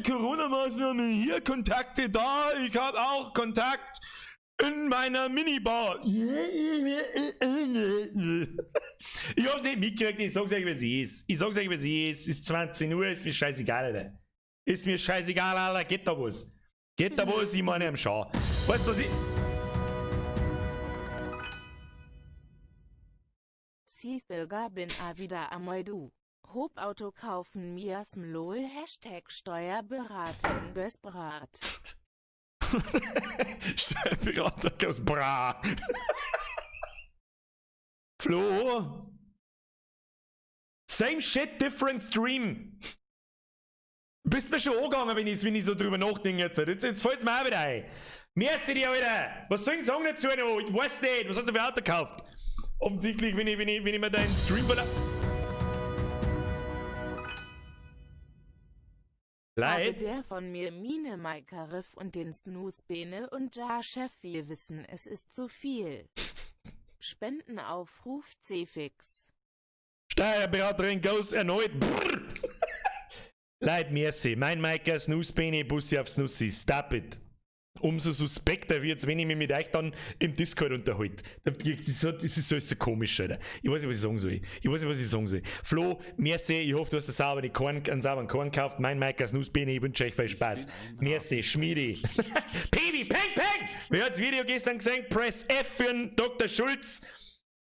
Corona-Maßnahmen hier, Kontakte da, ich habe auch Kontakt in meiner Minibar. Ich hab's nicht mitgekriegt, ich sag's euch, wie es ist. Ich sag's euch, wie es ist. Es ist 20 Uhr, ist mir scheißegal, Alter. Ist mir scheißegal, Alter, geht da was. Geht da was, ich meine am Schau. Weißt du, was ich. Cheeseburger bin a wieder amoi du. Hobauto kaufen miasm lol Hashtag Steuerberater in Gösbrat. Steuerberater Gösbrat. Flo? Same shit, different stream. Bist mir schon angegangen, wenn ich so drüber nachdenke jetzt. Jetzt fällt's mir auch wieder ein. Merci dir, Alter. Was soll ich sagen dazu noch? Ich weiß nicht. Was hast du für ein Auto gekauft? Offensichtlich, wenn ich mir deinen Stream verla. Habe Leid. der von mir Mine Maika Riff und den Snooze Bene und Ja Chef, wir wissen, es ist zu viel. Spendenaufruf Cfix. Steuerberaterin goes erneut. Brrr. Leid, merci. Mein Maika, Snooze Bene, Bussi auf Snussi. Stop it. Umso suspekter wird's, wenn ich mich mit euch dann im Discord unterhalte. Das ist so, so komisch, Alter. Ich weiß nicht, was ich sagen soll. Ich weiß nicht, was ich sagen soll. Flo, merci, ich hoffe, du hast einen sauberen Korn gekauft. Mein Maika, Snooze Bene, ich wünsche euch viel Spaß. Merci, Schmiedi. Piwi, peng, peng! Wer hat's Video gestern gesehen? Press F für den Dr. Schulz.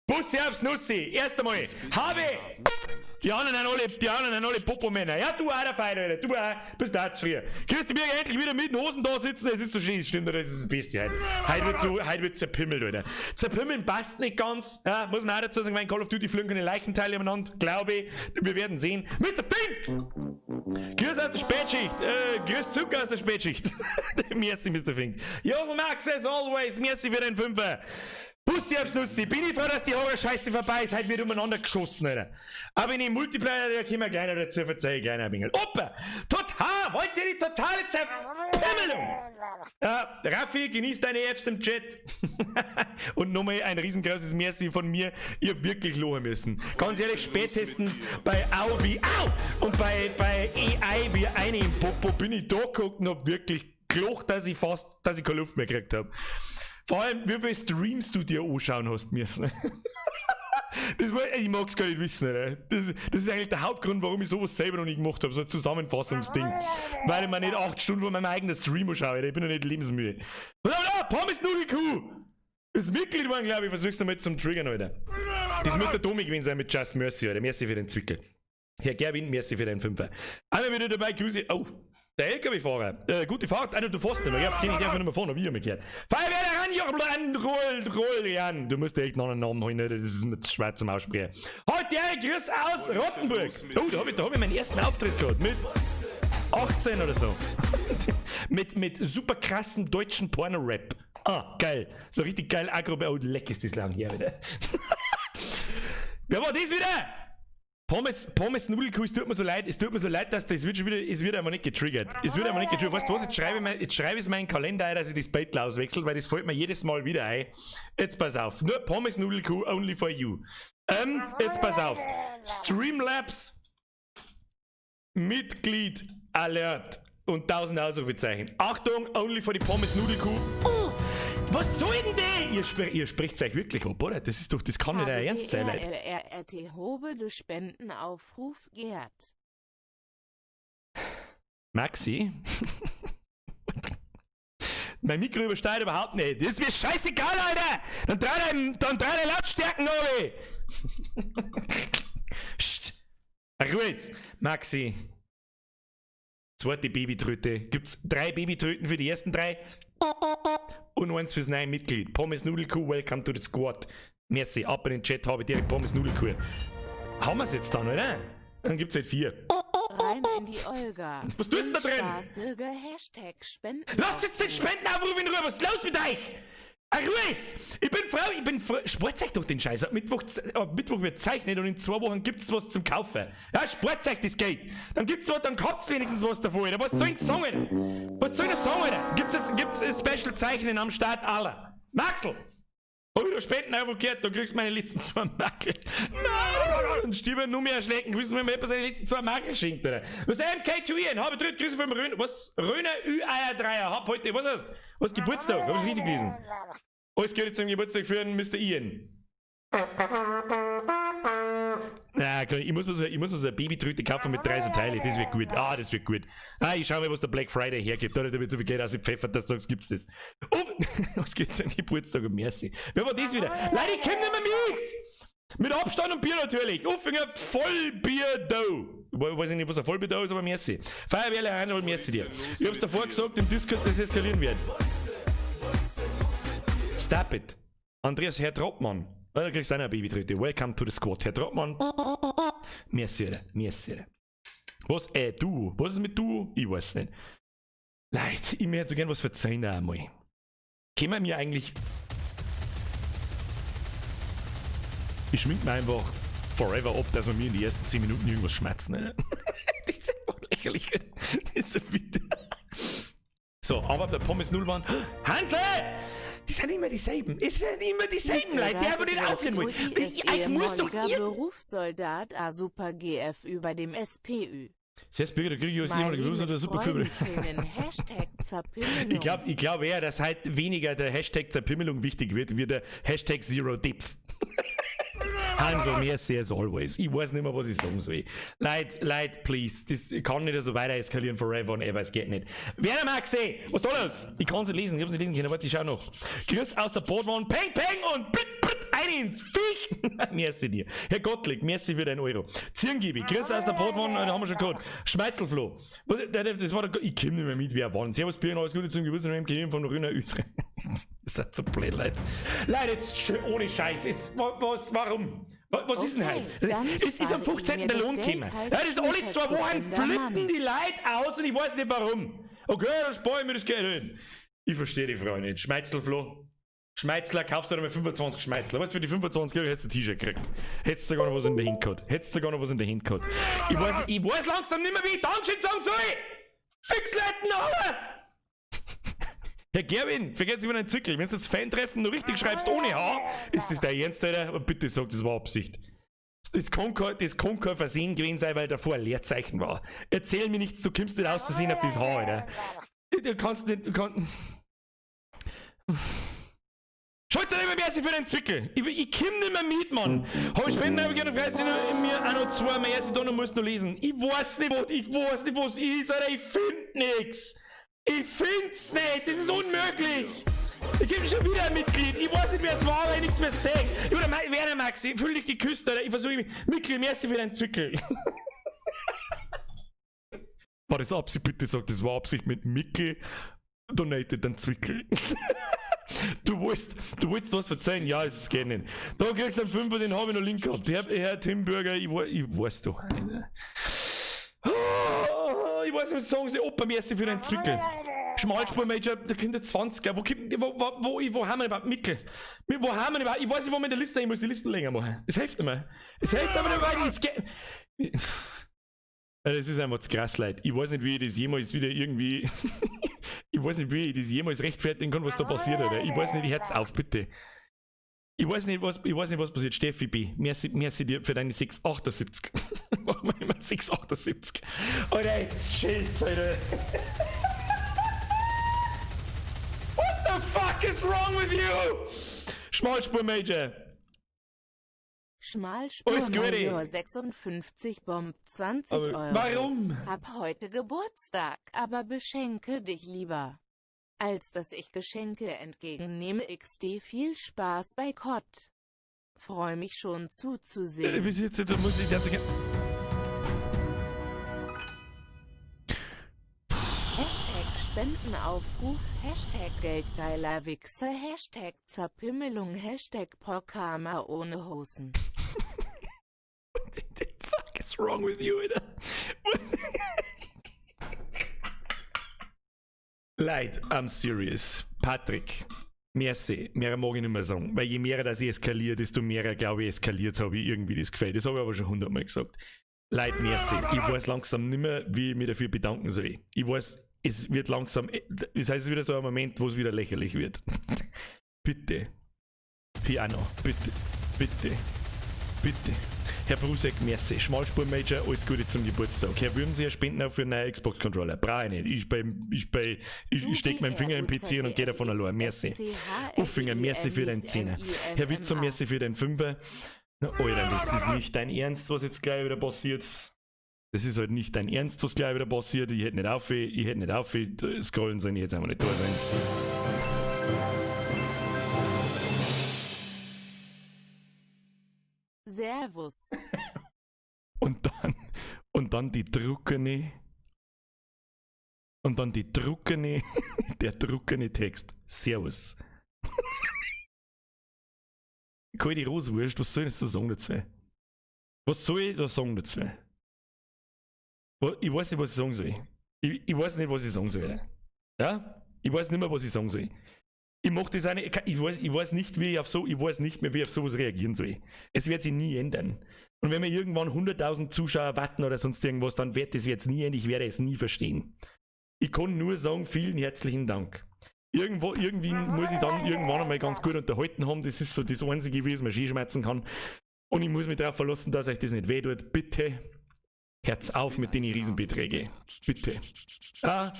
Bussi aufs Nussi. Erst einmal. Habe! Die anderen sind alle Popo-Männer. Ja, du auch, der Feier, Alter. Du auch. Bist auch zu früh. Grüß dich, Birger, endlich wieder mit den Hosen da sitzen. Es ist so schön. Stimmt, das ist das Beste heute. Heute wird zerpimmelt, Alter. Zerpimmeln passt nicht ganz. Ja, muss man auch dazu sagen, weil in Call of Duty fliegen keine Leichenteile umeinander. Glaube ich. Wir werden sehen. Mr. Fink! Grüß aus der Spätschicht. Grüß Zucker aus der Spätschicht. Merci, Mr. Fink. Jo, Max, as always. Merci für den Fünfer. Bussi aufs Nussi. Bin ich froh, dass die Horror-Scheiße vorbei ist. Heute wird umeinander geschossen, Alter. Aber in dem Multiplayer, da können wir gleich noch dazu verzeihen, kleiner Bingel. Opa! Total! Wollt ihr die totale Zerpimmelung? Ja, Raffi, genieß deine Apps im Chat. Und nochmal ein riesengroßes Merci von mir. Ich hab wirklich lachen müssen. Ganz ehrlich, spätestens bei Au wie Au und bei AI wie eine im Popo bin ich da geguckt und hab wirklich gelacht, dass ich keine Luft mehr gekriegt hab. Vor allem, wie viele Streams du dir anschauen hast müssen. Ich mag's gar nicht wissen, Alter. Das ist eigentlich der Hauptgrund, warum ich sowas selber noch nicht gemacht hab, so ein Zusammenfassungsding. Weil ich mir nicht 8 Stunden von meinem eigenen Stream anschaue, Alter. Ich bin noch nicht lebensmüde. Was haben wir da? Pommes Nudelkuh! Ist Mitglied geworden, glaub ich. Versuch's nochmal zum Triggern, Alter. Das müsste der Domi gewesen sein mit Just Mercy, Alter. Merci für den Zwickel. Herr Gerwin, merci für den Fünfer. Einmal wieder dabei, Grüße. Oh, der L K W-Fahrer. Gute Fahrt. Ah, du fährst nicht mehr. Ich hab 10, ich darf nicht mehr fahren, hab ich ja mitgehört. Feuerwehr ran, Jochen, ran, roll, roll, Jan. Du musst dir echt noch einen Namen holen, das ist mir zu schwer zum Aussprechen. Heute, ja, Grüß aus Rottenburg. Oh, da hab ich meinen ersten Auftritt gehabt. Mit 18 oder so. Mit super krassen deutschen Porno-Rap. Ah, geil. So richtig geil aggro. Oh, leck ist das lang her wieder. Wer war das wieder? Pommes Nudelkuh, es tut mir so leid, es tut mir so leid, dass das wird schon wieder, es wird einfach nicht getriggert. Es wird einfach nicht getriggert. Weißt du was, jetzt schreibe ich es mir in den Kalender ein, dass ich das Bett auswechsel, weil das fällt mir jedes Mal wieder ein. Jetzt pass auf. Nur Pommes Nudelkuh, only for you. Jetzt pass auf. Streamlabs Mitglied Alert und 1000 Ausrufezeichen. Achtung, only for die Pommes Nudelkuh. Oh, was soll denn der? Ihr spricht euch wirklich ab, oder? Das kann nicht euer Ernst sein, Leute. H B R R R T Hobe de Spendenaufruf Gerd. Maxi? Mein Mikro übersteuert überhaupt nicht. Das ist mir scheißegal, Alter! Dann drei deine Lautstärken runter! Psst! Ruhe! Maxi. Zweite Babytröte. Gibt's 3 Babytröten für die ersten 3? Und eins fürs neue Mitglied. Pommes Nudelkuh, welcome to the squad. Merci, ab in den Chat habe ich direkt Pommes Nudelkuh. Haben wir's jetzt dann, oder? Dann gibt's halt 4. Rein in die Olga. Was tust du denn da drin? Spaßbürger, Hashtag Spenden. Lasst jetzt den Spendenaufruf in Ruhe, was ist los mit euch? Ach, Ruhe! Ich bin froh, ich bin froh. Spart euch doch den Scheiß. Ab Mittwoch wird zeichnet und in 2 Wochen gibt's was zum Kaufen. Ja, spart euch das Geld. Dann gibt's was, dann habt's wenigstens was davon. Alter. Was soll ich sagen, Alter? Was soll ich sagen, Alter? Gibt's ein Special Zeichnen am Start aller? Maxl! Hab ich da Spenden einfach gehört, da kriegst du meine letzten zwei Makel. Nein! Und Stieber nur mehr erschlecken, wissen wir, mir jemand seine letzten zwei Makel schenkt, oder? Was ist MK2 Ian? Habe dritt Grüße vom Röner, was? Röner Ü-Eier Dreier, hab heute, was ist das? Was, Geburtstag? Hab ich's richtig gelesen? Alles Gute zum Geburtstag für den Mr. Ian. Na, ich muss mir so, ich muss mir so eine Babytröte kaufen mit drei so Teile, das wird gut. Ah, das wird gut. Ah, ich schau mal, was der Black Friday hergibt. Da wird so viel Geld ausgepfeffert, dass du sagst, gibt's das. Oh, was gibt's am Geburtstag und merci. Wer war das wieder? Leute, ich komm nicht mehr mit! Mit Abstand und Bier natürlich. Uffinger Vollbier-Dough. Weiß ich nicht, was ein Vollbier-Dough ist, aber merci. Feuerwehrle Reinhold, merci dir. Ich hab's davor gesagt, im Discord, dass es eskalieren wird. Stop it. Andreas, Herr Troppmann. Da kriegst du auch noch eine Babytröte. Welcome to the squad. Herr Troppmann. Merci, Alter. Merci, Alter. Was? Du. Was ist mit du? Ich weiß nicht. Leute, ich möchte so gern was verzeihen auch einmal. Können wir mir eigentlich... Ich schmink mir einfach forever ab, dass wir mir in die ersten 10 Minuten irgendwas schmerzen. Alter. Das ist einfach lächerlich. Das ist so bitter. So, aber der Pommes 0 waren. Hansel! Die sind immer dieselben. Es sind immer dieselben Leute, die einfach nicht aufhören wollen. Ich muss doch ihr Berufssoldat A Super GF über dem SPÜ. Selbst Bürger, da kriege ich als ehemaliger Berufssoldat super Gefühl. Hashtag Zerpimmelung. Ich glaub eher, dass halt weniger der Hashtag Zerpimmelung wichtig wird, wie der Hashtag Zero Depth. Hansel, merci as always. Ich weiß nicht mehr, was ich sagen soll. Leute, Leute, please. Das kann nicht so weiter eskalieren forever and ever. Es geht nicht. Werner Maxi, was ist da los? Ich kann's nicht lesen, ich hab's nicht lesen können. Warte, ich schau noch. Grüß aus der Badwanne. Peng, peng und britt, britt, ein ins Viech. Merci dir. Herr Gottlieb, merci für deinen Euro. Zirngibi, grüß aus der Badwanne, da haben wir schon gehabt. Schmeizelflo. Was, das war der, ich komm nicht mehr mit, wer war. Servus, Birnen, alles Gute zum Geburtstag im Gehirn von Röner Österreich. Das ist so blöd, Leute. Leute, jetzt schön, ohne Scheiß. Jetzt, was, warum? Was ist denn Okay, heute? dann Es ist am spare ich 15. mir der das Lohn Geld gekommen. halt Ja, das ist alle später 2 zu Wochen ändern, flippen Mann. die Leute aus und ich weiß nicht warum. Okay, dann spare ich mir das Geld hin. Ich verstehe die Frau nicht. Schmeizelflo. Schmeizler, kaufst du dir mal 25 Schmeizler. Weißt du, für die 25 Euro hättest du ein T-Shirt gekriegt. Hättest du sogar noch was in der Hand gehabt. Hättest du sogar noch was in der Hand gehabt. Ich weiß langsam nicht mehr, wie ich Dankeschön sagen soll. Fixleiten, aber! Herr Gerwin, vergiss immer deinen Zwickel. Wenn du das Fan-Treffen noch richtig schreibst ohne H, ist das dein Ernst, Alter? Aber bitte sag, das war Absicht. Das kann kein Versehen gewesen sein, weil davor ein Leerzeichen war. Erzähl mir nichts, du kommst nicht aus Versehen auf das H, Alter. Du kannst nicht, du kannst... Schalt's nicht mehr merci für den Zwickel. Ich komm nicht mehr mit, Mann. Hab ich Spenden, hab ich gerne frei, sind mir auch noch zwei mehr, sie da noch musst noch lesen. Ich weiß nicht, wo, ich weiß nicht, was ist, Alter. Ich find nix. Ich find's nicht. Das ist unmöglich. Ich geb schon wieder ein Mitglied. Ich weiß nicht, wer es war, weil ich nichts mehr sehe. Ich bin der Werner Max, ich fühl dich geküsst, Alter. Ich versuche mich. Mitglied, merci für deinen Zwickel. War das Absicht? Bitte sag, das war Absicht mit Mickel. Donated den Zwickel. Du wolltest was verzeihen? Ja, es geht nicht. Da kriegst du einen Fünfer, den hab ich noch link gehabt. Herr Tim Bürger, ich weiß doch nicht. Oh, ich weiß nicht, was sagen sie. Opa, merci für den Zwickel. Schmalspur-Major, da kommt der 20er. Wo, kommt, wo, wo, wo, wo haben wir überhaupt Mittel? Wo haben wir überhaupt? Ich weiß nicht, wo wir in der Liste sind. Ich muss die Listen länger machen. Es hilft nicht mehr. Es hilft aber nicht weiter. Es geht. Das ist einfach zu krass, Leute. Ich weiß nicht, wie ich das jemals wieder irgendwie. Ich weiß nicht, wie ich das jemals rechtfertigen kann, was da passiert, Alter. Ich weiß nicht, ich hör's auf, bitte. Ich weiß nicht, was, ich weiß nicht, was passiert. Steffi B., merci, merci dir für deine 6,78. Machen wir immer 6,78. Alter, jetzt chillt's, Alter. What the fuck is wrong with you? Schmalspur Major. Schmalspur Alles Gute. Major 56 Bomb 20 Aber Euro. Warum? Hab heute Geburtstag, aber beschenke dich lieber, als dass ich Geschenke entgegennehme. XD, viel Spaß bei Kott. Freu mich schon zuzusehen. Wie sieht's denn, da muss ich dazu gehen. Hashtag Spendenaufruf, Hashtag Geldgeiler Wichser, Hashtag Zerpimmelung, Hashtag Pockhammer ohne Hosen. What the fuck is wrong with you, Alter? Leid, I'm serious. Patrick, merci. Mehr mag ich nicht mehr sagen. Weil je mehr das ich eskaliere, desto mehr, glaube ich, eskaliert habe ich irgendwie das Gefühl. Das habe ich aber schon 100-mal gesagt. Leid, merci. Ich weiß langsam nicht mehr, wie ich mich dafür bedanken soll. Ich weiß, es wird langsam, das heißt, es ist wieder so ein Moment, wo es wieder lächerlich wird. Bitte. Piano. Bitte, bitte, bitte. Herr Brusek, merci. Schmalspur Major, alles Gute zum Geburtstag. Herr Würmseer, Spenden für einen neuen Xbox Controller. Brauche ich nicht. Ich, bei, ich, bei, ich, ich steck meinen Finger im PC und gehe davon allein. Merci. Uffinger, merci für deinen Zehner. Herr Witzer, merci für den Fünfer. Na, Alter, das ist nicht dein Ernst, was jetzt gleich wieder passiert. Das ist halt nicht dein Ernst, was gleich wieder passiert. Ich hätte nicht auf, ich hätte nicht auf scrollen sollen, ich hätte einfach nicht da sein. Servus. Und dann die druckene, und dann die druckene, der druckene Text. Servus. Kalte Roswurst, was soll ich jetzt da sagen dazu? Was soll ich da sagen dazu? Ich weiß nicht, was ich sagen soll. Ich weiß nicht, was ich sagen soll. Ja? Ich weiß nicht mehr, was ich sagen soll. Ich mach das auch nicht, ich weiß nicht, wie ich auf so, ich weiß nicht mehr, wie ich auf sowas reagieren soll. Es wird sich nie ändern. Und wenn wir irgendwann 100.000 Zuschauer warten oder sonst irgendwas, dann wird das jetzt nie ändern, ich werde es nie verstehen. Ich kann nur sagen, vielen herzlichen Dank. Irgendwo, irgendwie muss ich dann irgendwann einmal ganz gut unterhalten haben. Das ist so das Einzige, wie es mir schön schmerzen kann. Und ich muss mich darauf verlassen, dass euch das nicht weh tut. Bitte, hört's auf mit den Riesenbeträgen. Bitte. Ah,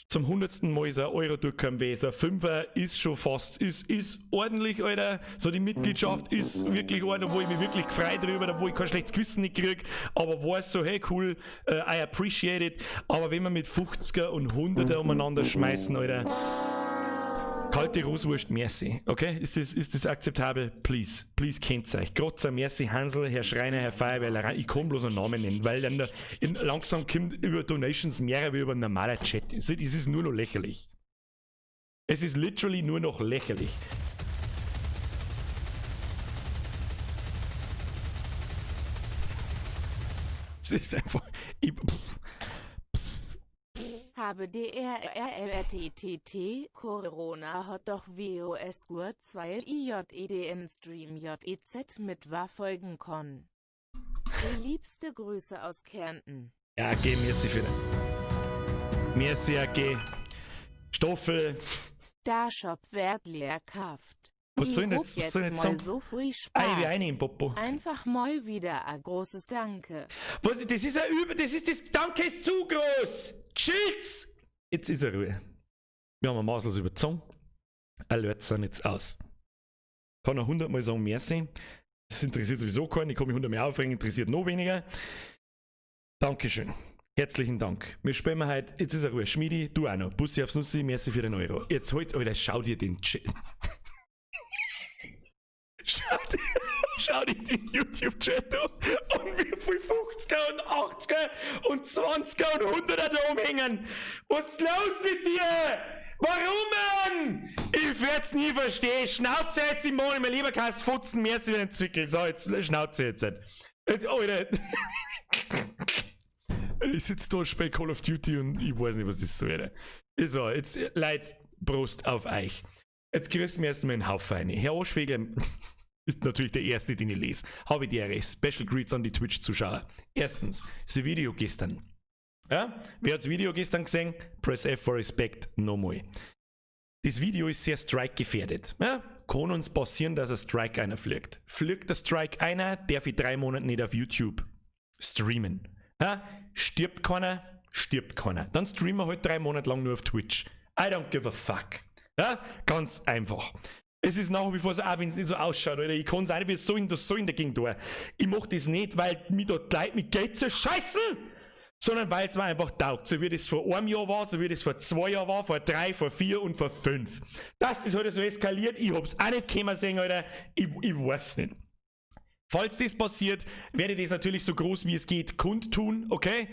zum 100. Mal so ein Euro tut keinem weh. So ein Fünfer ist schon fast, ist ordentlich, Alter. So die Mitgliedschaft ist wirklich ordentlich, wo ich mich wirklich gefreut drüber, wo ich kein schlechtes Gewissen nicht krieg. Aber weiß so, hey cool, I appreciate it. Aber wenn wir mit 50er und 100er umeinander schmeißen, Alter. Kalte Roswurst, merci. Okay? Ist das akzeptabel? Please. Please kennt's euch. Grotzer, merci, Hansel, Herr Schreiner, Herr Feuerwehrler. Ich kann bloß einen Namen nennen, weil dann langsam kommt über Donations mehr wie über ein normaler Chat. Das ist nur noch lächerlich. Es ist literally nur noch lächerlich. Es ist einfach. Ich, pff. Habe D R R L R T T T Corona hat doch WOS Gur 2 I J E D N Stream J E Z mit war folgen kon. Liebste Grüße aus Kärnten. Ja, geh, merci für. Merci, AG. Stoffel. Da Shop werd leer kauft. Was soll ich jetzt, was soll ich jetzt sagen? So früh Ei, wie eine im Popo. Einfach mal wieder ein großes Danke. Was, das ist ein Über, das ist das Danke ist zu groß. Geschilds! Jetzt ist er Ruhe. Wir haben maßlos überzogen. Alert sind jetzt aus. Kann er hundertmal sagen, merci. Das interessiert sowieso keinen. Ich kann mich hundertmal aufregen, interessiert noch weniger. Dankeschön. Herzlichen Dank. Wir spielen heute, jetzt ist er Ruhe. Schmiedi, du auch noch. Bussi aufs Nussi, merci für den Euro. Jetzt halt, Alter, schau dir den Chat. Schau dir den YouTube-Chat an und wie viel 50er und 80er und 20er und 100er da umhängen. Was ist los mit dir? Warum, Mann? Ich werd's nie verstehen. Schnauze jetzt, Simone, mein lieber kannst Futzen, mehr wie ein Zwickel. So, jetzt Schnauze jetzt. Jetzt, Alter. Ich sitze da, spiele Call of Duty und ich weiß nicht, was das soll. Alter. So, jetzt, Leute, Prost auf euch. Jetzt kriegst du mir erstmal einen Haufen rein. Herr Oschwegler ist natürlich der erste, den ich lese. Habe die Ehre. Special Greets an die Twitch-Zuschauer. Erstens, das Video gestern. Ja? Wer hat das Video gestern gesehen? Press F for Respect nochmal. Das Video ist sehr strike-gefährdet. Ja? Kann uns passieren, dass ein Strike einer fliegt. Fliegt der Strike einer, darf ich 3 Monate nicht auf YouTube streamen. Ja? Stirbt keiner, stirbt keiner. Dann streamen wir halt 3 Monate lang nur auf Twitch. I don't give a fuck. Ja? Ganz einfach. Es ist nach wie vor so, auch wenn es nicht so ausschaut, Alter. Ich kann es auch nicht, wie soll ich das so in der Gegend tun? Ich mach das nicht, weil mir da die Leute mit Geld zerscheißen, sondern weil es mir einfach taugt. So wie das vor einem Jahr war, so wie das vor 2 Jahren war, vor 3, vor 4 und vor 5. Dass das heute so eskaliert, ich hab's auch nicht kommen sehen, Alter. Ich weiß nicht. Falls das passiert, werde ich das natürlich so groß wie es geht kundtun, okay?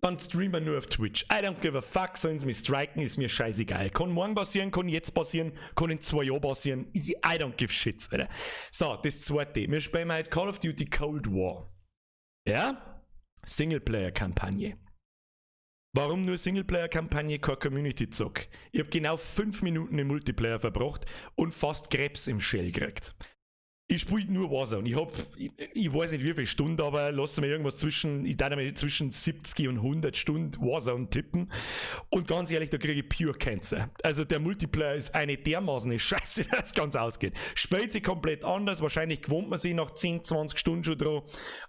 Dann streamen wir nur auf Twitch. I don't give a fuck, sollen sie mich striken, ist mir scheißegal. Kann morgen passieren, kann jetzt passieren, kann in 2 Jahren passieren. I don't give shits, Alter. So, das zweite. Wir spielen heute Call of Duty Cold War. Ja? Singleplayer-Kampagne. Warum nur Singleplayer-Kampagne, kein Community-Zock? Ich habe genau 5 Minuten im Multiplayer verbracht und fast Krebs im Schädel gekriegt. Ich spiele nur Warzone. Ich weiß nicht, wie viele Stunden, aber lass mir irgendwas zwischen, ich darf mal zwischen 70 und 100 Stunden Warzone tippen. Und ganz ehrlich, da kriege ich pure Cancer. Also der Multiplayer ist eine dermaßen Scheiße, dass es ganz ausgeht. Spielt sich komplett anders, wahrscheinlich gewohnt man sich nach 10, 20 Stunden schon dran.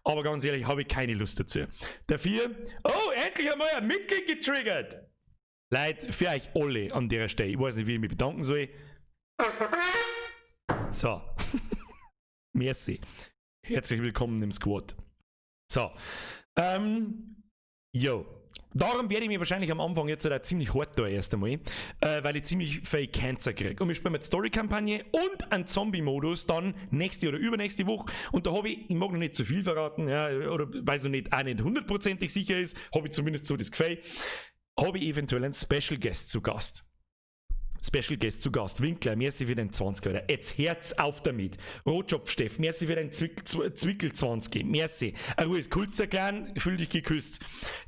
Aber ganz ehrlich, habe ich keine Lust dazu. Dafür, oh, endlich einmal ein Mitglied getriggert! Leute, für euch alle an der Stelle, ich weiß nicht, wie ich mich bedanken soll. So. Merci. Herzlich willkommen im Squad. So. Jo. Darum werde ich mir wahrscheinlich am Anfang jetzt da ziemlich hart da erst einmal, weil ich ziemlich viel Cancer kriege. Und wir spielen mit Story-Kampagne und einen Zombie-Modus dann nächste oder übernächste Woche. Und da habe ich, ich mag noch nicht zu viel verraten, ja, oder weil es noch nicht, auch nicht hundertprozentig sicher ist, habe ich zumindest so das Gefühl, habe ich eventuell einen Special Guest zu Gast. Special Guest zu Gast. Winkler, merci für den 20, Alter. Jetzt Herz auf damit. Rotschopf Steff, merci für den Zwickel 20. Merci. Ruhe ist kurzer Clan, fühl dich geküsst.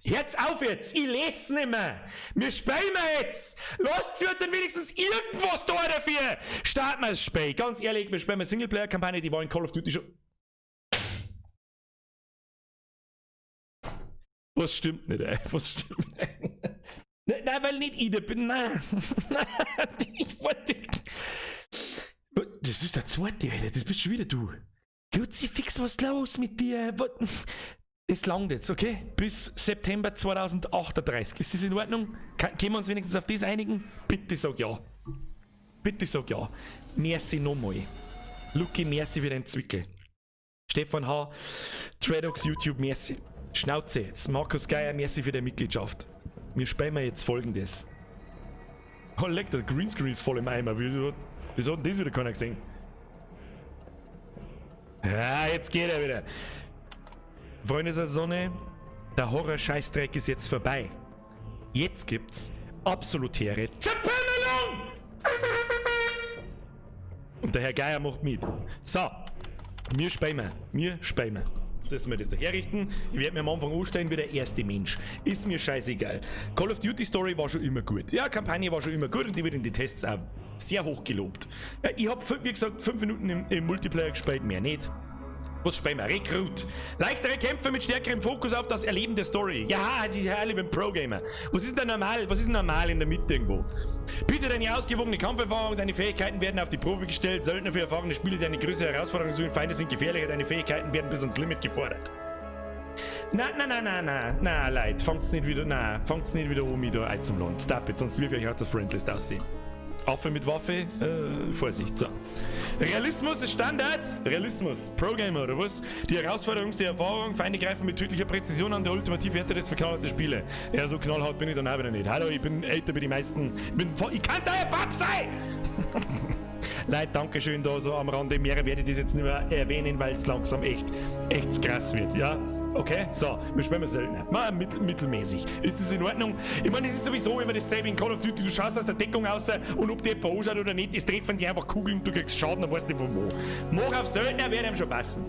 Herz auf jetzt, ich les's nicht mehr. Wir spielen jetzt. Lasst wird dann wenigstens irgendwas da dafür. Starten wir das Spiel. Ganz ehrlich, wir spielen eine Singleplayer-Kampagne, die war in Call of Duty schon. Was stimmt nicht, ey? Was stimmt nicht? Nein, weil nicht ich da bin. Nein. Nein, ich wollte. Das ist der zweite, Alter. Das bist schon wieder du. Kruzifix, was ist los mit dir? Das langt jetzt, okay? Bis September 2038. Ist das in Ordnung? Können wir uns wenigstens auf das einigen? Bitte sag ja. Bitte sag ja. Merci nochmal. Lucky, merci für den Zwickel. Stefan H., Tredox YouTube, merci. Schnauze jetzt. Markus Geier, merci für die Mitgliedschaft. Wir spielen jetzt Folgendes. Oh, leck, der Greenscreen ist voll im Eimer. Wieso hat denn das wieder keiner gesehen? Ja, jetzt geht er wieder. Freunde der Sonne, der Horror-Scheißdreck ist jetzt vorbei. Jetzt gibt's absolutäre Zerpümmelung! Und der Herr Geier macht mit. So, wir spielen. Wir spielen. Dass wir das da herrichten. Ich werde mir am Anfang anstellen wie der erste Mensch. Ist mir scheißegal. Call of Duty Story war schon immer gut. Ja, Kampagne war schon immer gut und die wird in den Tests auch sehr hoch gelobt. Ich hab, wie gesagt, 5 Minuten im Multiplayer gespielt, mehr nicht. Was spielen wir? Rekrut. Leichtere Kämpfe mit stärkerem Fokus auf das Erleben der Story. Ja, die Herr, ich bin Pro-Gamer. Was ist denn normal? Was ist denn normal in der Mitte irgendwo? Bitte deine ausgewogene Kampferfahrung, deine Fähigkeiten werden auf die Probe gestellt. Söldner für erfahrene Spieler, die eine größere Herausforderung suchen, Feinde sind gefährlicher, deine Fähigkeiten werden bis ans Limit gefordert. Na, na, na, na, na, na, Leute, fangt's nicht wieder, na, fangt's nicht wieder um, mich da ein zum Land. Stop it, sonst wirf ich euch auch der Friendlist aussehen. Affe mit Waffe, Vorsicht, so. Realismus ist Standard. Realismus, Pro-Gamer oder was? Die Herausforderung ist die Erfahrung, Feinde greifen mit tödlicher Präzision an, der ultimative Härte des verknallten Spiele. Ja, so knallhart bin ich dann auch wieder nicht. Hallo, ich bin älter wie die meisten. Ich kann da ja Papp sein! Leute, Dankeschön da so am Rande. Mehr werde ich das jetzt nicht mehr erwähnen, weil es langsam echt krass wird, ja? Okay, so, wir spielen seltener. Mal mittelmäßig. Ist das in Ordnung? Ich meine, es ist sowieso immer dasselbe in Call of Duty. Du schaust aus der Deckung raus und ob die jemand anschaut oder nicht, es treffen die einfach Kugeln und du kriegst Schaden, dann weißt du nicht von wo. Mach auf Söldner, wird einem schon passen.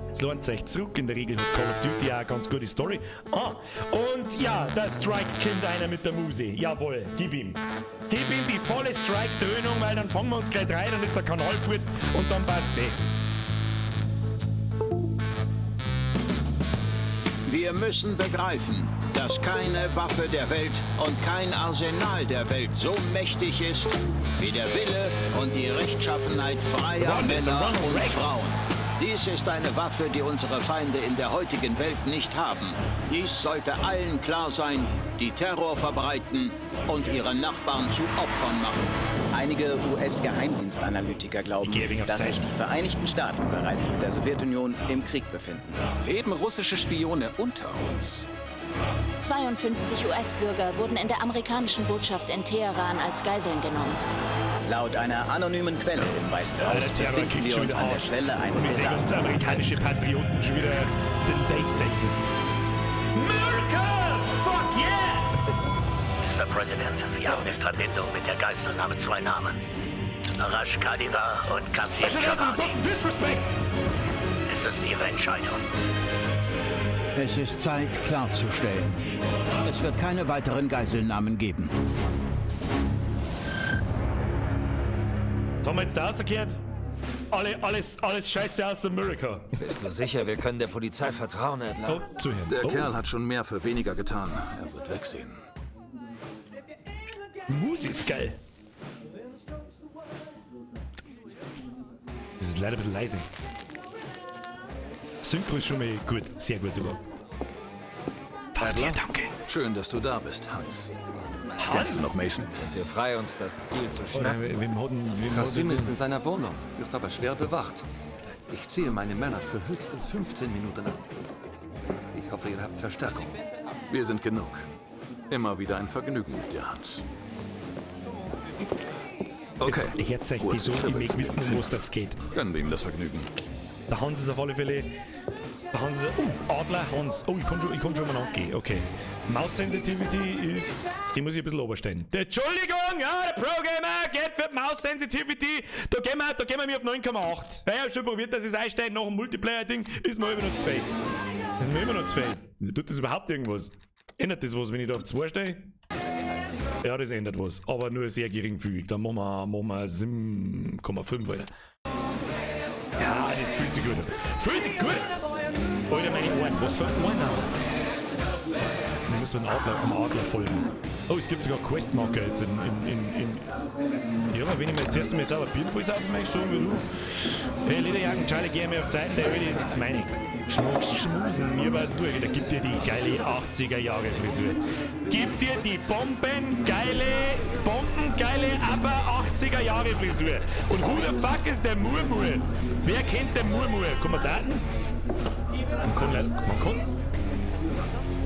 Jetzt lohnt es euch zurück. In der Regel hat Call of Duty auch eine ganz gute Story. Ah, und ja, der Strike kommt einer mit der Muse. Jawohl, gib ihm. Gib ihm die volle Strike-Dröhnung, weil dann fangen wir uns gleich rein, dann ist der Kanal fort und dann passt's eh. Wir müssen begreifen, dass keine Waffe der Welt und kein Arsenal der Welt so mächtig ist, wie der Wille und die Rechtschaffenheit freier Männer und Frauen. Dies ist eine Waffe, die unsere Feinde in der heutigen Welt nicht haben. Dies sollte allen klar sein, die Terror verbreiten und ihre Nachbarn zu Opfern machen. Einige US-Geheimdienstanalytiker glauben, dass sich die Vereinigten Staaten bereits mit der Sowjetunion im Krieg befinden. Leben russische Spione unter uns? 52 US-Bürger wurden in der amerikanischen Botschaft in Teheran als Geiseln genommen. Laut einer anonymen Quelle im Weißen Haus befinden wir uns an der Schwelle eines Desasters. Amerikanische Patrioten schon wieder den Day safen. America! Fuck yeah! Mr. President, wir haben in Verbindung mit der Geiselnahme zwei Namen. Arash Kadivar und Kassim Shabani. Disrespect! Es ist Ihre Entscheidung. Es ist Zeit, klarzustellen. Es wird keine weiteren Geiselnahmen geben. Was haben wir jetzt da rausgekehrt? Alles Scheiße aus Amerika. Bist du sicher, wir können der Polizei vertrauen, Adler? Oh, zuhören. Der oh. Kerl hat schon mehr für weniger getan. Er wird wegsehen. Musik ist geil. Das ist leider ein bisschen leise. Synchro ist schon mal gut. Sehr gut sogar. Adler? Danke. Schön, dass du da bist, Hans. Hans? Kennst du noch Mason? Sind wir frei, uns das Ziel zu schnappen? Kasim ist in seiner Wohnung, wird aber schwer bewacht. Ich ziehe meine Männer für höchstens 15 Minuten ab. Ich hoffe, ihr habt Verstärkung. Wir sind genug. Immer wieder ein Vergnügen mit dir, Hans. Okay. Jetzt herzeicht die so, ich möchte wissen, um was das geht. Gönnen wir ihm das Vergnügen. Der Hans ist auf alle Fälle. Der Hans ist. Oh, Adler Hans. Oh, ich kann schon mal angehen. Okay. Mouse Sensitivity ist. Die muss ich ein bisschen oberstellen. Entschuldigung, ja, der Pro-Gamer geht für Mouse Sensitivity. Da gehen wir mir auf 9,8. Ja, ich hab schon probiert, dass ich es einstelle. Nach dem Multiplayer-Ding ist mir immer noch 2. Ist mir immer noch 2. Tut das überhaupt irgendwas? Ändert das was, wenn ich da auf 2 stehe? Ja, das ändert was, aber nur sehr geringfügig. Dann machen wir 7,5, Alter. Ja, das fühlt sich gut an. Fühlt sich gut! Alter, meine Ohren. Was für Ohren? Wir müssen dem Adler folgen. Oh, es gibt sogar Questmarker jetzt in. Ja, aber wenn ich mir jetzt erst einmal selber Bier voll saufen möchte, so wie du. Hey, Lederjacken, Charlie, geh mir auf Zeit, der Alter ist jetzt meine. Schmucks, schmusen, mir war's wurscht. Da gibt dir die geile 80er-Jahre-Frisur. Gib dir die bombengeile, aber 80er-Jahre-Frisur. Und who the fuck ist der Murmur? Wer kennt den Murmur? Kann man daten? Man kann leider. Man kann.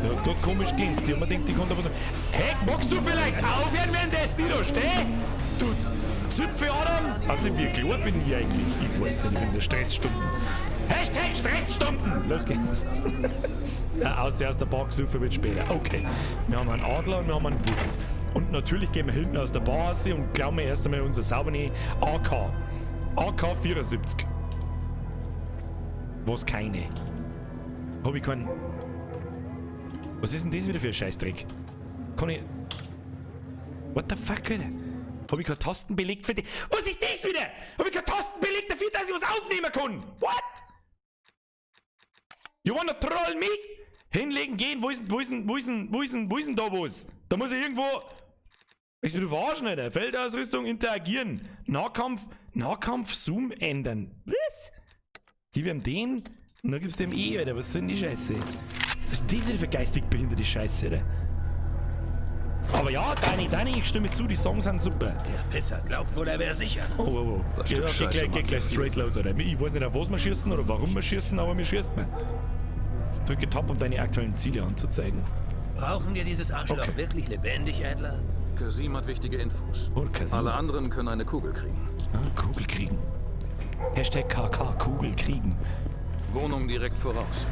Ja, Gott, komisch glänzt. Die haben mir gedacht, die kann da was. Hey, magst du vielleicht aufhören, wenn das nicht da steht? Du Zipfel Adam! Also, wie klar bin ich eigentlich? Ich weiß nicht, ich bin der Stressstumpen. Hashtag Stressstumpen! Los geht's. Ja, außer aus der Bar gesoffen wird später. Okay. Wir haben einen Adler und wir haben einen Wutz. Und natürlich gehen wir hinten aus der Bar raus und klauen wir erst einmal unser saubere AK. AK 74. Was keine. Hab ich keinen. Was ist denn das wieder für ein Scheißdreck? Kann ich. What the fuck, Alter? Hab ich keine Tasten belegt für die. Was ist das wieder? Hab ich keine Tasten belegt dafür, dass ich was aufnehmen kann? What? You wanna troll me? Hinlegen, gehen, wo ist denn da was? Da muss ich irgendwo. Ich will verarschen, Alter. Feldausrüstung, interagieren. Nahkampf, Zoom ändern. Was? Gib ihm den und dann gibst du dem E, Alter. Was soll denn die Scheiße? Was ist das denn für geistig behinderte Scheiße, Alter? Aber ja, Dani, ich stimme zu, die Songs sind super. Der Pisser glaubt wohl, er wäre sicher. Oh, oh, oh. Ja, geht gleich straight los, Alter. Ich weiß nicht, auf was wir schießen oder warum wir schießen, aber wir schießen. Drücke Tab, um deine aktuellen Ziele anzuzeigen. Brauchen wir dieses Arschloch wirklich lebendig, Adler? Kasim hat wichtige Infos. Oh, Kasim. Alle anderen können eine Kugel kriegen. Ah, Kugel kriegen. Hashtag KK, Kugel kriegen. Wohnung direkt voraus.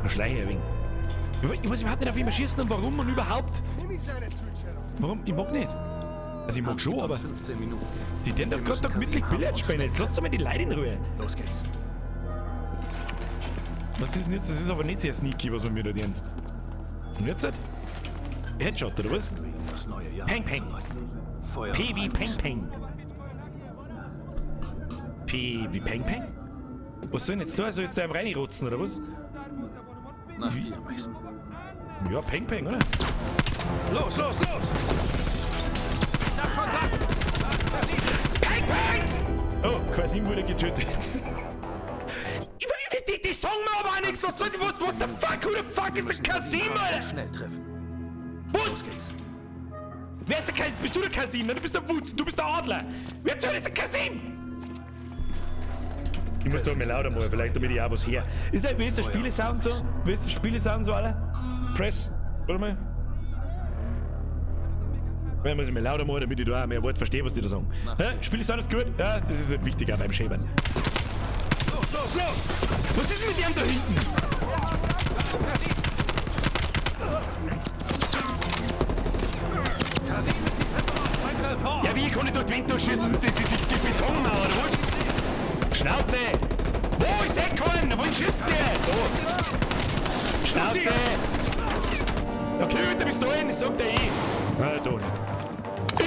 Ein Schleicher wenig. Ich weiß überhaupt nicht, auf wen wir schießen und warum und überhaupt. Warum? Ich mag nicht. Also ich mag schon, aber 15 Minuten. Die denn doch gerade da gemütlich Billard spielen. Jetzt lasst mal die Leute in Ruhe. Los geht's. Was ist denn jetzt? Das ist aber nicht sehr sneaky, was wir mir da tun. Und jetzt? Headshot, oder was? Das neue Jahr Peng, peng. Feuer P wie Peng, Peng. P wie Peng, Peng? Was soll denn jetzt da? Soll jetzt da reinrotzen, oder was? Nach dir, Mason. Ja, Peng, Peng, oder? Los, los, los! Peng, Peng! Oh, Kasim wurde getötet. Die sagen mir aber auch nichts. Was soll die? What the fuck? Who the fuck ist der Kasim, Alter? Schnell treffen. Was? Wer ist der Kasim? Bist du der Kasim? Nein, du bist der Wutz. Du bist der Adler. Wer zur Hölle ist der Kasim? Ich muss da mal lauter machen, vielleicht damit ich auch was her. Ist der, wie ist der Spielesound so? Wie ist der Spielesound so, Alter? Press. Warte mal. Vielleicht muss ich mal lauter machen, damit ich da auch mehr Wort verstehe, was die da sagen. Ja, Spielesound ist gut? Ja, das ist halt wichtig auch beim Schäbern. Los, los, los! Was ist denn mit dem da hinten? Ja, wie kann ich durch die Wand durchschießen? Was ist das? Die Betonmauer, oder was? Schnauze! Wo ist Eckkorn? Wohin schießt der? Da! Schnauze! Okay, mit der Pistolen, das sagt er eh. Ah, da nicht.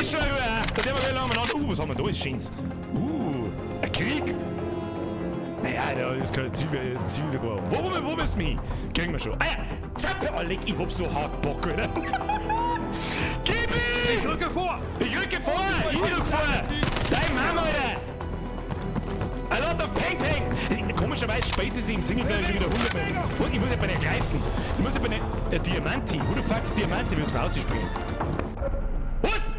Ist schon Ruhe. Da der wir lange miteinander. Was haben wir da? Ist schöns. Ein Krieg. Naja, da ist kein Ziel, Ziel Wo müssen wir hin? Kriegen wir schon. Ah ja, Zappe, oh, leck, ich hab so hart Bock, Alter. Gib ihm! Ich rücke vor! Ich rücke vor! Ich rück vor! Dein Mann, Alter! A lot of Peng Peng! Komischerweise spielt sie sich im Singleplayer schon wieder 100 Mal. Und ich muss ja bei der greifen. Ich muss ja bei der Diamanti. Who the fuck ist Diamanti? Wir müssen rausspringen. Was?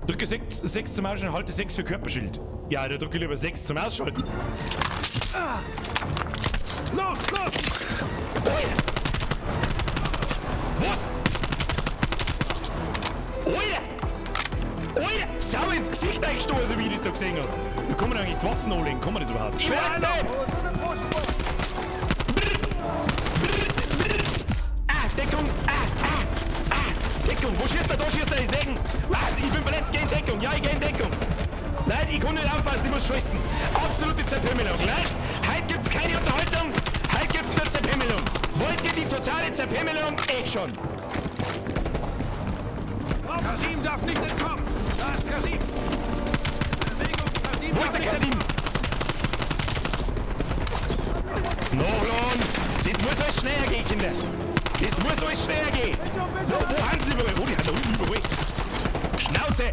Drücke 6 zum Ausschalten, halte 6 für Körperschild. Ja, da drücke ich lieber 6 zum Ausschalten. Ah. Los, los! Alter! Was? Alter! Alter! Sauber ins Gesicht eingestoßen, wie ich das da gesehen hab. Wie kann man eigentlich die Waffen anlegen? Kann man das überhaupt? Ich weiß nicht! Ah, Deckung! Ah, ah, ah! Deckung! Wo schießt er? Da schießt er! Ich seh ihn! Ah, ich bin verletzt! Geh in Deckung! Ja, ich geh in Deckung! Nein, ich kann nicht aufpassen, ich muss schießen! Absolute Zerpimmelung! Leute, heute gibt's keine Unterhaltung! Heute gibt's nur Zerpimmelung! Wollt ihr die totale Zerpimmelung? Ich schon! Kasim darf nicht entkommen! Da ist Kasim! Bewegung, Kasim! Wo ist der Kasim? Nachladen! Das muss alles schneller gehen, Kinder! Das muss alles schneller gehen! Wo haben sie überall? Oh, die haben da unten überall! Schnauze!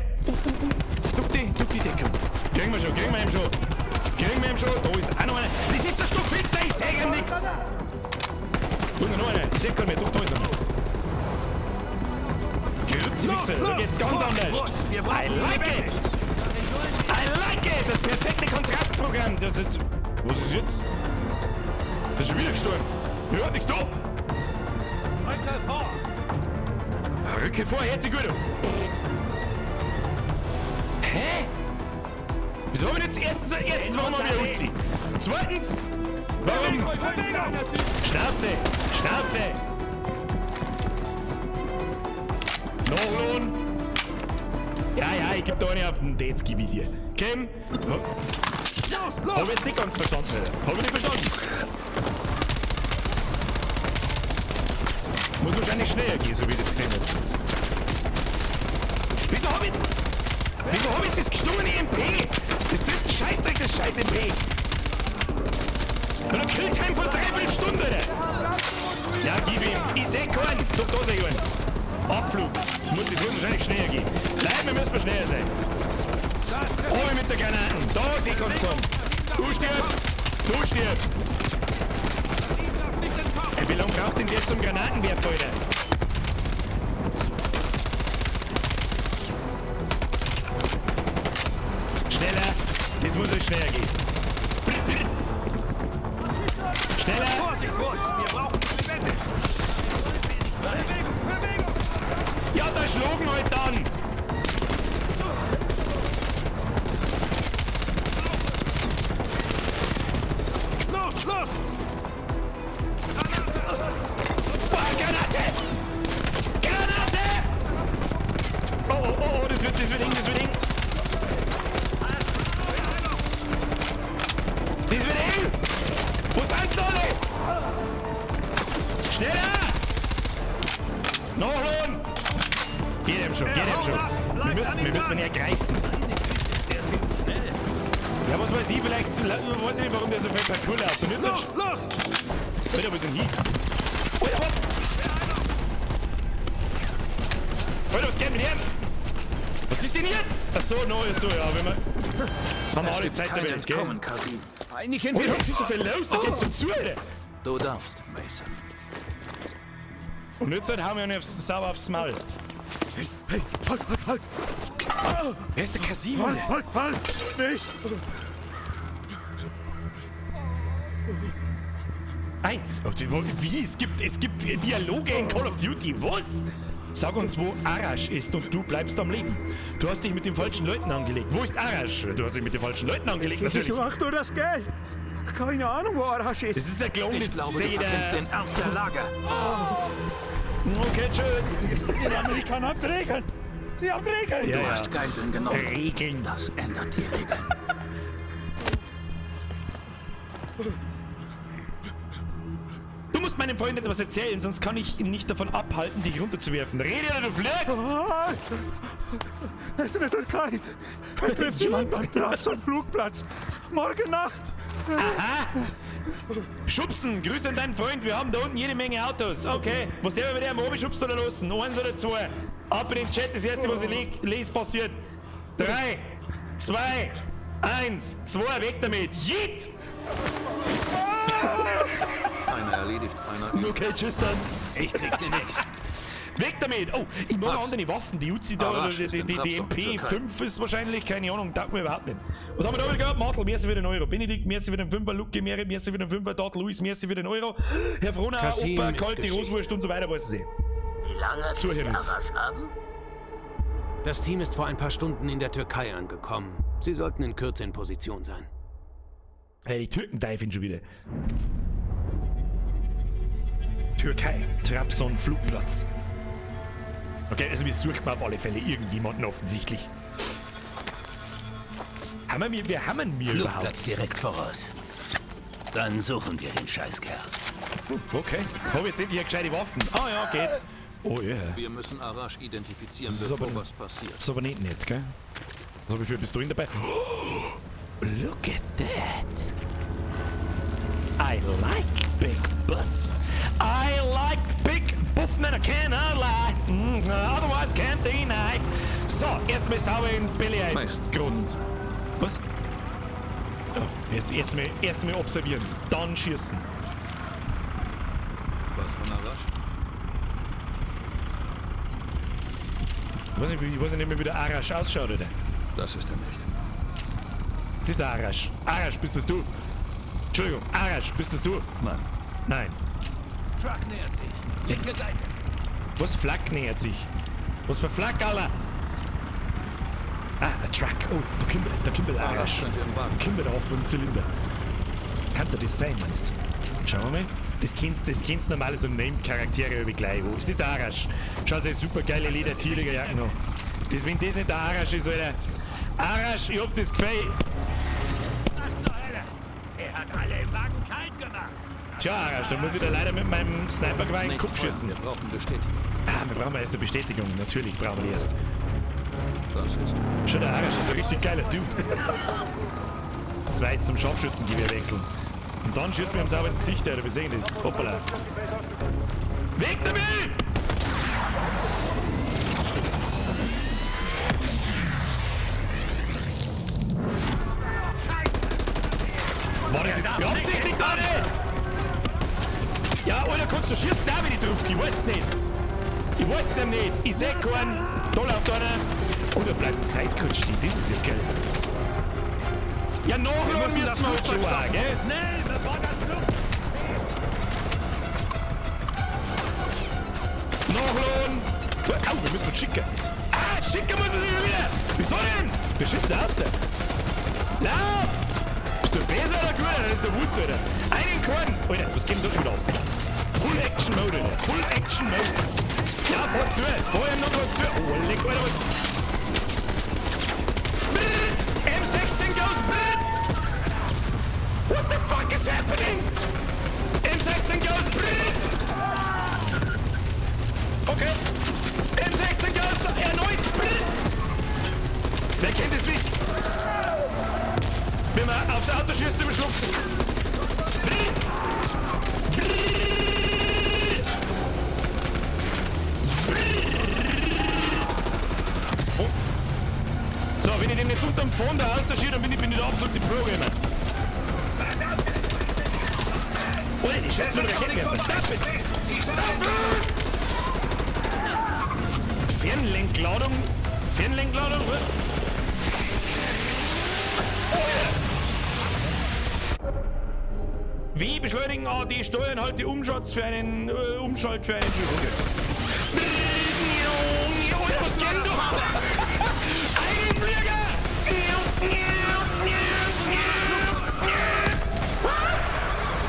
Duck die Deckung! Kriegen wir schon, kriegen wir ihn schon! Kriegen wir ihn schon! Da ist auch noch einer! Das ist der Stockfinster, ich seh ja nix! Da ist noch einer! Ich seh keinen mehr, doch, da ist noch einer! Grütze, da geht's ganz anders! I like it! I like it! Das perfekte Kontrastprogramm! Das ist, was ist jetzt? Das ist schon wieder gestorben! Ja, nix da! Rücke vor! Rücke vor, hört sich gut an! Hä? Wieso haben wir jetzt erstens warum haben wir Uzi? Zweitens, warum? Schnauze! Schnauze! Nachladen! Ja, ja, ich geb da eine auf den Dates, gib ich dir. Kim! Los, los! Hab ich jetzt nicht ganz verstanden, Alter. Hab ich nicht verstanden. Muss wahrscheinlich schneller gehen, so wie ich das gesehen hab. Wieso hab ich jetzt das gestungene MP? Das trifft einen Scheißdreck, das scheiß MP. Und ein Killtime von 3,5 Stunden, Alter. Ja, gib ihm. Ich seh keinen. Doch, da seh ich einen. Abflug. Das muss wahrscheinlich schneller gehen. Nein, wir müssen schneller sein. Oben mit der Granaten. Da, die kannst du haben. Du stirbst. Du stirbst. Ey, wie lange braucht denn der zum Granatenwerfer, Alter? Schneller. Das muss jetzt schneller gehen. Schneller. Vorsicht, Woods. Wir brauchen dich lebendig. Bewegung, Bewegung. Ja, da schlagen halt dann. Los, los! Boah, Granate! Granate! Oh, oh, oh, oh, das wird eng, das wird eng. Das wird eng! Wo sind sie alle? Schneller! Nachladen! Geht ihm schon, geht ihm schon. Wir müssen ihn ergreifen. Ja, was weiß ich, vielleicht zu weiß ich nicht, warum der so viel Parkour läuft. Und jetzt Los, los! Alter, wo ist denn hin? Alter, was? Alter, was geht mit ihm? Was ist denn jetzt? Ach so, no, so, ja, wenn wir... Haben wir alle Zeit der Welt, gell? Kasim. Alter, was ist so viel los? Da geht's so zu, Alter. Du darfst, Mason. Und jetzt halt hauen wir ihn sauber aufs Maul. Hey, hey, halt, halt, halt! Wer ist der Kasim? Halt, halt, halt! Nicht! Eins. Wie? Es gibt Dialoge in Call of Duty. Was? Sag uns, wo Arash ist und du bleibst am Leben. Du hast dich mit den falschen Leuten angelegt. Wo ist Arash? Du hast dich mit den falschen Leuten angelegt, natürlich. Ich mach nur das Geld. Keine Ahnung, wo Arash ist. Das ist ein Klon, Ich das glaube, du verkennst den Ernst der Lage. Okay, tschüss. Die Amerikaner habt Regeln. Die habt Regeln. Ja, Du ja. hast Geiseln genommen. Regeln. Das ändert die Regeln. musst meinem Freund etwas erzählen, sonst kann ich ihn nicht davon abhalten, dich runterzuwerfen. Rede oder du fliegst! Er ist in der Türkei. Er trifft jemand beim Trabzon Flugplatz. Morgen Nacht. Aha! Schubsen! Grüße an deinen Freund, wir haben da unten jede Menge Autos. Okay, was der mit dem oben schubst oder losen? Eins oder zwei? Ab in den Chat, das erste, was ich lese, passiert. 3, 2, 1, 2, weg damit! Yeet! Einer erledigt, einer. Okay, tschüss dann. Ich krieg den nicht. Weg damit! Oh, ich mag andere Waffen. Die Uzi da, Arash die, ist in die Trabzon, MP5 ist wahrscheinlich, keine Ahnung, taugt mir überhaupt nicht. Was haben wir da wieder gehabt? Martel, merci für den Euro. Benedikt, merci für den Fünfer. Luke, merci für den Fünfer. Dort, Luis, merci für den Euro. Herr Frohner, Kasim Opa, ist kalte Geschichte. Roswurst und so weiter, weiß ich. Wie lange bis Zuhören Sie jetzt. Arash haben? Das Team ist vor ein paar Stunden in der Türkei angekommen. Sie sollten in Kürze in Position sein. Hey, die Türken diven schon wieder. Türkei, Trabzon Flugplatz. Okay, also wir suchen auf alle Fälle irgendjemanden offensichtlich. Haben wir, wer haben wir überhaupt? Flugplatz direkt voraus. Dann suchen wir den Scheißkerl. Okay. Hab jetzt endlich gescheite Waffen. Ah ja, geht. Oh ja. Yeah. Wir müssen Arash identifizieren, Das ist bevor aber- was passiert. Ist aber nicht nett, gell? So, wie viele Pistolen dabei? Oh, look at that. I like big butts. I like big buffen and I cannot lie. Otherwise can't deny. So, erstmal sauber in Belly eingerotzt. Was? Oh, erstmal observieren, dann schießen. Was von Arash? Ich weiß nicht mehr, wie der Arash ausschaut, oder? Das ist er nicht. Das ist der Arash. Arash, bist das du? Entschuldigung, Arash, bist das du? Nein. Nein. Truck nähert sich. Linke Seite. Was Flak nähert sich? Was für Flak, Alter? Ah, ein Truck. Oh, da kommt der Arash. Arash könnte im Wagen Da kommt der auf dem Zylinder. Kann der das sein, meinst du? Schauen wir mal. Das kennst du normal so Named-Charaktere über gleich. Wo ist das der Arash? Schau, seine super geile Leder-Tierliger Jacken an. Das, wenn das nicht der Arash ist, Alter. Arash, ich hab das Gefühl. Was zur Hölle? Er hat alle im Wagen kalt gemacht. Tja, Arash, da muss ich da leider mit meinem Sniper-Geweih in den Nicht Kopf feuern, schießen. Wir brauchen Bestätigung. Ah, wir brauchen erst eine Bestätigung. Natürlich brauchen wir die erst. Das ist er. Schau, der Arash ist ein richtig geiler Dude. 2 zum Scharfschützengewehr wechseln. Und dann schießt mir ihm sauber ins Gesicht, Alter. Wir sehen das. Hoppala. Weg damit! War das jetzt beabsichtigt, Alter? Ja, Alter, kannst du schießen auch, wenn ich drück? Ich weiß nicht. Ich weiß es nicht. Ich seh keinen. Da läuft einer. Oh, da bleibt Zeit kurz stehen. Das ist ja geil. Ja, nachladen müssen wir halt schon auch, gell? Schnell, bevor das Flug... Nachladen! Au, wir müssen uns schicken. Ah, schicken muss man sich wieder! Wieso denn? Wir schießen raus. Lauf! Bist du besser oder gut? Das ist der Wutz, Alter. Einen Korn! Alter, was geht denn da schon wieder ab? Full Action Mode, Alter. Full Action Mode. Ja, fahr zu! Fahr ihm noch grad zu! Oh, leck, Alter, was... Brrr, M16 goes brrr. What the fuck is happening? M16 goes brrr. Okay. M16 goes erneut brrr. Wer kennt es nicht? Wenn man aufs Auto schießt, überschluckt es. Brrr. Brrr. Brrr. Oh. So, wenn ich den jetzt unterm Phone da rausschieße, dann bin ich der absolute Programmer. Alter, die schießt mit Raketenwerfer. Stop it! Stop it! Fernlenkladung? Fernlenkladung? Was? Oh ja! W beschleunigen, A, D steuern, halte Umschalt für einen Umschalt für einen Schuss. Okay. Alter, was geht denn da? Einen Flieger!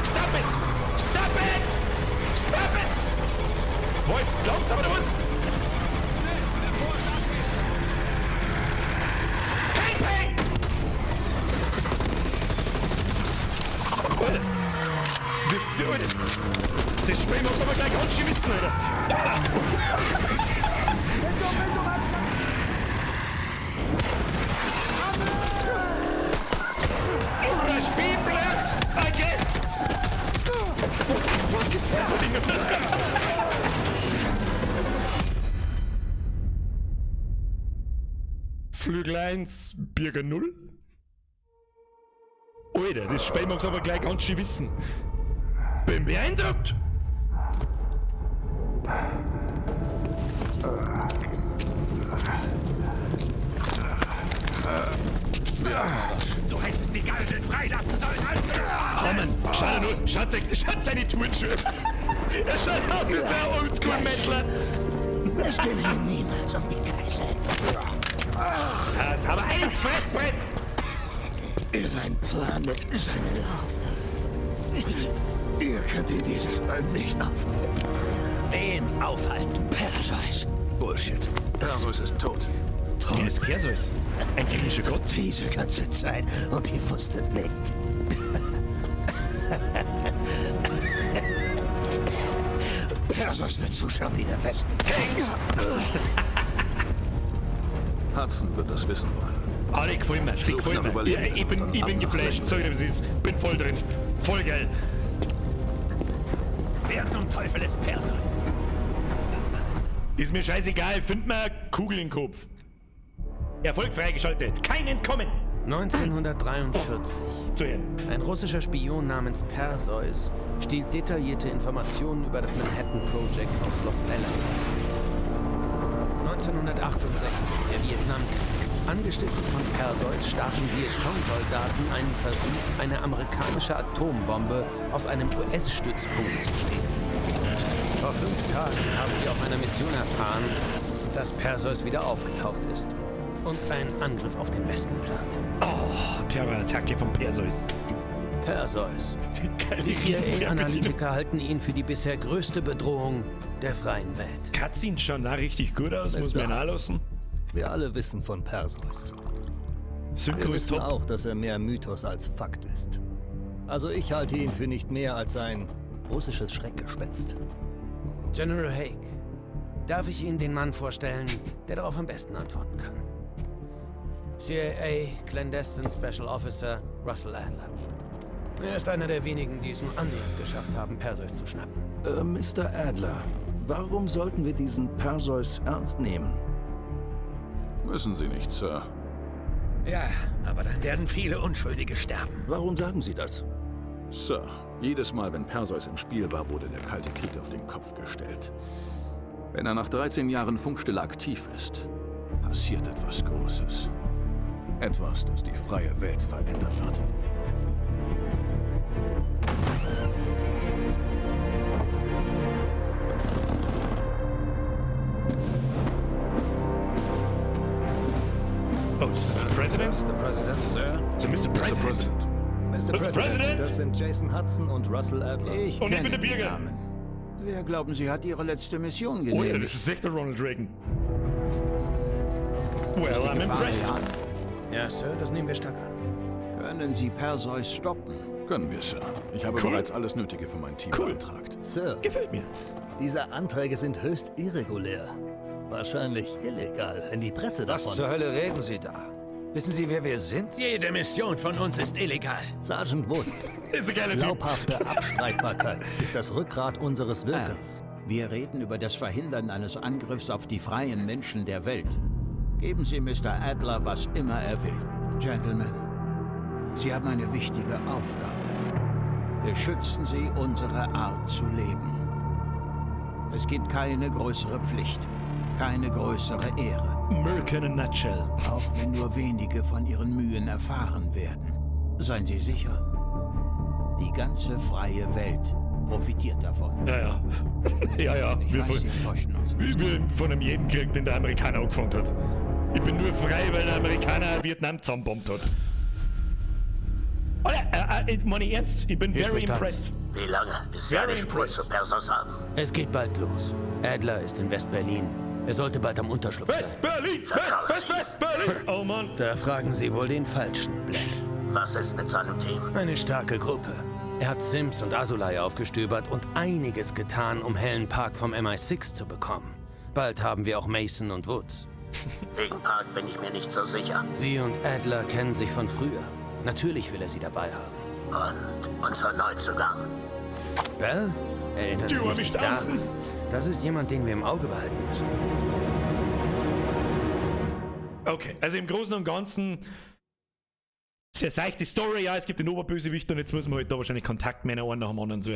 Stop it! Stop it! Stop it! War jetzt langsam oder was? Hey, hey! Alter! Alter! Das Spiel musst du aber gleich ganz schön wissen, Alter. Oder Spielplatz, I guess. What the fuck is happening? Flügel 1, Birger 0. Alter, das Spiel magst du aber gleich ganz schön wissen. Bin beeindruckt. Du hättest die Geiseln freilassen sollen, Oh Mann, schau dir nur, schaut, schaut seine Turnschuhe. Er schaut aus wie so ein Oldschool-Mettler. Es ging hier niemals um die Geiseln. Das aber eins Fressbrett. Sein Plan mit seinem Lauf. Ihr könnt ihn dieses Mal nicht aufhalten. Wen aufhalten? Perseus. Bullshit. Perseus ist tot. Tot. Wer ist Perseus? Ein griechischer Gott? Diese ganze Zeit und ihr wusstet nicht. Perseus wird zuschauen, wie der Westen. Hudson wird das wissen wollen. Ah, die gefallen mir, die gefallen mir. Ja, ich bin geflasht, sag ich dir, was ist. Bin voll drin. Voll geil. Wer zum Teufel ist Perseus? Ist mir scheißegal, find mir Kugel in den Kopf. Erfolg freigeschaltet. Kein Entkommen. 1943. Zu hören. Ein russischer Spion namens Perseus stiehlt detaillierte Informationen über das Manhattan Project aus Los Alamos. 1968, der Vietnamkrieg. Angestiftet von Perseus starten Vietcong-Soldaten einen Versuch, eine amerikanische Atombombe aus einem US-Stützpunkt zu stehlen. Vor 5 Tagen haben wir auf einer Mission erfahren, dass Perseus wieder aufgetaucht ist und einen Angriff auf den Westen plant. Oh, Terrorattacke von Perseus. Perseus. Die Die CIA-Analytiker halten ihn für die bisher größte Bedrohung der freien Welt. Cutscenes schauen da richtig gut aus, muss man nachlassen. Wir alle wissen von Perseus. Synchro Wir ist wissen top. auch, dass er mehr Mythos als Fakt ist. Also ich halte ihn für nicht mehr als ein russisches Schreckgespenst. General Haig, darf ich Ihnen den Mann vorstellen, der darauf am besten antworten kann? CIA Clandestine Special Officer Russell Adler. Er ist einer der wenigen, die es nur annähernd geschafft haben, Perseus zu schnappen. Mr. Adler, warum sollten wir diesen Perseus ernst nehmen? Müssen Sie nicht, Sir. Ja, aber dann werden viele Unschuldige sterben. Warum sagen Sie das? Sir, jedes Mal, wenn Perseus im Spiel war, wurde der Kalte Krieg auf den Kopf gestellt. Wenn er nach 13 Jahren Funkstille aktiv ist, passiert etwas Großes. Etwas, das die freie Welt verändern wird. Oh, this is the President? Mr. President. Sir? So, Mr. President. President. Mr. Mr. President, President? das sind Jason Hudson und Russell Adler. Ich Und ich bin kenne der die Birger. Namen. Wer glauben Sie, hat Ihre letzte Mission Oh ja, genehmigt? das ist echt der Ronald Reagan. Well, Ist die I'm Gefahr impressed. real? Ja, Sir, das nehmen wir stark an. Können Sie Perseus stoppen? Können wir, Sir. Ich habe Cool. bereits alles Nötige für mein Team Cool. beantragt. Sir, Gefällt mir. diese Anträge sind höchst irregulär. Wahrscheinlich illegal, wenn die Presse Was davon... zur Hölle reden Sie da? Wissen Sie, wer wir sind? Jede Mission von uns ist illegal. Sergeant Woods, Ist ein geiler Typ. glaubhafte Abstreitbarkeit ist das Rückgrat unseres Wirkens. Wir reden über das Verhindern eines Angriffs auf die freien Menschen der Welt. Geben Sie Mr. Adler, was immer er will. Gentlemen, Sie haben eine wichtige Aufgabe. Beschützen Sie unsere Art zu leben. Es gibt keine größere Pflicht, keine größere Ehre. American in a nutshell. Auch wenn nur wenige von Ihren Mühen erfahren werden. Seien Sie sicher, die ganze freie Welt profitiert davon. Ja, ja. Ja, ja. Ich Wir weiß, von, Sie täuschen uns nicht. wir von einem jeden Krieg, den der Amerikaner angefangen hat. Ich bin nur frei, weil der Amerikaner Vietnam zusammenbombt hat. Alter, meine ich ernst, ich bin Hier very spricht Hans. impressed. Wie lange, bis wir Very eine Spur impressed. zu Perseus haben? Es geht bald los. Adler ist in West-Berlin. Er sollte bald am Unterschlupf sein. West-Berlin! West, Vertrauen West, Sie. West-Berlin! Oh Mann. Da fragen Sie wohl den Falschen, Black. Was ist mit seinem Team? Eine starke Gruppe. Er hat Sims und Asulai aufgestöbert und einiges getan, um Helen Park vom MI6 zu bekommen. Bald haben wir auch Mason und Woods. Wegen Park bin ich mir nicht so sicher. Sie und Adler kennen sich von früher. Natürlich will er sie dabei haben. Und unser Neuzugang. Bell? Erinnern Sie mich nicht daran? Das ist jemand, den wir im Auge behalten müssen. Okay, also im Großen und Ganzen sehr seichte Story, ja, es gibt den Oberbösewicht und jetzt müssen wir halt da wahrscheinlich Kontaktmänner einen nach dem anderen so.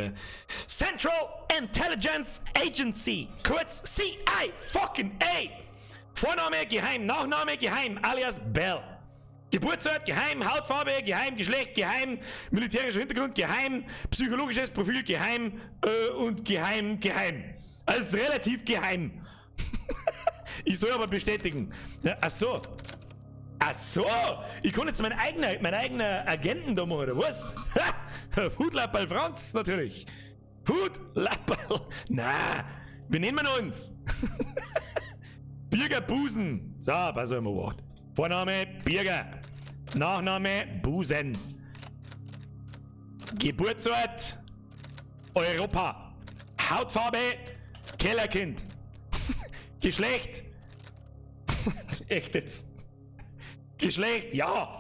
Central Intelligence Agency, kurz CI fucking A. Vorname geheim, Nachname geheim, alias Bell. Geburtsort geheim, Hautfarbe geheim, Geschlecht geheim, militärischer Hintergrund geheim, psychologisches Profil geheim und geheim, geheim. Also relativ geheim. Ich soll aber bestätigen. Ja, ach so. Ach so! Ich kann jetzt meinen eigenen Agenten da machen, oder was? Ha! Foodlapperl Franz natürlich. Foodlapperl. Na, wie nennen wir uns? Birger Busen. So, pass auf, mal. Vorname Birger. Nachname Busen. Geburtsort Europa. Hautfarbe Kellerkind. Geschlecht. Echt jetzt. Geschlecht, ja.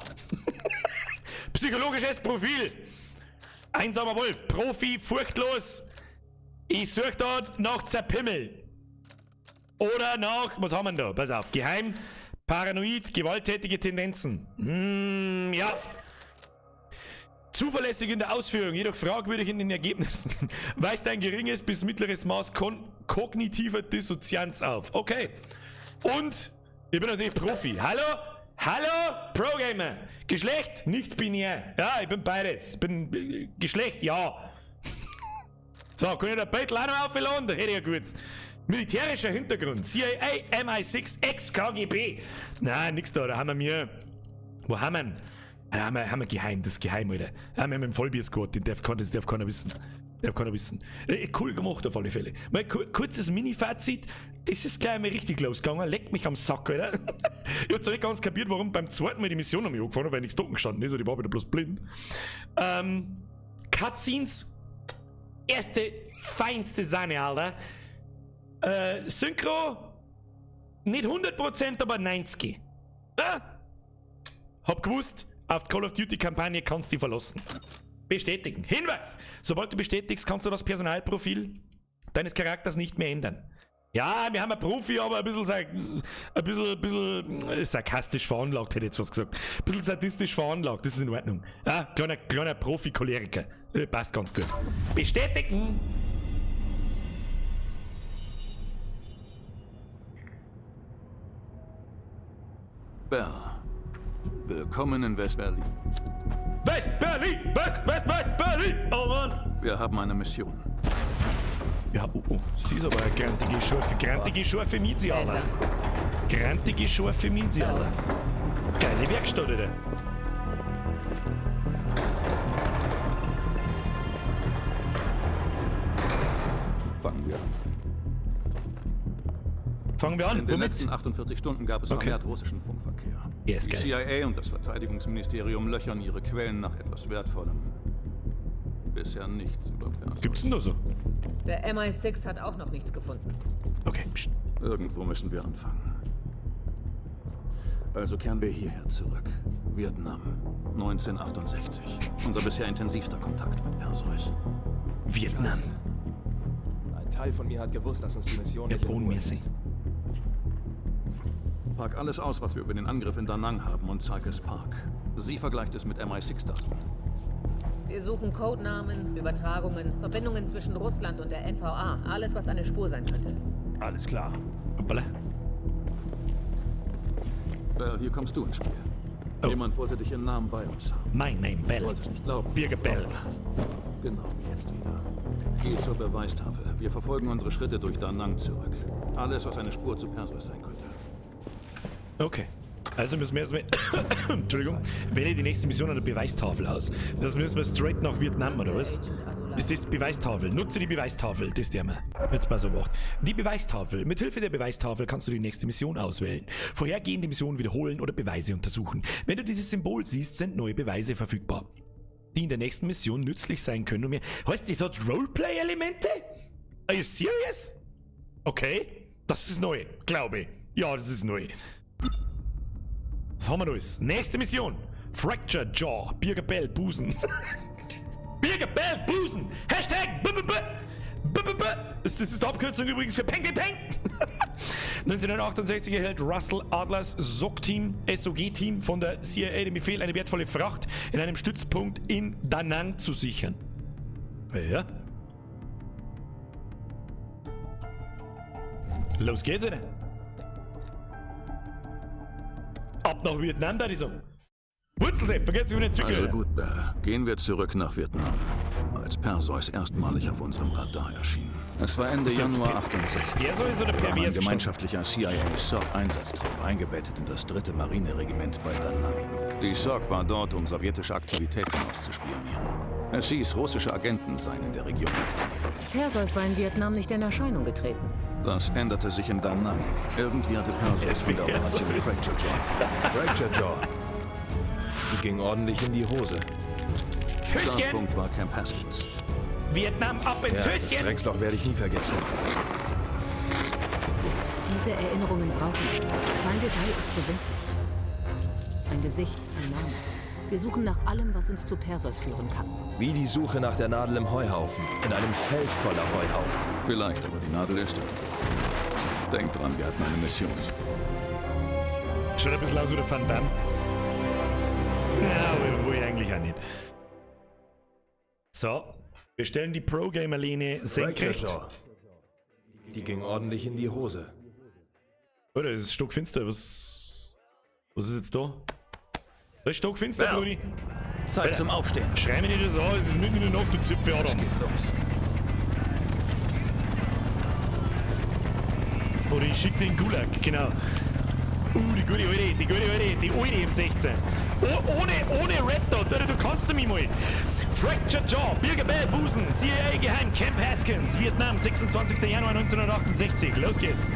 Psychologisches Profil. Einsamer Wolf, Profi, furchtlos. Ich suche da nach Zerpimmel. Oder nach, was haben wir denn da? Pass auf, geheim, paranoid, gewalttätige Tendenzen. Ja. Zuverlässig in der Ausführung, jedoch fragwürdig in den Ergebnissen. Weist ein geringes bis mittleres Maß kognitiver Dissozianz auf. Okay. Und ich bin natürlich Profi. Hallo? Hallo? Pro-Gamer. Geschlecht? Nicht binär. Ja, ich bin beides. Bin Geschlecht? Ja. So, kann ich da Beitel auch noch aufladen? Da hätte ich ja gewusst. Militärischer Hintergrund. CIA, MI6, Ex-KGB. Nein, nix da. Da haben wir mir. Wo haben wir ihn? Da haben wir geheim, das ist geheim, Alter. Da haben wir mit dem Vollbier-Squad, den darf, das darf keiner wissen. Darf keiner wissen. Cool gemacht auf alle Fälle. Mal kurzes Mini-Fazit. Das ist gleich mal richtig losgegangen. Leckt mich am Sack, Alter. Ich hab zwar nicht ganz kapiert, warum beim zweiten Mal die Mission noch nicht angefahren habe, weil nichts trocken gestanden ist. Ich war wieder bloß blind. Cutscenes. Erste, feinste Sahne, Alter. Synchro. Nicht 100%, aber 90%. Ah? Hab gewusst, auf die Call of Duty Kampagne kannst du dich verlassen. Bestätigen. Hinweis! Sobald du bestätigst, kannst du das Personalprofil deines Charakters nicht mehr ändern. Ja, wir haben einen Profi, aber ein bisschen sarkastisch veranlagt, hätte ich jetzt was gesagt. Ein bisschen sadistisch veranlagt, das ist in Ordnung. Ja, kleiner Profi-Choleriker. Passt ganz gut. Bestätigen! Bell. Willkommen in West-Berlin. West-Berlin! West-West-West-Berlin! Oh Mann! Wir haben eine Mission. Ja, oh, oh. Sie ist aber eine grantige, scharfe Miezi, Alter. Grantige, scharfe Miezi, Alter. Geile Werkstatt, Alter. Fangen wir an. Fangen wir an. In den letzten 48 Stunden gab es vermehrt russischen Funkverkehr. Yes, die CIA und das Verteidigungsministerium löchern ihre Quellen nach etwas Wertvollem. Bisher nichts über Perseus. Gibt's denn da so? Der MI6 hat auch noch nichts gefunden. Okay. Psst. Irgendwo müssen wir anfangen. Also kehren wir hierher zurück. Vietnam, 1968. Unser bisher intensivster Kontakt mit Perseus. Vietnam. Scheiße. Ein Teil von mir hat gewusst, dass uns die Mission nicht in Ruhe lässt. Pack alles aus, was wir über den Angriff in Da Nang haben und zeig es Park. Sie vergleicht es mit MI6-Daten. Wir suchen Codenamen, Übertragungen, Verbindungen zwischen Russland und der NVA. Alles, was eine Spur sein könnte. Alles klar. Hoppala. Bell, hier kommst du ins Spiel. Oh. Jemand wollte dich in Namen bei uns haben. Mein Name Bell. Du wolltest nicht glauben. Birger Bell. Genau wie jetzt wieder. Geh zur Beweistafel. Wir verfolgen unsere Schritte durch Da Nang zurück. Alles, was eine Spur zu Perseus sein könnte. Okay. Also müssen wir erstmal. Entschuldigung. Wähle die nächste Mission an der Beweistafel aus. Das müssen wir straight nach Vietnam, oder was? Ist das die Beweistafel? Nutze die Beweistafel. Das der mal. Jetzt mal so gemacht. Die Beweistafel. Mit Hilfe der Beweistafel kannst du die nächste Mission auswählen. Vorhergehende Missionen wiederholen oder Beweise untersuchen. Wenn du dieses Symbol siehst, sind neue Beweise verfügbar. die in der nächsten Mission nützlich sein können. Und mir. Heißt, das hat Roleplay-Elemente? Are you serious? Okay, das ist neu, glaube ich. Ja, das ist neu. Was haben wir alles? Nächste Mission. Fracture Jaw. Birger Bell, Busen. Birger Bell, Busen. Hashtag B -B -B. B -B -B. Das ist die Abkürzung übrigens für Peng Peng Peng. 1968 erhält Russell Adlers SOG-Team, SOG-Team von der CIA den Befehl, eine wertvolle Fracht in einem Stützpunkt in Da Nang zu sichern. Ja. Los geht's, Alter. Ab nach Vietnam, da ich sagen. Wurzelsepp, vergesst über den Zückel. Also gut, Bell. Gehen wir zurück nach Vietnam. Als Perseus erstmalig auf unserem Radar erschien. Es war Ende Januar 68. Perseus oder Da war ein pervers gemeinschaftlicher CIA-SOG-Einsatztrupp eingebettet in das 3. Marineregiment bei Da Nang. Die SOG war dort, um sowjetische Aktivitäten auszuspionieren. Es hieß, russische Agenten seien in der Region aktiv. Perseus war in Vietnam nicht in Erscheinung getreten. Das änderte sich in Da Nang. Irgendwie hatte Perseus von der Operation Fracture Jaw erfahren. Fracture Jaw. Die ging ordentlich in die Hose. Startpunkt war Camp Haskins. Vietnam ab ins Ja, das Höschen! Drecksloch werde ich nie vergessen. Diese Erinnerungen brauchen wir. Kein Detail ist so winzig. Ein Gesicht, ein Name. Wir suchen nach allem, was uns zu Perseus führen kann. Wie die Suche nach der Nadel im Heuhaufen. In einem Feld voller Heuhaufen. Vielleicht, aber die Nadel ist irgendwo. Denk dran, wir hatten eine Mission. Schaut ein bisschen aus wie der Van Damme. Ja, aber wohl eigentlich auch nicht. So, wir stellen die Pro-Gamer-Lehne senkrecht. Fracture Jaw. Die ging ordentlich in die Hose. Oder es ist stockfinster. Was ist jetzt da? Das ist stockfinster, Bell. Brudi. Zeit Alter, zum Aufstehen. Schrei mir nicht das an, es ist mitten in der Nacht, du Zipfel, Adam. Es geht los. Oder ich schick den Gulag, genau. Die gute alte, die gute alte, die alte M16. Oh, ohne Red Dot, Alter, du kannst mich mal. Fractured Jaw, Birger Bell, Busen, CIA Geheim, Camp Haskins, Vietnam, 26. Januar 1968. Los geht's.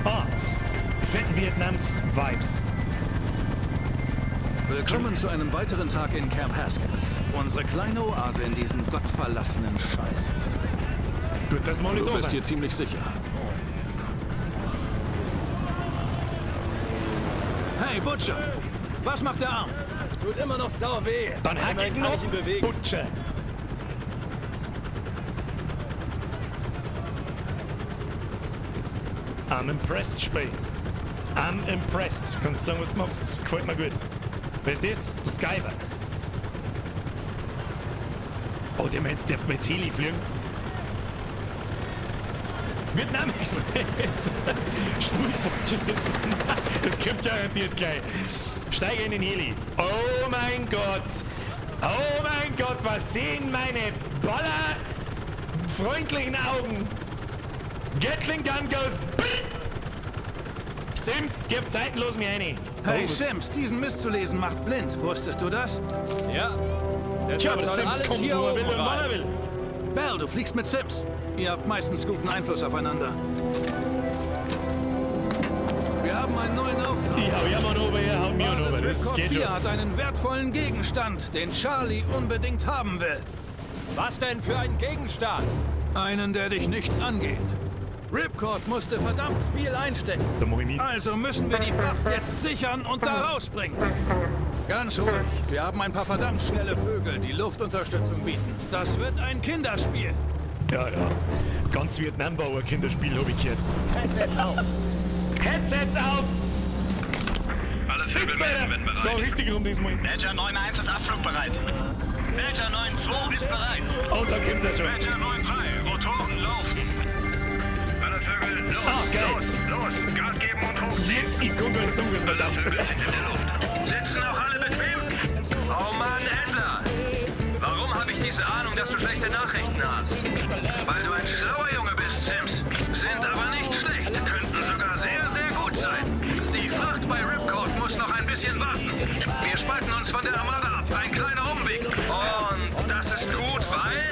Ah, fetten Vietnams Vibes. Willkommen zu einem weiteren Tag in Camp Haskins. Unsere kleine Oase in diesem gottverlassenen Scheiß. Gut, dass wir alle Du da bist sind. hier ziemlich sicher. Hey, Butcher! Was macht der Arm? Tut immer noch sau weh. Dann hack Immerhin ich kann noch, ich ihn bewegen. Butcher. I'm impressed, Spiel. I'm impressed. Kannst du sagen, was du magst. Gefällt mir gut. Wer ist das? Der Skyver. Oh, der meint, darf man jetzt Heli fliegen? Vietnam Express. Spulfortschritt. Das kommt garantiert gleich. Steige in den Heli. Oh mein Gott. Oh mein Gott, was sehen meine ballerfreundlichen Augen? Gatling Gun goes. Brrr. Sims, gib zeitlos mir eine. Hey, Oh, Sims, diesen Mist zu lesen macht blind. Wusstest du das? Ja. Tja, aber Deshalb soll Sims alles kommt, hier wo er oben will und wann er rein. will. Bell, du fliegst mit Sims. Ihr habt meistens guten Einfluss aufeinander. Wir haben einen neuen Auftrag. Ich hau ja mal oben, er haut mir Basis oben. Das Ripcord geht 4 schon. hat einen wertvollen Gegenstand, den Charlie unbedingt haben will. Was denn für ein Gegenstand? Einen, der dich nichts angeht. Ripcord musste verdammt viel einstecken. Da mach ich mit. Also müssen wir die Fracht jetzt sichern und da rausbringen. Ganz ruhig. Wir haben ein paar verdammt schnelle Vögel, die Luftunterstützung bieten. Das wird ein Kinderspiel. Ja, ja. Ganz Vietnam war ein Kinderspiel, hab ich gehört. Headsets auf! Headsets auf! Alles Sitzt, Alter! So richtig rum diesmal. Badger 9-1 ist abflugbereit. Badger 9-2 ist bereit. Oh, da kommt's ja schon. Badger 9-3, Rotoren laufen. Alle Vögel, los, Ah, geil. los, los, Gas geben und hochziehen. Ich komm gar nicht sagen, was man glaubt. Vögel sind in der Luft. Sitzen auch alle bequem? Oh Mann, Adler! Warum habe ich diese Ahnung, dass du schlechte Nachrichten hast? Weil du ein schlauer Junge bist, Sims. Sind aber nicht schlecht, könnten sogar sehr, sehr gut sein. Die Fracht bei Ripcord muss noch ein bisschen warten. Wir spalten uns von der Armada ab. Ein kleiner Umweg. Und das ist gut, weil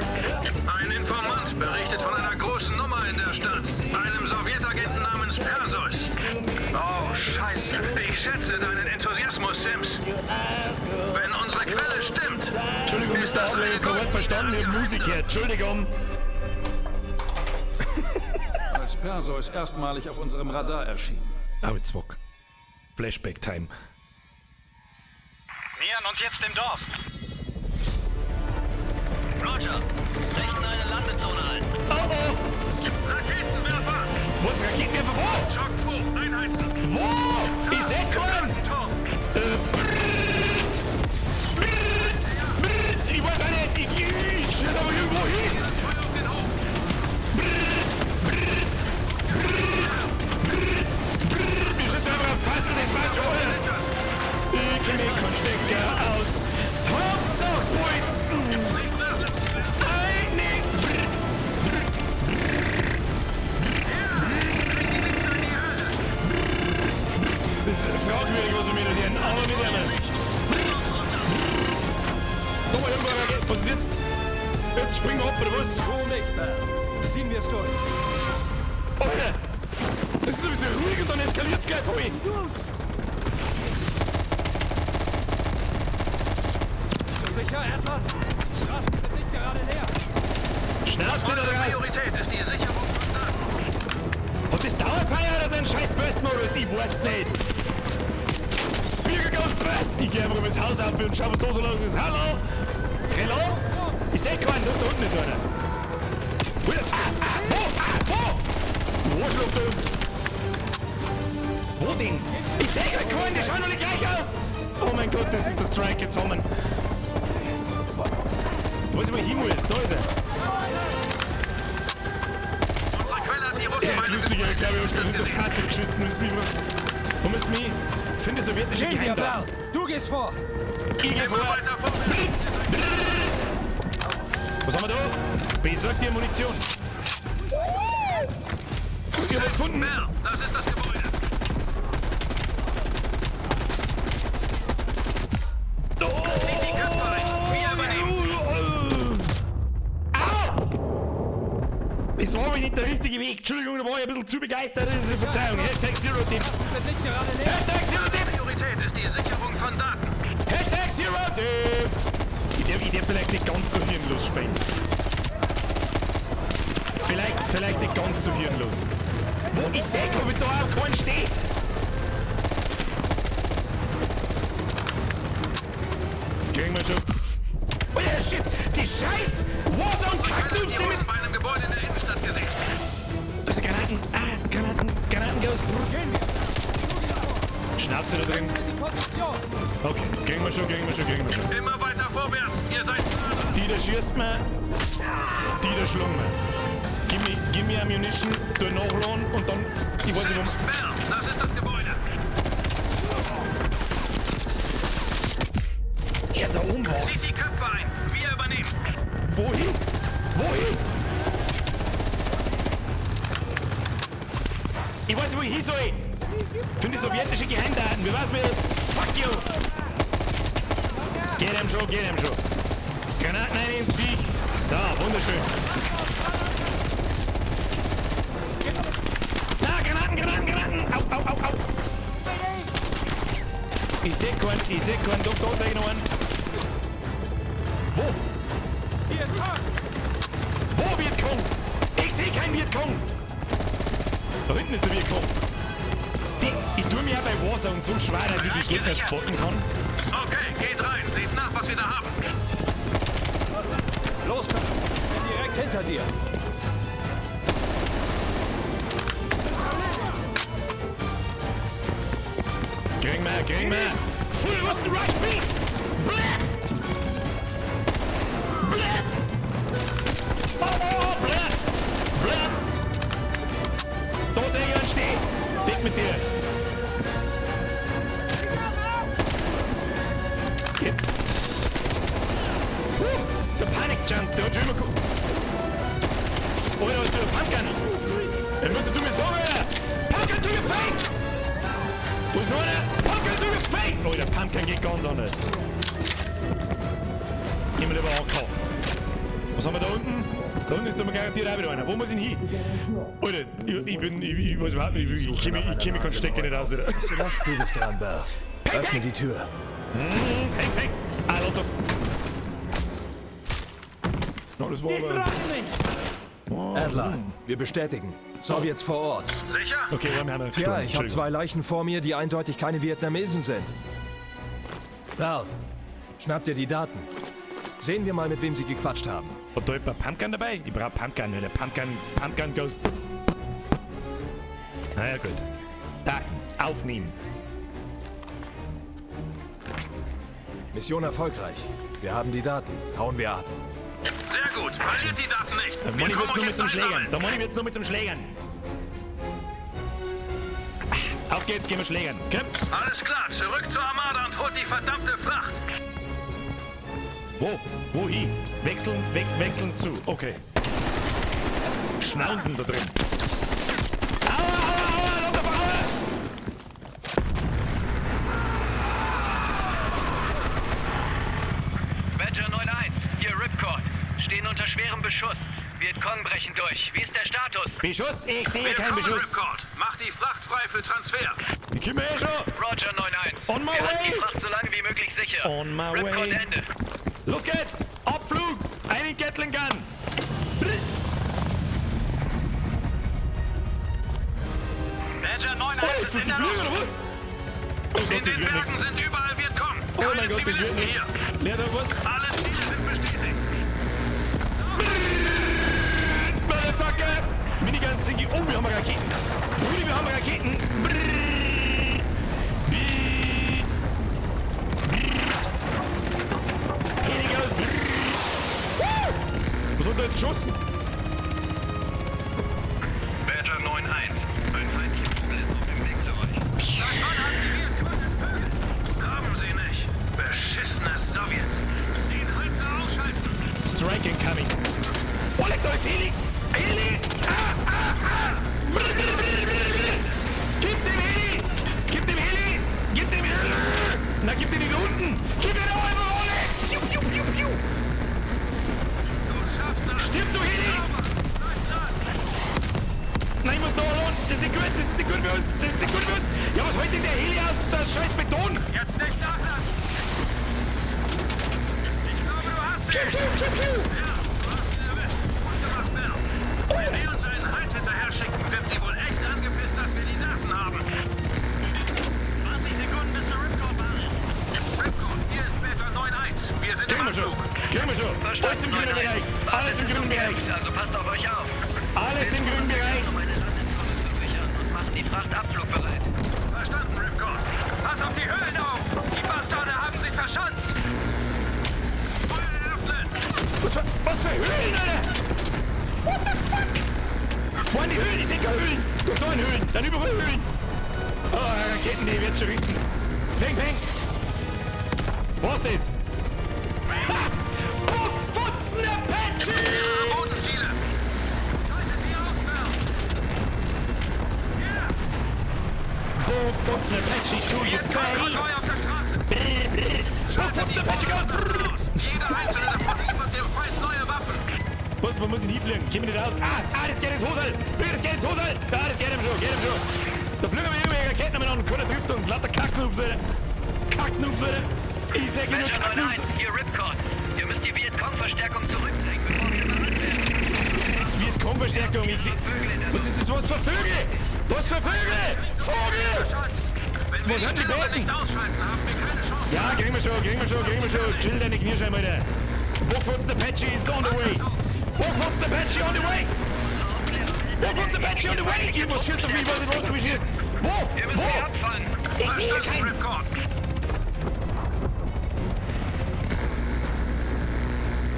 ein Informant berichtet von einer großen Nummer in der Stadt. Einem Sowjetagenten namens Perseus. Oh, scheiße. Ich schätze deinen Enthusiasmus, Sims. Wenn unsere Quelle stimmt, Entschuldigung. Mr. Adler, ich hab kein Wort verstanden, ich hab Musik gehört. Entschuldigung. Als Perseus erstmalig auf unserem Radar erschien. Aber Zwock. Flashback Time. Nähern uns jetzt dem Dorf. Roger, richten eine Landezone ein. Oh oh! Raketenwerfer! Was? Raketenwerfer? Wo? Shock 2, einheizen! Wo? Ich seh keinen! Brrrt. Brrrt. Brrrt. Ich weiß auch nicht. Ich schieß aber irgendwo hin. Brrrt. Brrrt. Brrrt. Brrrt. Wir schießen einfach auf Fassel, das passt schon. Ich kenne keinen Stecker aus. Hauptsache Bolzen. Eine. Brrrt. Das ist fragwürdig, was wir mit dir aber mit einer. Da mal irgendwo eine Rakete. Was ist jetzt? Jetzt springen wir ab, oder was? Ruhe mich, Bell. Ziehen wir's durch. Alter! Das ist sowieso ruhig und dann eskaliert's gleich voll. Bist du sicher, Adler? Die Straßen sind nicht gerade leer. Schnauze da Unsere raus! Priorität ist die Sicherung von Daten. Hat das Dauerfeuer oder so ein scheiß Burst-Modus? Ich weiß nicht. Bürger Burst! Ich geh einfach übers Haus auf und schau, was da so los ist. Hallo? Hallo? Ich seh keinen, da unten ist einer. Ah, ah, wo? Ah, wo? Arschloch da unten. Wo denn? Ich seh grad keinen, die schauen alle gleich aus! Oh mein Gott, das ist der Strike jetzt kommen. Wo ist, wo ich hin muss? Da ist er. Unsere Quelle hat die Russen Ja, ist lustig, ich glaube, ich hab das Fass geschissen und mich. Wo muss mich? Finde sowjetische Gehen wir, Geheimdaten. Bell. Du gehst vor. Ich geh vor. Weiter vorwärts. Was haben wir da? Besorg dir Munition. Ich hab was gefunden. Bell, das ist das Gebäude. Zieht die Köpfe ein. Wir übernehmen. Au! Das war aber nicht der richtige Weg. Entschuldigung, da war ich ein bisschen zu begeistert. Verzeihung. Hashtag Zero Tipp. Sind nicht gerade leer. Hashtag Zero Tipp. Priorität ist die Sicherung von Daten. Hashtag Zero Tipp. Ich darf vielleicht nicht ganz so hirnlos spielen. Vielleicht nicht ganz so hirnlos. Wo? Ich seh, glaub ich, da auch keinen steht. Kriegen wir schon. Oh ja, shit! Die scheiß Warzone-Kacknoobs sind mit... Bei einem Gebäude in der Innenstadt gesehen. Also Granaten, Granaten, Granaten, Ghost. Gehen wir. Schnauze da drin. Die Position. Okay, kriegen wir schon, kriegen wir schon, kriegen wir schon. Immer weiter vorwärts. Ihr seid Die da schießt mir, die da schlagen mir. Gib mir Ammunition, tu nachladen und dann... Ich weiß nicht, warum... Bell, das ist das Gebäude. Ja, da oben war's. Zieht die Köpfe ein. Wir übernehmen. Wohin? Wohin? Ich weiß nicht, wo ich hin soll. Finde sowjetische Geheimdaten. Wie war's mit... Fuck you! Geht ihm schon, geht ihm schon. Granaten rein ins Viech. So, wunderschön. Na, Granaten, Granaten, Granaten! Au, au, au, au! Ich seh keinen, ich seh keinen. Doch, da seh ich noch einen. Wo? Vietcong. Wo Vietcong? Ich seh keinen Vietcong! Da hinten ist der Vietcong. Ich tue mir ja bei Warzone so schwer, dass ich die Gegner spotten kann. Okay, geht rein. Seht nach, was wir da haben. Los, Bell. Bin direkt hinter dir. Kriegen wir, kriegen wir. Full Russen Rush B! Blätt! Blätt! Oh, oh, oh, blätt! Blätt! Da sehe ich einen stehen. Dick mit dir. Geht. Der Panic Jump, der hat schon immer geguckt. Alter, was du eine Pumpgun? Dann musst du mir sagen, Alter. Pumpgun to your face! Wo ist noch einer? Pumpgun to your face! Oh, der Pumpkin geht ganz anders. Gehen wir lieber AK. Was haben wir da unten? Da unten ist doch garantiert auch wieder einer. Wo muss ich denn hin? Alter, ich weiß überhaupt nicht, ich kenn mich keinen Stecker nicht aus, Alter. Weißt du was? Du bist dran, Bell. Öffne die Tür. Peng, peng. Ah, Lotto. No, das war aber... Oh. Adler, wir bestätigen. Sowjets vor Ort. Sicher? Okay, wir haben Tja, ich habe 2 Leichen vor mir, die eindeutig keine Vietnamesen sind. Val, schnapp dir die Daten. Sehen wir mal, mit wem sie gequatscht haben. Hat da jemand Pumpgun dabei? Ich brauch Pumpgun, der Pumpgun goes... Naja, gut. Daten aufnehmen. Mission erfolgreich. Wir haben die Daten. Hauen wir ab. Sehr gut. Verliert die Daten nicht. Da Wir meine ich kommen jetzt nur euch mit zum jetzt Schlägern. einsammeln. Da meine ich jetzt nur mit zum Schlägern. Auf geht's, gehen wir schlägern. Komm. Alles klar, zurück zur Armada und holt die verdammte Fracht. Wo? Wohin? Wechseln, wechseln zu. Okay. Schnauzen da drin. Aua, aua, aua, lauter Aua! Badger 9-1, hier Ripcord. Stehen unter schwerem Beschuss. Vietcong brechen durch. Wie ist der Status? Beschuss? Ich sehe keinen Willkommen, Beschuss. Ripcord. Mach die Fracht frei für Transfer. Ich komme eh schon. Roger 9-1. On my Wir halten way. die Fracht so lange wie möglich sicher. On my Ripcord way. Ende. Los geht's! Abflug! Einen Gatling Gun! Badger 9-1 Oh, jetzt muss ich fliegen, oder was? Oh In Gott, das den wird Bergen nix. sind überall Vietcong. Oh Keine mein Gott, das wird Zivilisten nix. hier. Leer da was? Alle Ziele sind bestätigt. Motherfucker! Minigun Singi. Oh, wir haben Raketen. Brudi, wir haben Raketen. Brrr. Heli goes. Brrr. Was hat da jetzt geschossen? Badger 9-1. Ein feindlicher Vogel ist auf dem Weg zu euch. Haben sie nicht. Beschissene Sowjets. Den Halter ausschalten. Strike incoming. Oh, leck, da ist Heli. Heli! Ah, ah, ah! Brr, brr, brr, brr, brr. Gib dem Heli! Gib dem Heli! Gib dem Heli! Na, gib den da unten! Gib den auch einfach alle! Piu, piu, piu, piu! Stirb, du Heli! Nein, ich muss da allein! Das ist nicht gut! Das ist nicht gut für uns! Das ist nicht gut für uns! Ja, was holt denn der Heli aus? Das ist scheiß Beton! Jetzt nicht nachlassen. Ich glaube, du hast ihn. Piu, piu, piu, piu! Ja, du hast ihn erwischt. Gut gemacht, Bell. Wenn die uns einen Halt hinterher schicken, sind sie wohl echt angepisst, dass wir die Daten haben. 20 Sekunden bis zur Ripcord-Basis. Ripcord, hier ist Badger 9-1. Wir sind im Kriegen wir schon! Anflug. Kriegen wir schon! Alles im grünen 9-1. Bereich! Alles im grünen Bereich! Also passt auf euch auf. Alles im grünen Bereich! Um eine Landezone zu sichern und machen die Fracht abflugbereit. Verstanden, Ripcord. Pass auf die Höhlen auf! Die Bastarde haben sich verschanzt! Feuer eröffnen! Was für Höhlen, Alter? What the fuck? Wo sind die Höhlen? Ich seh keine Höhlen! Doch, da in Höhlen! Dann überall Höhlen! Oh, Raketen, die wird schon richten. Peng, peng! Was ist das? Ha! Bockfotzen Apache! Bodenziele! Schalte sie aus, Bell! Bockfotzen Apache to your Konvoi face! auf der Straße! Brr, brr. Bockfotzen Apache goes! Brr. Jeder einzelne davon liefert dem Feind neue Waffen! Was, wo muss ich hinfliegen? Komm ich nicht raus? Ah, ah, das geht ins Hosel! Bitte, das geht ins Hosel! Ah, das geht ihm schon, geht ihm schon! Da fliegen wir irgendwelche Raketen umeinander und keiner trifft uns. Lauter Kacknoobs, Alter! Kacknoobs, Alter! Ich sag nur Badger Kacknoobs! 9-1, hier Ripcord. Ihr müsst die Vietcong-Verstärkung zurückdrängen, bevor wir überrannt werden. Vietcong-Verstärkung, ich seh... Was ist das? Was für Vögel? Was für Vögel? Vogel! Verschanzt! Wenn wir Wo die sind die Stellungen Besten? nicht ausschalten, haben wir keine Chance! Ja, kriegen wir schon, kriegen wir schon, kriegen wir schon. Chill deine Knierscheibe, Alter. Bockfotzen Apache is on the way. Bockfotzen Apache on the way. Bockfotzen Apache on the way. Irgendwas schießt auf mich, ich weiß nicht, was auf mich schießt. Wo? Wir müssen Wo? sie abfangen. Ich sehe hier keinen. Ripcord!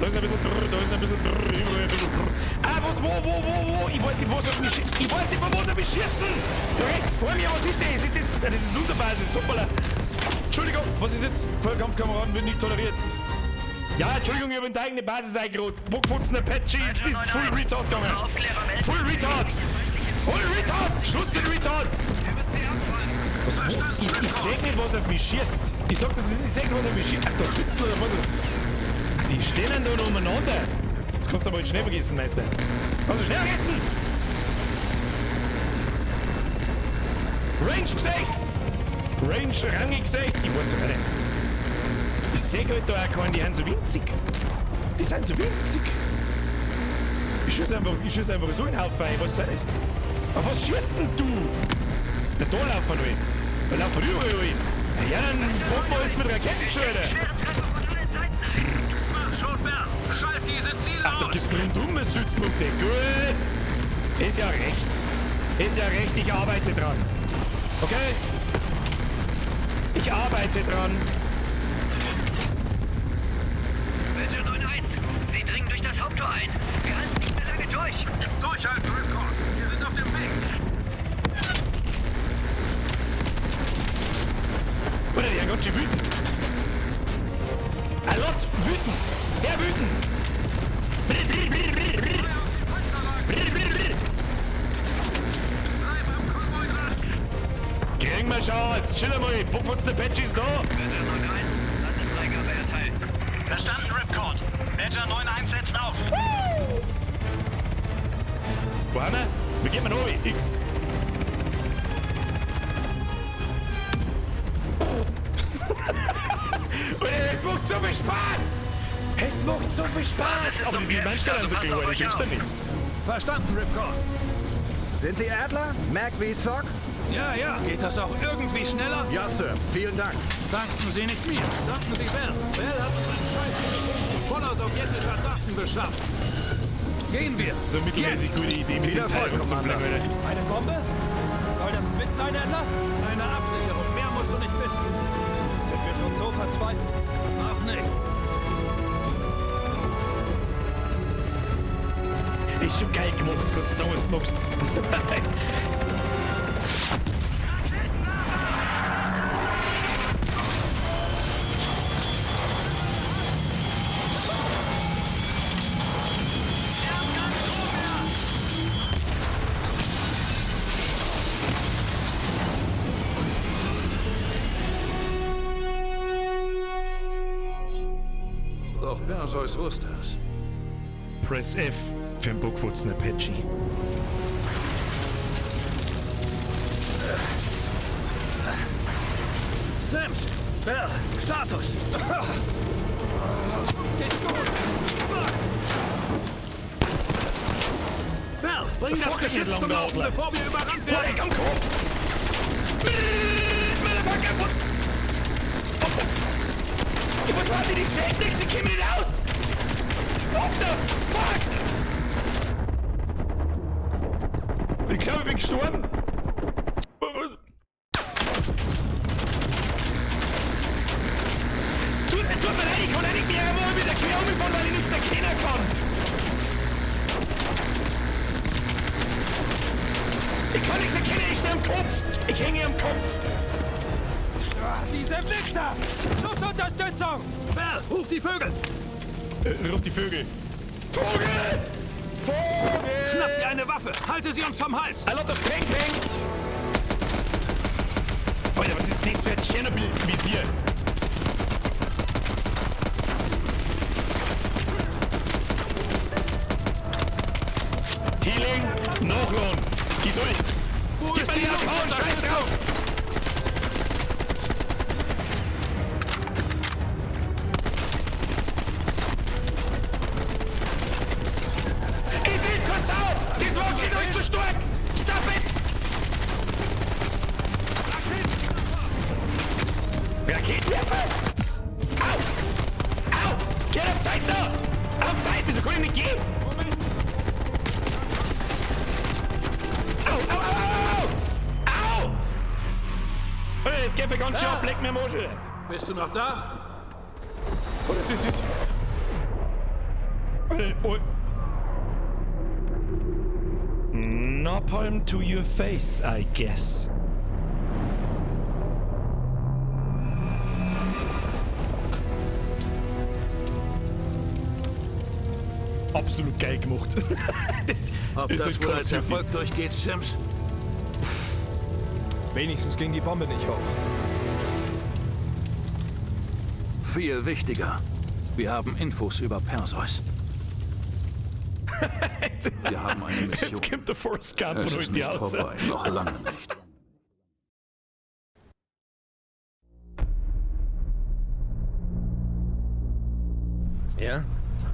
Da ist ein bisschen brr, da ist ein bisschen brr, überall ein bisschen brr. Ah, was, wo? Ich weiß nicht, was auf mich schießt. Ich weiß nicht, von was auf mich schießen. Da rechts vor mir, was ist das? Ist das? Ah, Das ist unsere Basis, hoppala. Entschuldigung, was ist jetzt? Vollkampfkameraden wird nicht toleriert. Ja, Entschuldigung, ich habe in deine eigene Basis eingerotzt. Bockfutzen Apache ist full retard gegangen. Full retard! Full retard! Schluss den Retard! Was, wo? Ich seh nicht, was auf mich schießt. Ich sag das, ich seh nicht, was auf mich schießt. Ach, da sitzen oder was? Ach, die stehen da noch umeinander. Das kannst du aber jetzt schnell vergessen, Meister. Kannst du schnell vergessen! Range Gesichts! Range Rangi Gesichts! Ich weiß doch nicht. Ich seh halt da auch keinen, die sind so winzig. Die sind so winzig. Ich schieß einfach so in den Haufen ein, was soll ich? Auf was schießt denn du? Da laufen wir rein. Da laufen wir überall rein. Ja, dann pumpen wir alles mit Raketen, Alter. Schalt diese Ziele Ach, da gibt's rundum Stützpunkte. Gut. Ist ja recht. Ist ja recht, ich arbeite dran. Okay? Ich arbeite dran. Badger 9-1, Sie dringen durch das Haupttor ein. Wir halten nicht mehr lange durch. Durchhalten, Ripcord. Wir sind auf dem Weg. Oder die sind ganz schön wütend. A lot wütend. Sehr wütend. Brr, brr, brr, brr, brr. Brr, brr, brr. Kriegen wir schon. Jetzt chill mal. Puff uns der Patch ist da. Badger 9-1, Landesfreigabe erteilt. Verstanden, Ripcord. Badger 9-1 setzt auf. Wo haben wir? Wie geht man runter? X. Alter, es macht so viel Spaß! Es macht so viel Spaß! Aber die Menschen dann so geworden, ich gibt's da nicht. Verstanden, Ripcord. Sind Sie Adler? Mac wie Sock? Ja, ja. Geht das auch irgendwie schneller? Ja, Sir. Vielen Dank. Danken Sie nicht mir. Danken Sie Bell. Bell hat uns einen Scheiß voller sowjetischer Daten beschafft. Gehen wir. Das ist so eine mittelmäßig gute Idee mit Viel dem Teil Erfolg, rumzufliegen, Commander. Alter. Eine Bombe? Soll das ein Witz sein, Adler? Eine Absicherung. Mehr musst du nicht wissen. Sind wir schon so verzweifelt? Noch nicht. Ist schon geil gemacht, kannst du sagen, was du magst. Doch Perseus wusste es. Press F für einen Bockfutzen Apache. Sims! Bell! Status! Uns geht's gut! Fuck. Bell, bring das Fuck, Geschütz lang zum da, Laufen, Adler. bevor wir überrannt Boah, werden! ich am Kopf! Motherfucker! What? What the f... Was machen die? Die sehen nichts, die kommen nicht raus! What the fuck? Ich glaube, ich bin gestorben. Tut mir leid, ich kann auch nicht mehr einmal wieder quer umfahren, weil ich nichts erkennen kann. Ich kann nichts erkennen, ich stehe am Kopf. Ich hänge am Kopf. Ah, Diese Wichser! Luftunterstützung! Bell, ruf die Vögel! Ruf die Vögel. Vogel! Vogel! Schnapp dir eine Waffe! Halte sie uns vom Hals! A lot of Peng Peng! Alter, was ist das für ein Tschernobyl-Visier? Healing, Nachladen, Geduld! Wo Gib ist mir die die AK und scheiß drauf! Ich will keine Sau! Das wackelt alles zu stark! Stop it! Raketenwerfer! Au! Au! Geh auf Zeit noch! Auf Zeit! Wieso kann ich nicht gehen? Au! Au! Au! Au! Au! Au! Alter, das geht für ganz schön ab. Leck mir am Arsch, Alter. Bist du noch da? Alter, das ist... Alter, oh. Napalm to your face, I guess. Absolut geil gemacht. Das Ob ist das ein wohl als Call of Duty. Erfolg durchgeht, Sims? Wenigstens ging die Bombe nicht hoch. Viel wichtiger. Wir haben Infos über Perseus. Wir haben eine Mission. Jetzt kommt der Forrest Gump Es und ist holt die nicht aus. vorbei, noch lange nicht. Ja?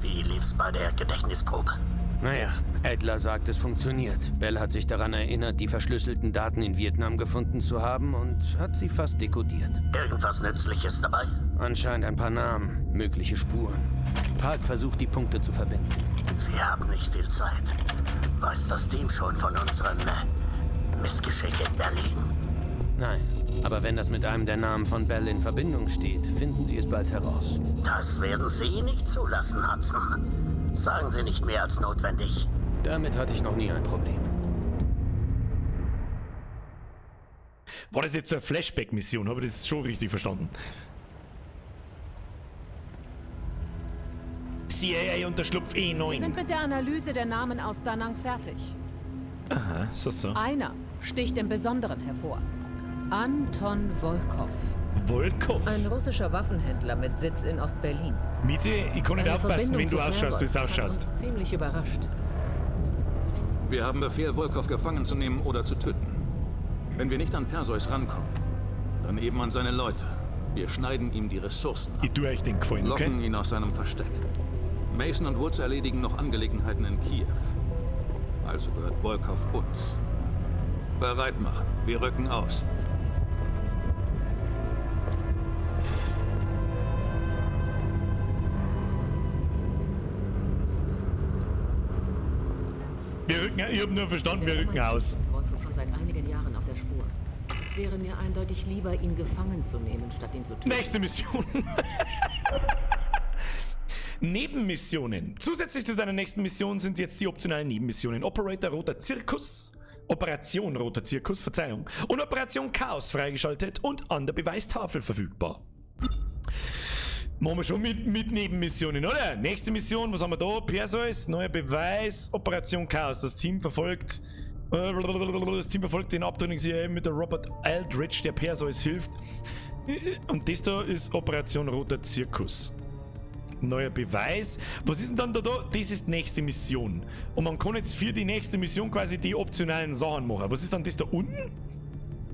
Wie lief's bei der Gedächtnisprobe? Naja, Adler sagt, es funktioniert. Bell hat sich daran erinnert, die verschlüsselten Daten in Vietnam gefunden zu haben und hat sie fast dekodiert. Irgendwas Nützliches dabei? Anscheinend ein paar Namen, mögliche Spuren. Park versucht, die Punkte zu verbinden. Wir haben nicht viel Zeit. Weiß das Team schon von unserem Missgeschick in Berlin? Nein, aber wenn das mit einem der Namen von Bell in Verbindung steht, finden sie es bald heraus. Das werden Sie nicht zulassen, Hudson. Sagen Sie nicht mehr als notwendig. Damit hatte ich noch nie ein Problem. War das jetzt so eine Flashback-Mission? Habe ich das schon richtig verstanden? CIA Unterschlupf E9. Wir sind mit der Analyse der Namen aus Da Nang fertig. Aha, so, so. Einer sticht im Besonderen hervor. Anton Volkov. Volkov? Ein russischer Waffenhändler mit Sitz in Ostberlin. Miete, ich kann nicht Seine aufpassen, Verbindung wenn du zu ausschaust, wie du Perseus hat ausschaust. uns ziemlich überrascht. Wir haben Befehl, Volkov gefangen zu nehmen oder zu töten. Wenn wir nicht an Perseus rankommen, dann eben an seine Leute. Wir schneiden ihm die Ressourcen ab. Ich tue euch den Gefallen, okay? Locken ihn aus seinem Versteck. Mason und Woods erledigen noch Angelegenheiten in Kiew. Also gehört Volkov uns. Bereit machen. Wir rücken aus. Wir rücken, ich hab nur verstanden, wir Der rücken MI6 aus. ist Volkov schon seit einigen Jahren auf der Spur. Es wäre mir eindeutig lieber, ihn gefangen zu nehmen, statt ihn zu töten. Nächste Mission. Nebenmissionen. Zusätzlich zu deiner nächsten Mission sind jetzt die optionalen Nebenmissionen Operator Roter Zirkus, Operation Roter Zirkus, Verzeihung, und Operation Chaos freigeschaltet und an der Beweistafel verfügbar. Machen wir schon mit Nebenmissionen, oder? Nächste Mission, was haben wir da? Perseus, neuer Beweis, Operation Chaos. Das Team verfolgt. Das Team verfolgt den abtrünnigen CIA mit der Robert Aldrich, der Perseus hilft. Und das da ist Operation Roter Zirkus. Neuer Beweis. Was ist denn dann da? Das ist nächste Mission. Und man kann jetzt für die nächste Mission quasi die optionalen Sachen machen. Was ist dann das da unten?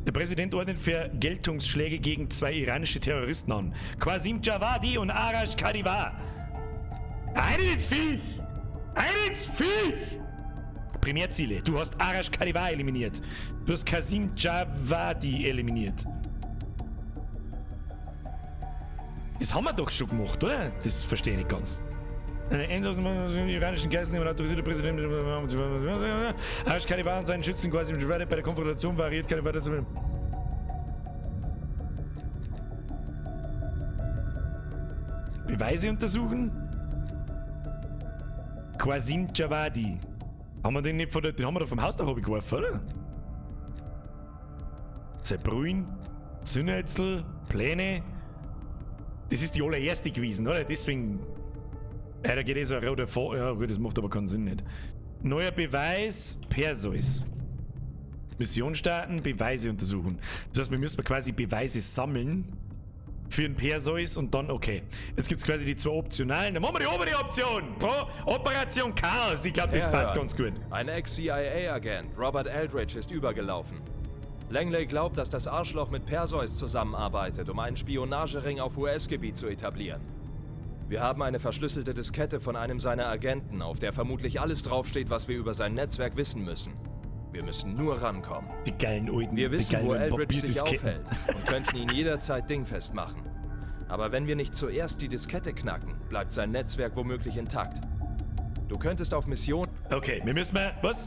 Der Präsident ordnet Vergeltungsschläge gegen zwei iranische Terroristen an. Qasim Javadi und Arash Kadivar. Einen ins Viech! Einen ins Viech! Primärziele. Du hast Arash Kadivar eliminiert. Du hast Qasim Javadi eliminiert. Das haben wir doch schon gemacht, oder? Das verstehe ich nicht ganz. Eine endlose iranischen Geiselnehmer autorisierte Präsident Arash Kadivar und seinen Schützen quasi mit bei der Konfrontation variiert Kadivar. Beweise untersuchen? Qasim Javadi. Haben wir den nicht von der, den haben wir doch vom Hausdach geworfen, oder? Zerbrühen, Zündhölzel, Pläne. Das ist die allererste gewesen, oder? Deswegen. Ja, da geht eh so ein roter Faden. Ja, gut, das macht aber keinen Sinn nicht. Neuer Beweis, Perseus. Mission starten, Beweise untersuchen. Das heißt, wir müssen quasi Beweise sammeln für den Perseus und dann, okay. Jetzt gibt's quasi die zwei optionalen. Dann machen wir die obere Option. Pro Operation Chaos. Ich glaub, das Herr passt Hearn, ganz gut. Ein Ex-CIA-Agent, Robert Aldrich, ist übergelaufen. Langley glaubt, dass das Arschloch mit Perseus zusammenarbeitet, um einen Spionagering auf US-Gebiet zu etablieren. Wir haben eine verschlüsselte Diskette von einem seiner Agenten, auf der vermutlich alles draufsteht, was wir über sein Netzwerk wissen müssen. Wir müssen nur rankommen. Die geilen alten, Wir die wissen, geilen wo Aldrich sich Papierdisketten. aufhält und könnten ihn jederzeit dingfest machen. Aber wenn wir nicht zuerst die Diskette knacken, bleibt sein Netzwerk womöglich intakt. Du könntest auf Mission... Okay, wir müssen mal... Was?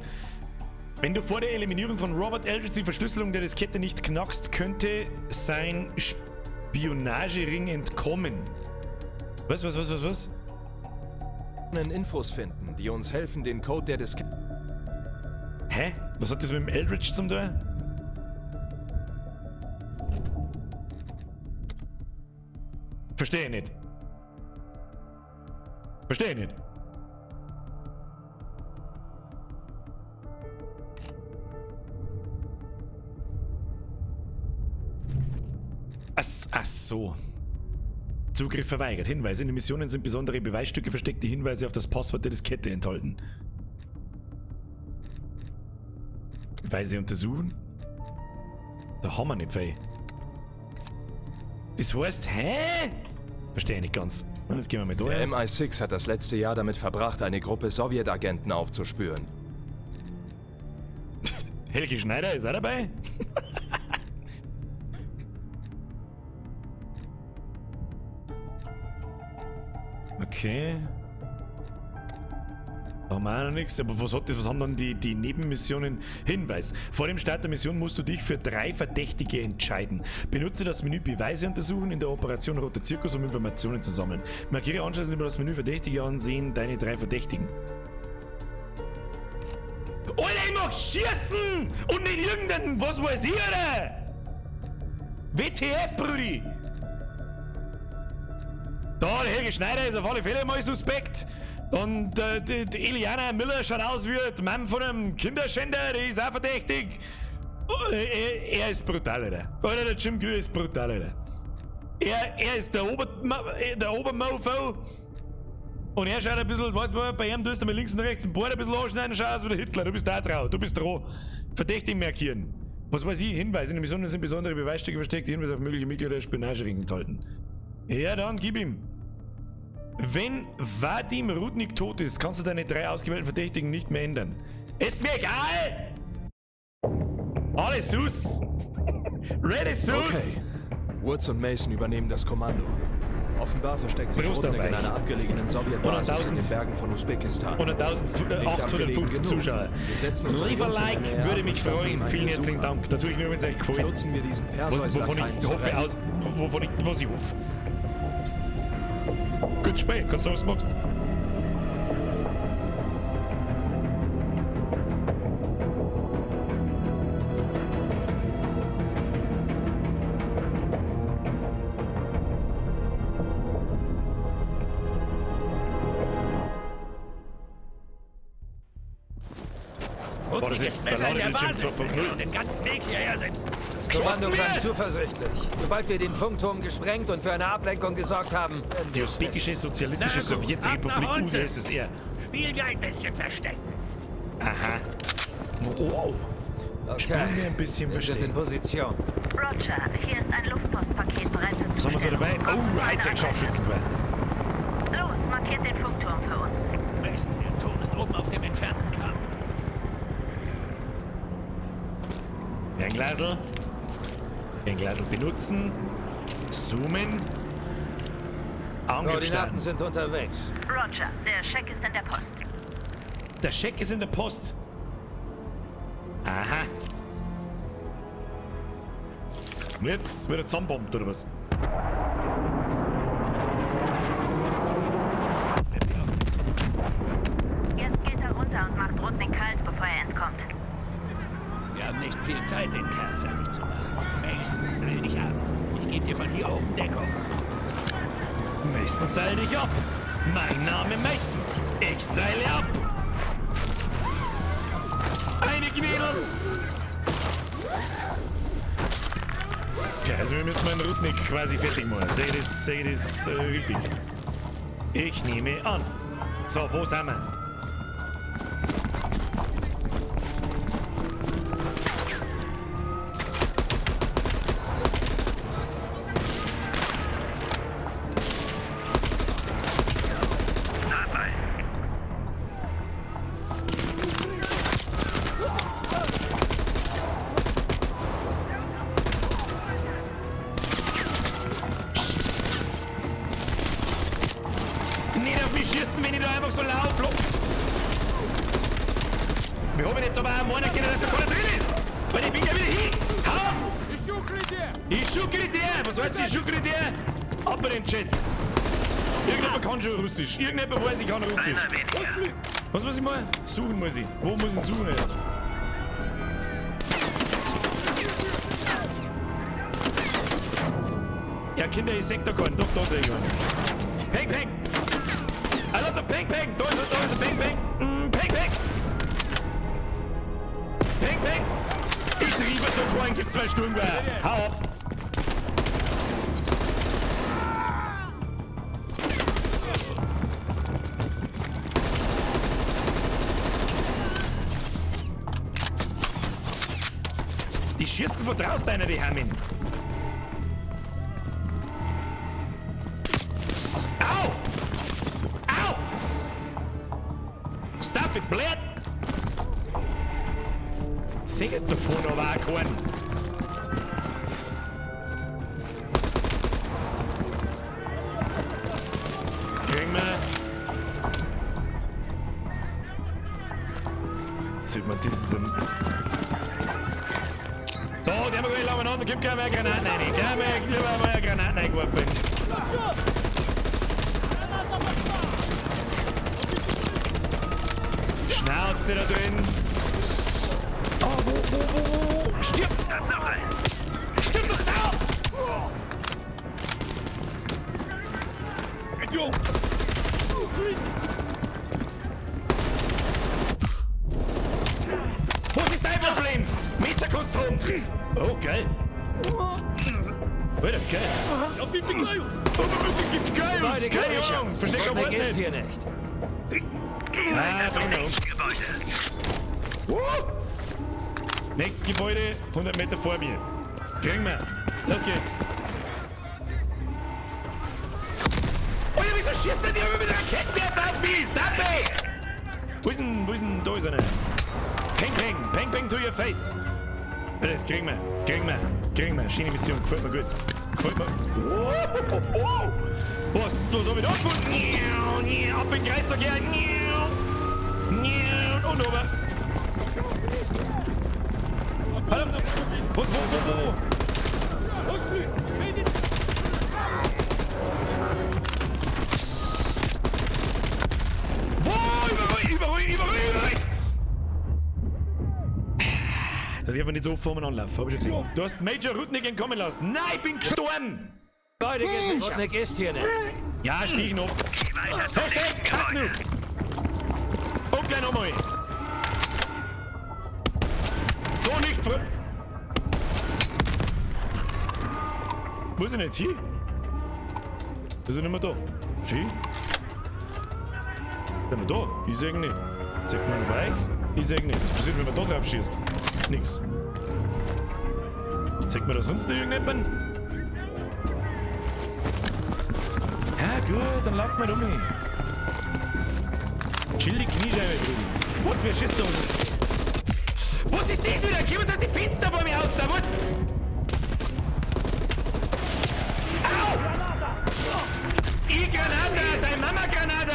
Wenn du vor der Eliminierung von Robert Aldrich die Verschlüsselung der Diskette nicht knackst, könnte sein Spionagering entkommen. Was? Infos finden, die uns helfen, den Code der Diskette... Hä? Was hat das mit dem Eldritch zum tun? Verstehe ich nicht. Verstehe ich nicht. Ach so. Zugriff verweigert. Hinweise. In den Missionen sind besondere Beweisstücke versteckt, die Hinweise auf das Passwort der Diskette enthalten. Beweise untersuchen? Da haben wir nicht viel. Das heißt, hä? Verstehe ich nicht ganz. Und jetzt gehen wir mit durch. Der MI6 hat das letzte Jahr damit verbracht, eine Gruppe Sowjetagenten aufzuspüren. Helge Schneider ist auch dabei? Okay. Da haben wir auch noch nichts. Aber was hat das, was haben dann die Nebenmissionen? Hinweis. Vor dem Start der Mission musst du dich für 3 Verdächtige entscheiden. Benutze das Menü Beweise untersuchen in der Operation Roter Zirkus, um Informationen zu sammeln. Markiere anschließend über das Menü Verdächtige ansehen deine 3 Verdächtigen. Alter, ich mag schießen! Und nicht irgendeinen, was weiß ich, Alter! WTF, Brudi! Da, der Helge Schneider ist auf alle Fälle mal suspekt. Und die Eliana Miller schaut aus wie die Mom von einem Kinderschänder, die ist auch verdächtig. Oh, er ist brutal, Alter. Alter, der Jim Greer ist brutal, Alter. Er ist der Obermofo. Und er schaut ein bisschen, warte mal, bei ihm tust du mal links und rechts den Bord ein bisschen anschneiden und schaut aus wie der Hitler. Du bist da drauf, du bist dran. Verdächtig markieren. Was weiß ich, Hinweise. In der Mission sind besondere Beweisstücke versteckt, die Hinweise auf mögliche Mitglieder der Spionagerings enthalten. Ja, dann gib ihm. Wenn Vadim Rudnik tot ist, kannst du deine 3 ausgewählten Verdächtigen nicht mehr ändern. Ist mir egal! Alles sus! Ready sus! Okay. Woods und Mason übernehmen das Kommando. Offenbar versteckt sich Prost auf Rudnik in euch. einer abgelegenen Sowjetbasis in den Bergen von Usbekistan. Und Nicht 1850 abgelegen genug. Zuschauer. Wir setzen unsere Lieber Jungs in Like, eine würde mich und freuen. nehmen einen Vielen Besuch herzlichen ab. Dank. Natürlich nur, wenn es euch gefällt. Stürzen wir diesen Was, wovon ich Perseus-Lakaien hoffe, zurecht. aus, wovon ich, was ich hoffe. Gut Spiel, kannst du was machst. War das Rudnik jetzt ist der besser in der Ladebildschirm Basis, wenn wir 2.0? den ganzen Weg hierher sind. Das Kommando klang zuversichtlich. Sobald wir den Funkturm gesprengt und für eine Ablenkung gesorgt haben, werden Die wir es Usbekische wissen. Sozialistische Na gut, Sowjetrepublik ab nach unten. UdSSR. Spielen wir ein bisschen Verstecken. Aha. Oh. Okay. Spielen wir ein bisschen Wir sind Verstecken. in Position. Roger, hier ist ein Luftpostpaket bereit zur Was haben wir so dabei? Zustellung. Oh, Hightech-Scharfschützengewehr. Los, markiert den Funkturm für uns. Mason, der Turm ist oben auf dem entfernten Kamm. Fernglasel. Fernglasel benutzen. Zoomen. Angriff Koordinaten starten. sind unterwegs. Roger, der Scheck ist in der Post. Der Scheck ist in der Post. Aha. Und jetzt wird er zusammenbombt, oder was? Jetzt geht er runter und macht Rudnik kalt, bevor er entkommt. Wir haben nicht viel Zeit, den Kerl fertig zu machen. Mason, seil dich ab. Ich gebe dir von hier oben Deckung. Mason, seil dich ab. Mein Name Mason. Ich seile ab. Eine Gnädel. Okay, also wir müssen meinen Rudnik quasi fertig machen. Sehe ich das, seh ich das richtig? Ich nehme an. So, wo sind wir? Nicht auf mich schießen, wenn ich da einfach so laufe. Wir haben jetzt aber auch meinen können, dass da keiner drin ist. Weil ich bin ja wieder hin. Hau ab! Ich schuckere dir! Was heißt ich schuckere dir? Ab in den Chat. Irgendjemand kann schon Russisch. Irgendjemand weiß, ich kann Russisch. Was muss ich mal? Suchen muss ich. Wo muss ich denn suchen? Alter? Ja, Kinder, ich seh da keinen. Doch, da sehe ich einen. Peng, peng! I love the peng, peng! Da ist er, da ist er, peng, peng! Mm, peng, peng! Peng, peng! Ich triebe so keinen, gib 2 Sturmgewehr! Hau ab! Die schießen von draußen einer, die Hammin! Au! Stop it, blöd! Seht davon aber auch keinen. Kriegen wir. Sieht man, das ist ein... Da, die haben wir gleich umeinander. Gib gerne mehr Granaten rein. Gerne lieber mehr Granaten eingeworfen. Schnauze da drin. Oh, wo? Stirb! Stirb, du Sau! Was ist dein Problem? Messer kannst du haben. Oh, geil. Alter, geil. Geil, keine Ahnung. Versteck kein Wort ist nicht. hier nicht. Ah, bring mal um. Nächstes Gebäude, 100 Meter vor mir. Kriegen wir. Los geht's. Oh ja, wieso schießt denn die immer mit Raketenwerfer auf mich? Stop it! Wo ist denn, da ist einer. Peng, peng, peng, peng to your face. Das kriegen wir, kriegen wir, kriegen wir. Schöne Mission, gefällt mir gut. Gefällt mir. Oh. Was, was hab ich da gefunden? Ab in den Kreisverkehr. Und over. Hallo. Was, wo? Wo? Überall. Da darf man nicht so vor mir anlaufen, hab ich schon gesehen. Du hast Major Rudnick entkommen lassen. Nein, ich bin gestorben! Beide gesichert. Rudnick ist hier nicht. Ja, stieg noch. Hashtag Kacknut. Und gleich nochmal. So nicht fr... Wo ist denn jetzt hin? Ist er nicht mehr da? Ski? Ist er da? Ich seh ihn nicht. Zeigt man auf euch? Ich seh ihn nicht. Was passiert, wenn man da drauf schießt? Nix. Zeigt mir da sonst noch irgendjemand? Ja gut, dann lauft mal um. Chill die Kniescheibe drüben. Was, wer schießt da unten? Was ist das wieder? Kommen Sie aus den Fenster vor mir aus, what? Au! Ich Granate! Deine Mama Granate!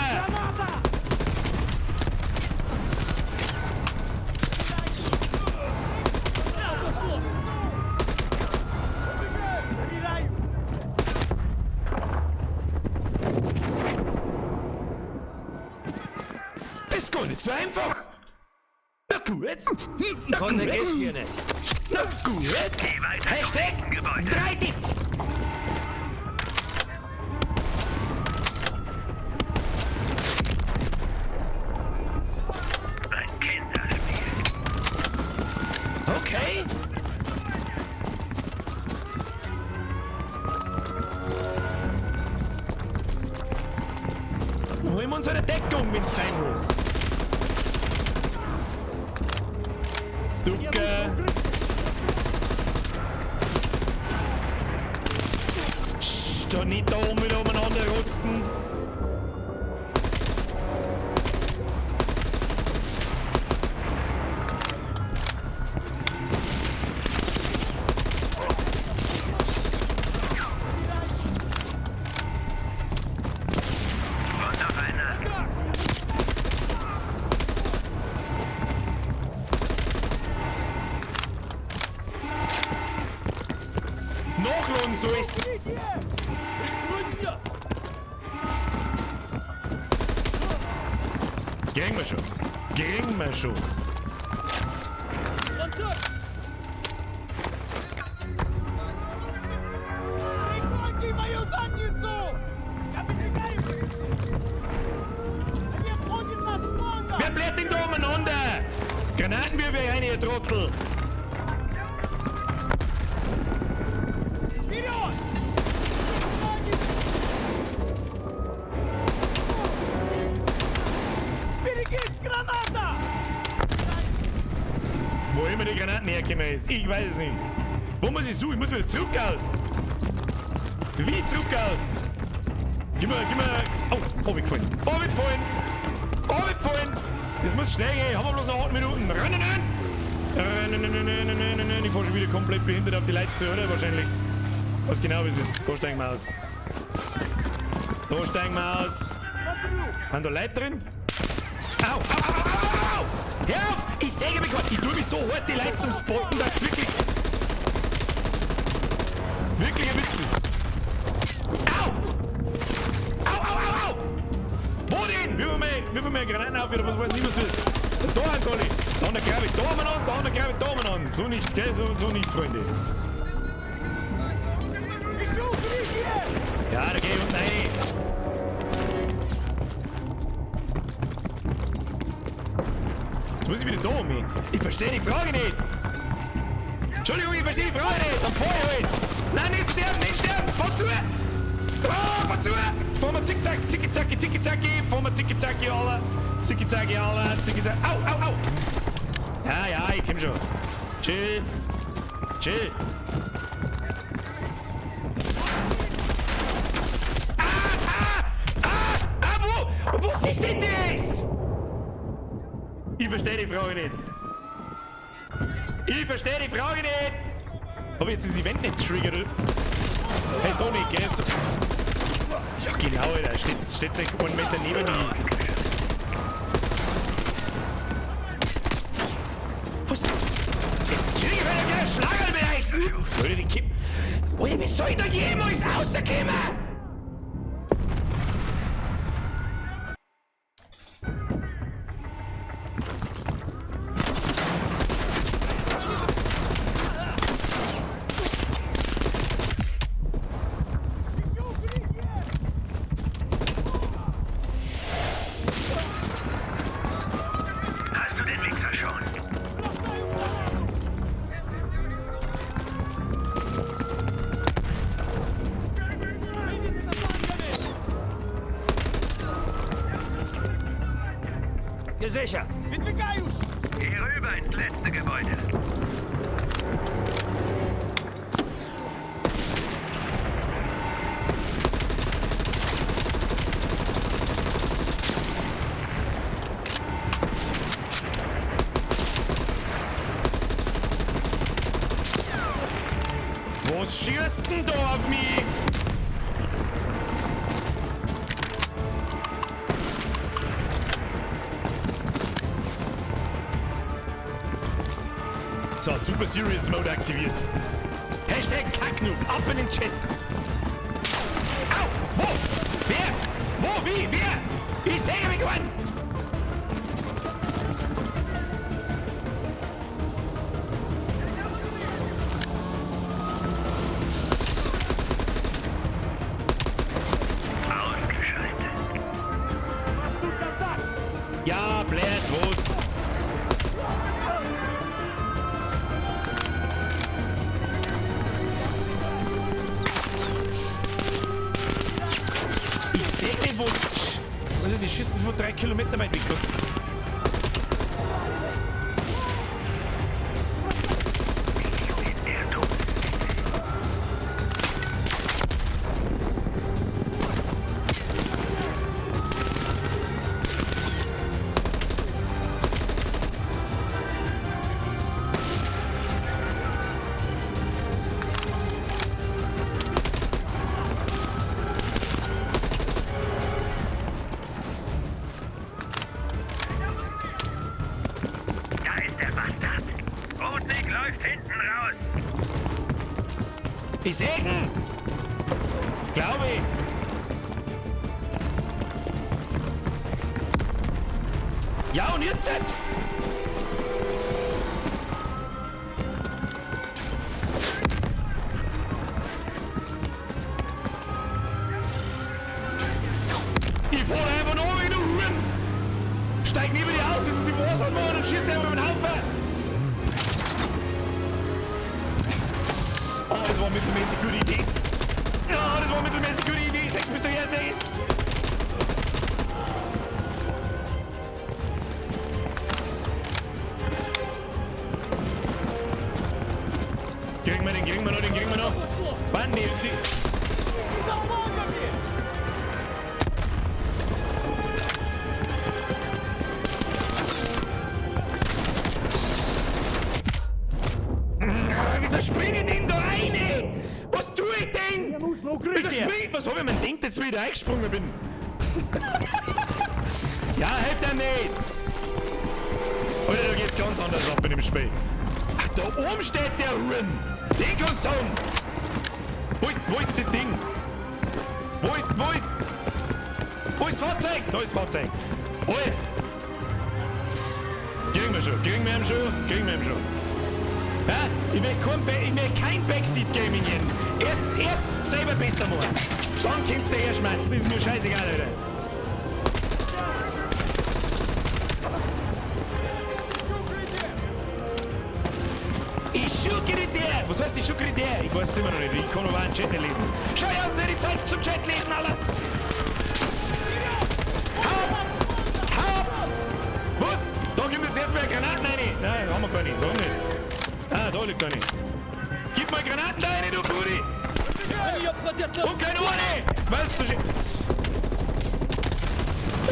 Das ist gar nicht so einfach! Na gut! Na gut! Ist hier nicht. Na gut! Hashtag 3 Tipps! Ein Kinderspiel. Okay! Holen wir uns eine Deckung, wenn's sein muss. Ducke. Doch nicht da oben wieder umeinander rotzen. Und noch einer. Nachladen sollst. Kriegen wir schon. Kriegen wir schon. Wer bläht denn da umeinander? Granatenwürfe rein, ihr Trottel! Wo immer die Granaten hergekommen ist, ich weiß es nicht. Wo muss ich suchen? Ich muss wieder zurück aus. Wie zurück aus? Gib mir, gib mir. Oh, hab ich gefunden. Hab ich gefunden. Hab ich gefunden. Das muss schnell gehen. Haben wir bloß noch 8 Minuten. Rennen, rennen! Ich fahr schon wieder komplett behindert auf die Leute zu, oder? Wahrscheinlich. Was genau ist es? Da steigen wir aus. Da steigen wir aus. Haben da Leute drin? Au, au, au, au, au, au! Hör auf! Ich säge mich gerade. Ich tue mich so hart, die Leute zum Spotten, dass wirklich... Wirklich ein Witz ist. Au! Au, au, au, au! Wo denn? Wirf mir Granaten auf, oder was weiß ich, was du ist. Da ein Tolli. Da grabe ich da an, da grabe ich da an. So nicht, gell? So nicht, Freunde. Ja, da geh ich unten rein. Jetzt muss ich wieder da um mich. Ich verstehe die Frage nicht. Entschuldigung, ich verstehe die Frage nicht. Dann fahr ich halt. Nein, nicht sterben, nicht sterben. Fahr zu. Oh, fahr zu. Fahr mal zickzack, zicki zacki, zicki zacki. Fahr mal zicki zacki, alle. Zicki zacki, alle. Zicki zacki. Au, au, au. Ja, ja, ich komm schon. Chill. Chill. Ah, ah, ah, ah, wo? Was ist denn das? Ich verstehe die Frage nicht. Ich verstehe die Frage nicht. Hab ich jetzt das Event nicht triggert, oder? Hey, so nicht, gell? So. Ja, genau, Alter. Steht sich 1 Meter neben mir. Was? Jetzt krieg ich wieder einen Schlagerl mit euch! Alter, die Kipp. Alter, wie soll ich da jemals rauskommen? Gesichert. Geh rüber ins letzte Gebäude. Was schießt denn da auf mich? So, Super Serious Mode aktiviert. Hashtag Kacknoob, ab in den Chat. Au! Wo? Wer? Wo? Wie? Wer? Ich sehe mich an! Ausgeschaltet. Ja, blöd, was? Ich seh nicht, wo's. Also die schießen von 3 Kilometer weit weg. Was? Da ist der Bastard. Rotnick läuft hinten raus. Ich seh ihn! Glaube ich! Ja, und jetzt? Ich fahr einfach noch in den Huren! Steig neben dir aus, bis sie sich was anmachen und schießt einfach über den Haufen! Oh, das war eine mittelmäßig gute Idee. Ja, das war eine mittelmäßig gute Idee. Sechs bist du her, sechs. Kriegen wir den, kriegen wir noch, den kriegen wir noch. Mann, die. Was hab ich mir gedacht, jetzt wie ich da eingesprungen bin? Ja, helft einem nicht! Alter, da geht's ganz anders ab in dem Spiel. Ach, da oben steht der Rin! Den kannst du haben! Wo ist das Ding? Wo ist das Fahrzeug? Da ist das Fahrzeug. Oi! Kriegen wir schon, kriegen wir ihn schon, kriegen wir ihn schon. Ja, ich möchte kein Backseat-Gaming hier. Erst selber besser machen. Dann kannst du her schmerzen, ist mir scheißegal, Alter. Ich schucke dir! Was heißt ich schucke dir? Ich weiß es immer noch nicht, ich kann aber einen Chat nicht lesen. Schau aus, es ist die Zeit zum Chat lesen, Alter! Hau ab! Hau ab! Was? Da kommt jetzt erstmal Granaten rein! Nein, haben wir keine, warum nicht? Ah, da liegt eine. Gib mal Granaten da rein, du Brudi! Und keine Ohne! Was? So schön.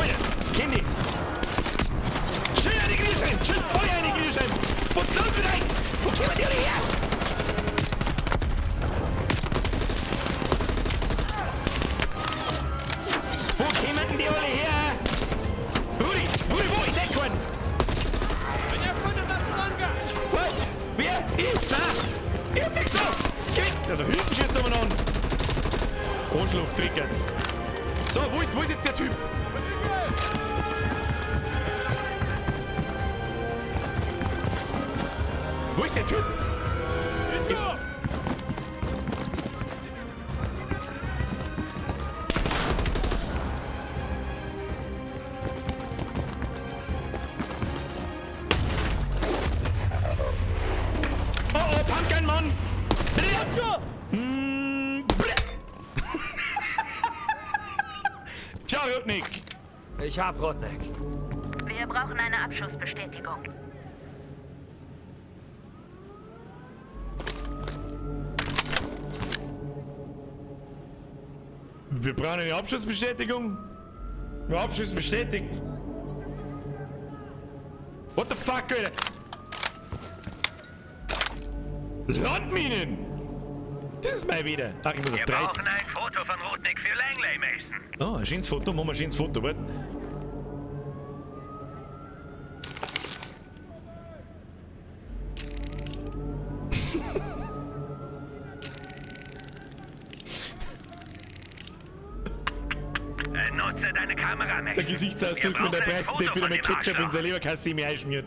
Alter, kenn die! Schön eine Glühschein! Schön zwei eine Glühschein! Was ist los mit euch? Wo kommen die alle her? Wo kommen denn die alle her? Brudi, Brudi, wo? Ich seh keinen! Was? Wer? Ich? Nein! Ich hab nichts da! Geh weg! Ja, da hinten schießt aber noch an! Arschloch, Trickers! So, wo ist jetzt der Typ? Wo ist der Typ? Oh oh, Pumpkin Mann! Tja, Rudnik! Ich hab Rudnik. Wir brauchen eine Abschussbestätigung. Wir brauchen eine Abschussbestätigung. Wir Abschuss bestätigt. What the fuck, Alter? Landminen! Das ist mal wieder. Ach, ich muss auf Wir drei. brauchen ein Foto von Rudnik für Langley, Mason. Oh, ein schönes Foto. Machen wir ein schönes Foto, warte. Nutze deine Kamera, Mason. Der Gesichtsausdruck, wenn der Präsident wieder mit Ketchup in seine Leberkasse mir einschmiert.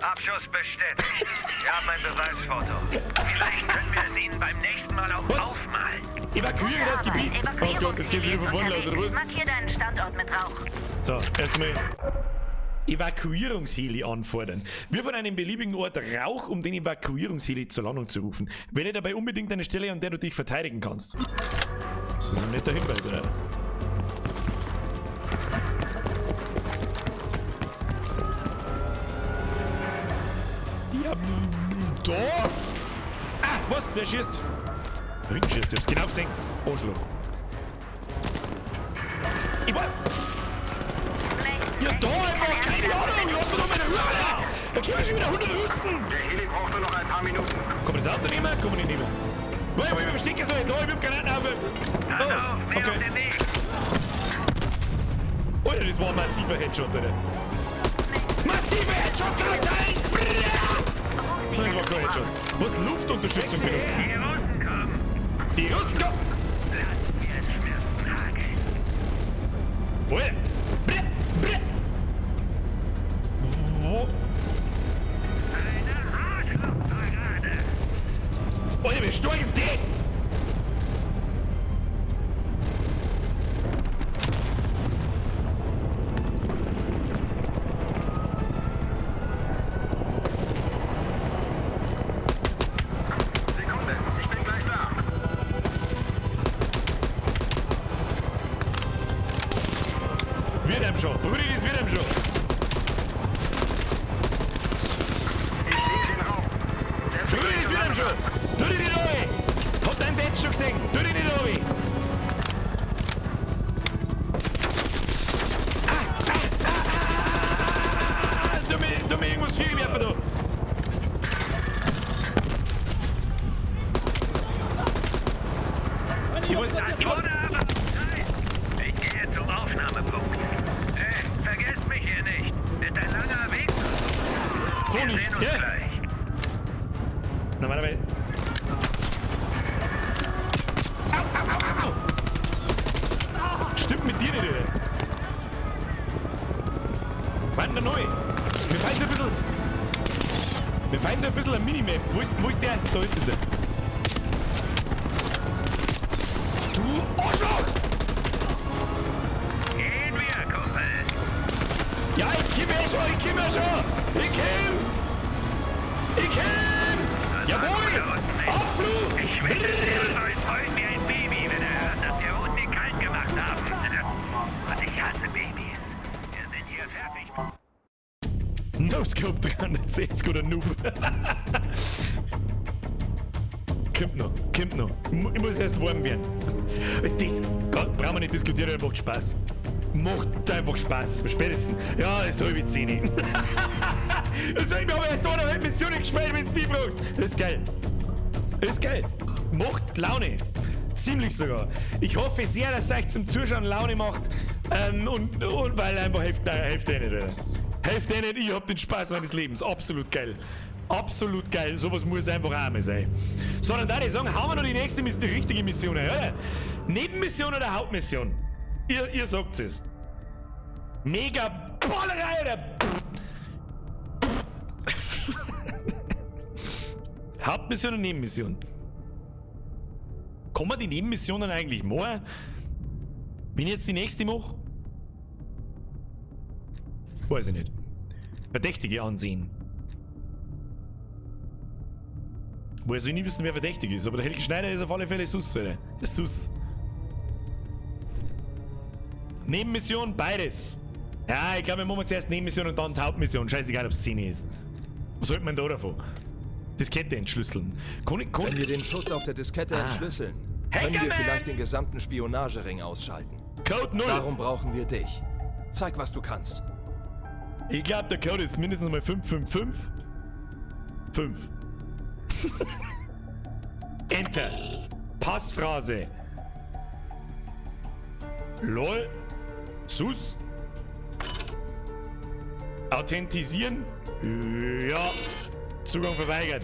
Abschuss bestätigt. Wir haben ein Beweisfoto. Vielleicht können wir es Ihnen beim nächsten Mal auch aufmalen. Evakuiere das Gebiet! Oh Gott, das geht wieder von vorne los, oder was? Markier deinen Standort mit Rauch. So, erstmal Evakuierungsheli anfordern. Wir von einem beliebigen Ort Rauch, um den Evakuierungsheli zur Landung zu rufen. Wähle dabei unbedingt eine Stelle, an der du dich verteidigen kannst. Das ist ein netter Hinweis, oder? Ja, da! Ah, was? Wer schießt? Da hinten schießt, ich hab's genau gesehen. Arschloch. Ich war... Ja, da einfach! Keine Ahnung! Lass mich doch meine Ruhe, Alter! Da kommen schon wieder 100 Russen! Der Heli braucht nur noch ein paar Minuten. Kann man das Auto nehmen? Kann man nicht nehmen. Wo ich mich verstecken soll? Da, ich wirf Granaten auf! Oh, okay. Alter, das war ein massiver Headshot, Alter. Massive Headshots austeilen! Nein, das war kein Headshot. Was? Luftunterstützung benutzen? Die Russen kommen! Alter! Wo? Alter, wie stark ist das? Sekunde, ich bin gleich da. Wird einem schon. Brudi, das wird einem schon. Brudi, das wird einem schon. Tu dich nicht runter. Hab dein Bett schon gesehen. Tu dich nicht runter. Ah, ah, ah, ah, ah, ah. Tu mir irgendwas viel werfen da. So Wir nicht, sehen uns gell? gleich. Normalerweise. Au, au, au, au, au! Stimmt mit dir nicht, oder? Wann der neu? Mir fehlt so ein bisschen. Mir fehlt so ein bisschen ein Minimap. Wo ist der? Da hinten ist er. Du Arschloch! Gehen wir, Kumpel. Ja, ich komm eh schon, ich komm ja schon! Ich komm! Ich komm! Jawohl! Abflug! Ich wette, Perseus heult wie ein Baby, wenn er hört, dass wir Unni kalt gemacht haben. Und ich hasse Babys. Wir sind hier fertig. No Scope 360 oder Noob. Kommt noch, kommt noch. Ich muss erst warm werden. Das Gott, brauchen wir nicht diskutieren, macht Spaß. Macht einfach Spaß. Spätestens. Ja, ist halb zehn. Das sag ich mir aber erst eineinhalb Missionen gespielt, wenn du mich fragst. Das ist geil. Das ist geil. Macht Laune. Ziemlich sogar. Ich hoffe sehr, dass es euch zum Zuschauen Laune macht. Und weil einfach hilft, nein, hilft eh nicht, oder? Hilft eh nicht, ich hab den Spaß meines Lebens. Absolut geil. Absolut geil. Sowas muss einfach auch mal sein. So, dann würde ich sagen, hauen wir noch die nächste, die richtige Mission rein, oder? Nebenmission oder Hauptmission? Ihr sagt es. Mega Ballerei, oder? Hauptmission und Nebenmission. Kann man die Nebenmissionen eigentlich machen? Wenn ich jetzt die nächste mache? Weiß ich nicht. Verdächtige ansehen. Woher soll ich nicht wissen, wer verdächtig ist? Aber der Helge Schneider ist auf alle Fälle sus, Alter. Ist sus. Nebenmission, beides. Ja, ich glaube, wir machen zuerst Nebenmission und dann die Hauptmission. Scheißegal, ob's 10 ist. Was sollte man da davon? Diskette entschlüsseln. Kann Wenn wir den Schutz auf der Diskette entschlüsseln, können wir Hackerman! vielleicht den gesamten Spionagering ausschalten. Code 0. Darum brauchen wir dich. Zeig, was du kannst. Ich glaube, der Code ist mindestens mal 555. 5. Enter. Passphrase. LOL. Sus. Authentisieren. Ja. Zugang verweigert.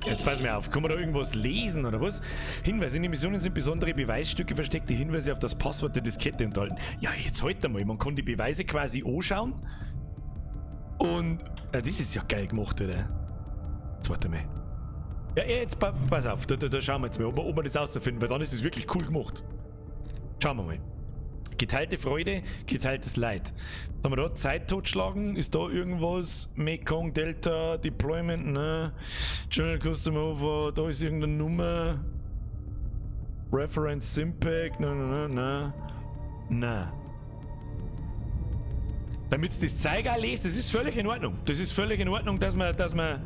Jetzt pass mir auf. Kann man da irgendwas lesen oder was? Hinweise in den Missionen sind besondere Beweisstücke versteckt, die Hinweise auf das Passwort der Diskette enthalten. Ja, jetzt halt einmal. Man kann die Beweise quasi anschauen. Und. Ja, das ist ja geil gemacht, oder? Jetzt warte mal. Ja, ja, jetzt pass auf. Da schauen wir jetzt mal, ob wir das rausfinden, weil dann ist es wirklich cool gemacht. Schauen wir mal. Geteilte Freude, geteiltes Leid. Was haben wir da? Zeit totschlagen? Ist da irgendwas? Mekong Delta Deployment? Ne. General Custom Over, da ist irgendeine Nummer. Reference Simpack? Ne, ne, ne, ne. Na. Damit's das Zeug auch lest, das ist völlig in Ordnung. Das ist völlig in Ordnung, dass wir, dass wir,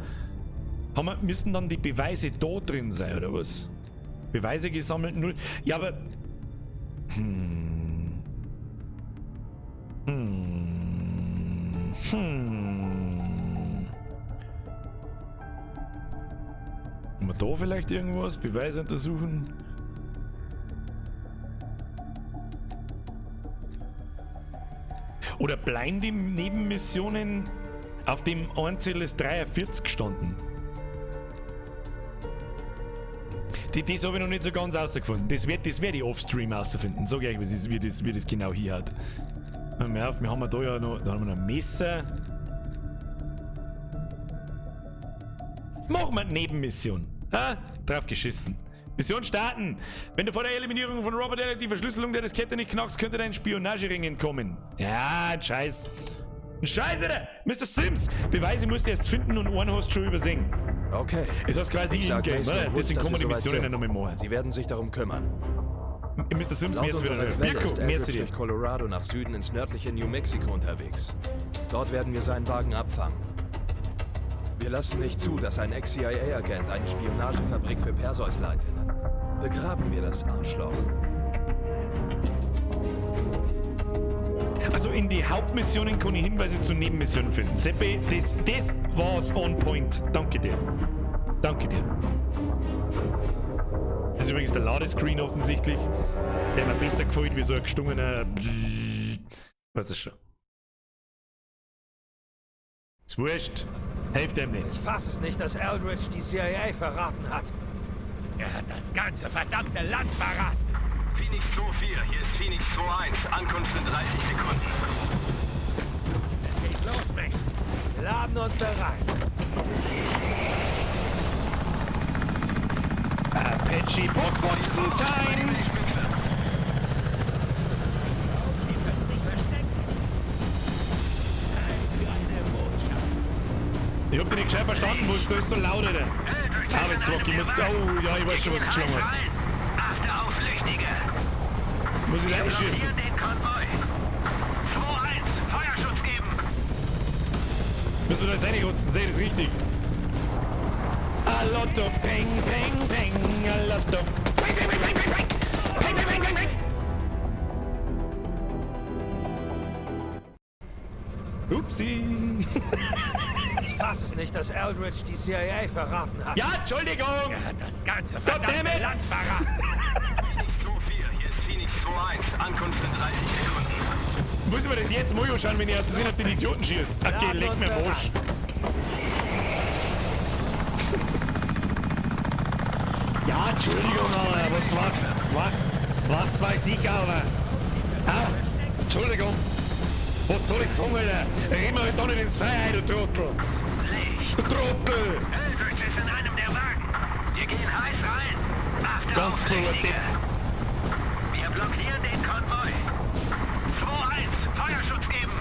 haben wir, müssen dann die Beweise da drin sein, oder was? Beweise gesammelt, 0. Ja, aber. Haben wir da vielleicht irgendwas? Beweise untersuchen? Oder bleiben die Nebenmissionen auf dem Einzel ist 43 gestanden? Das habe ich noch nicht so ganz rausgefunden. Das werd ich off-stream rausfinden. Sag ich euch, wie das genau hier hat. Hör mal auf, wir haben da ja noch, da haben wir noch ein Messer. Machen wir eine Nebenmission. Ha? Drauf geschissen. Mission starten. Wenn du vor der Eliminierung von Robert Elliot die Verschlüsselung der Diskette nicht knackst, könnte dein Spionagering entkommen. Ja, ein Scheiß. Ein Scheiß, Alter! Mr. Sims! Beweise musst du erst finden und einen hast du schon übersehen. Okay. Es hast quasi Ich sag in-game, Mason oder? und Woods, Deswegen dass kann man wir die soweit Missionen sind. ja noch mal machen. Sie werden sich darum kümmern. Mr. Sims, Laut mir ist wieder unserer Quelle Birko, ist merci Eldridge dir. durch Colorado nach Süden ins nördliche New Mexico unterwegs. Dort werden wir seinen Wagen abfangen. Wir lassen nicht zu, dass ein Ex-CIA-Agent eine Spionagefabrik für Perseus leitet. Begraben wir das Arschloch. Also in die Hauptmissionen kann ich Hinweise zu Nebenmissionen finden. Seppi, das war's on point. Danke dir. Danke dir. Das ist übrigens der Ladescreen offensichtlich, der mir besser gefällt wie so ein gestungener. Weiß ich schon. Ist wurscht. Helft ihm nicht. Ich fass es nicht, dass Eldridge die CIA verraten hat. Er hat das ganze verdammte Land verraten. Phoenix 2-4, hier ist Phoenix 2-1. Ankunft in 30 Sekunden. Es geht los, Mason. Geladen und bereit. Apache Bockwotzen Time! Die können sich verstecken. Zeit für eine Botschaft. Ich hab dich nicht gescheit verstanden, wo es da ist so laut, Alter. Aber jetzt, ich muss. Oh, ja, ich weiß schon, was geschlagen hat. Achte auf Flüchtige. Muss ich Wir reinschießen? blockieren den Konvoi. 2-1, Feuerschutz geben. Müssen wir da jetzt reinrotzen, sehe ich das richtig? A lot of peng, peng, peng, a lot of peng, peng, peng, peng, peng, peng, peng, peng, peng, peng, peng. Upsi. Ich fass es nicht, dass Eldridge die CIA verraten hat. Ja, Entschuldigung! Er hat das ganze Goddammit! verdammte Land verraten. Phoenix 2-4, hier ist Phoenix 2-1. Ankunft in 30 Sekunden. Muss ich mir das jetzt mal anschauen, wenn ich aus Versehen auf den Idioten schieße? Okay, leck mir am Arsch. Ja, Entschuldigung, aber was weiß ich, aber. Ha? Entschuldigung. Was soll ich sagen, Alter? Renn mir halt da nicht ins Feuer, du Trottel. Du Trottel. Eldridge ist in einem der Wagen. Wir gehen heiß rein. Achte Ganz auf blöder Flüchtige. Depp. Wir blockieren den Konvoi. 2-1, Feuerschutz geben.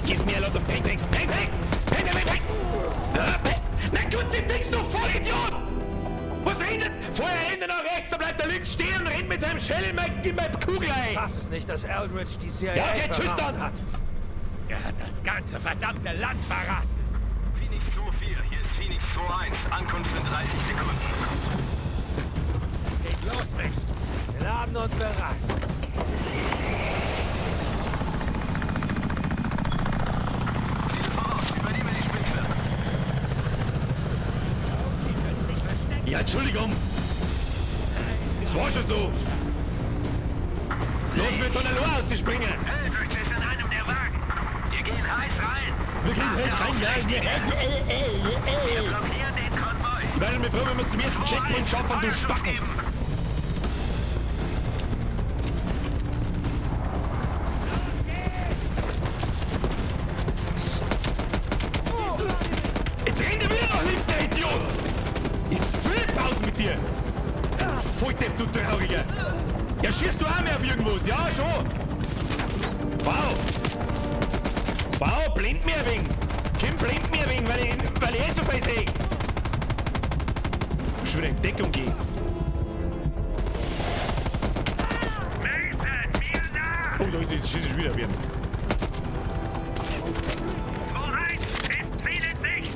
Give me a lot of peng, peng, peng, peng, peng, peng, peng, peng. Ah, peng. Na gut, sie denkst du Vollidiot! Was rennt? Vorher rennt er nach rechts, dann bleibt er links stehen und rennt mit seinem Schell in meine Kugel Ich ein. fass es nicht, dass Eldridge die CIA Ja, okay, tschüss verraten dann. hat. Er hat das ganze verdammte Land verraten. Phoenix 2-4, hier ist Phoenix 2-1. Ankunft in 30 Sekunden. Es geht los, Mason. Geladen und bereit. Voraus, übernehme die Spitze. Die können sich verstecken. Ja, Entschuldigung. Es war schon so. Lass mich da nicht allein rausspringen. Eldridge ist in einem der Wagen. Wir gehen heiß rein. Wir gehen heiß rein, ja. Wir blockieren den Konvoi. Ich werde mich froh, wenn wir es zum ersten Checkpoint schaffen, du Spacken. Jetzt rennt er wieder nach links, der Idiot! Ich flipp aus mit dir! Volldepp, du Trauriger! Ja, schießt du auch mehr auf irgendwas? Ja, schon! Wow! Wow, blind mir ein wenig! Kim blind mir ein wenig, weil ich eh so viel sehe! Muss schon wieder in Deckung gehen. Oh, da jetzt schieße ich wieder werden. 2-1, ist Ziel in Sicht.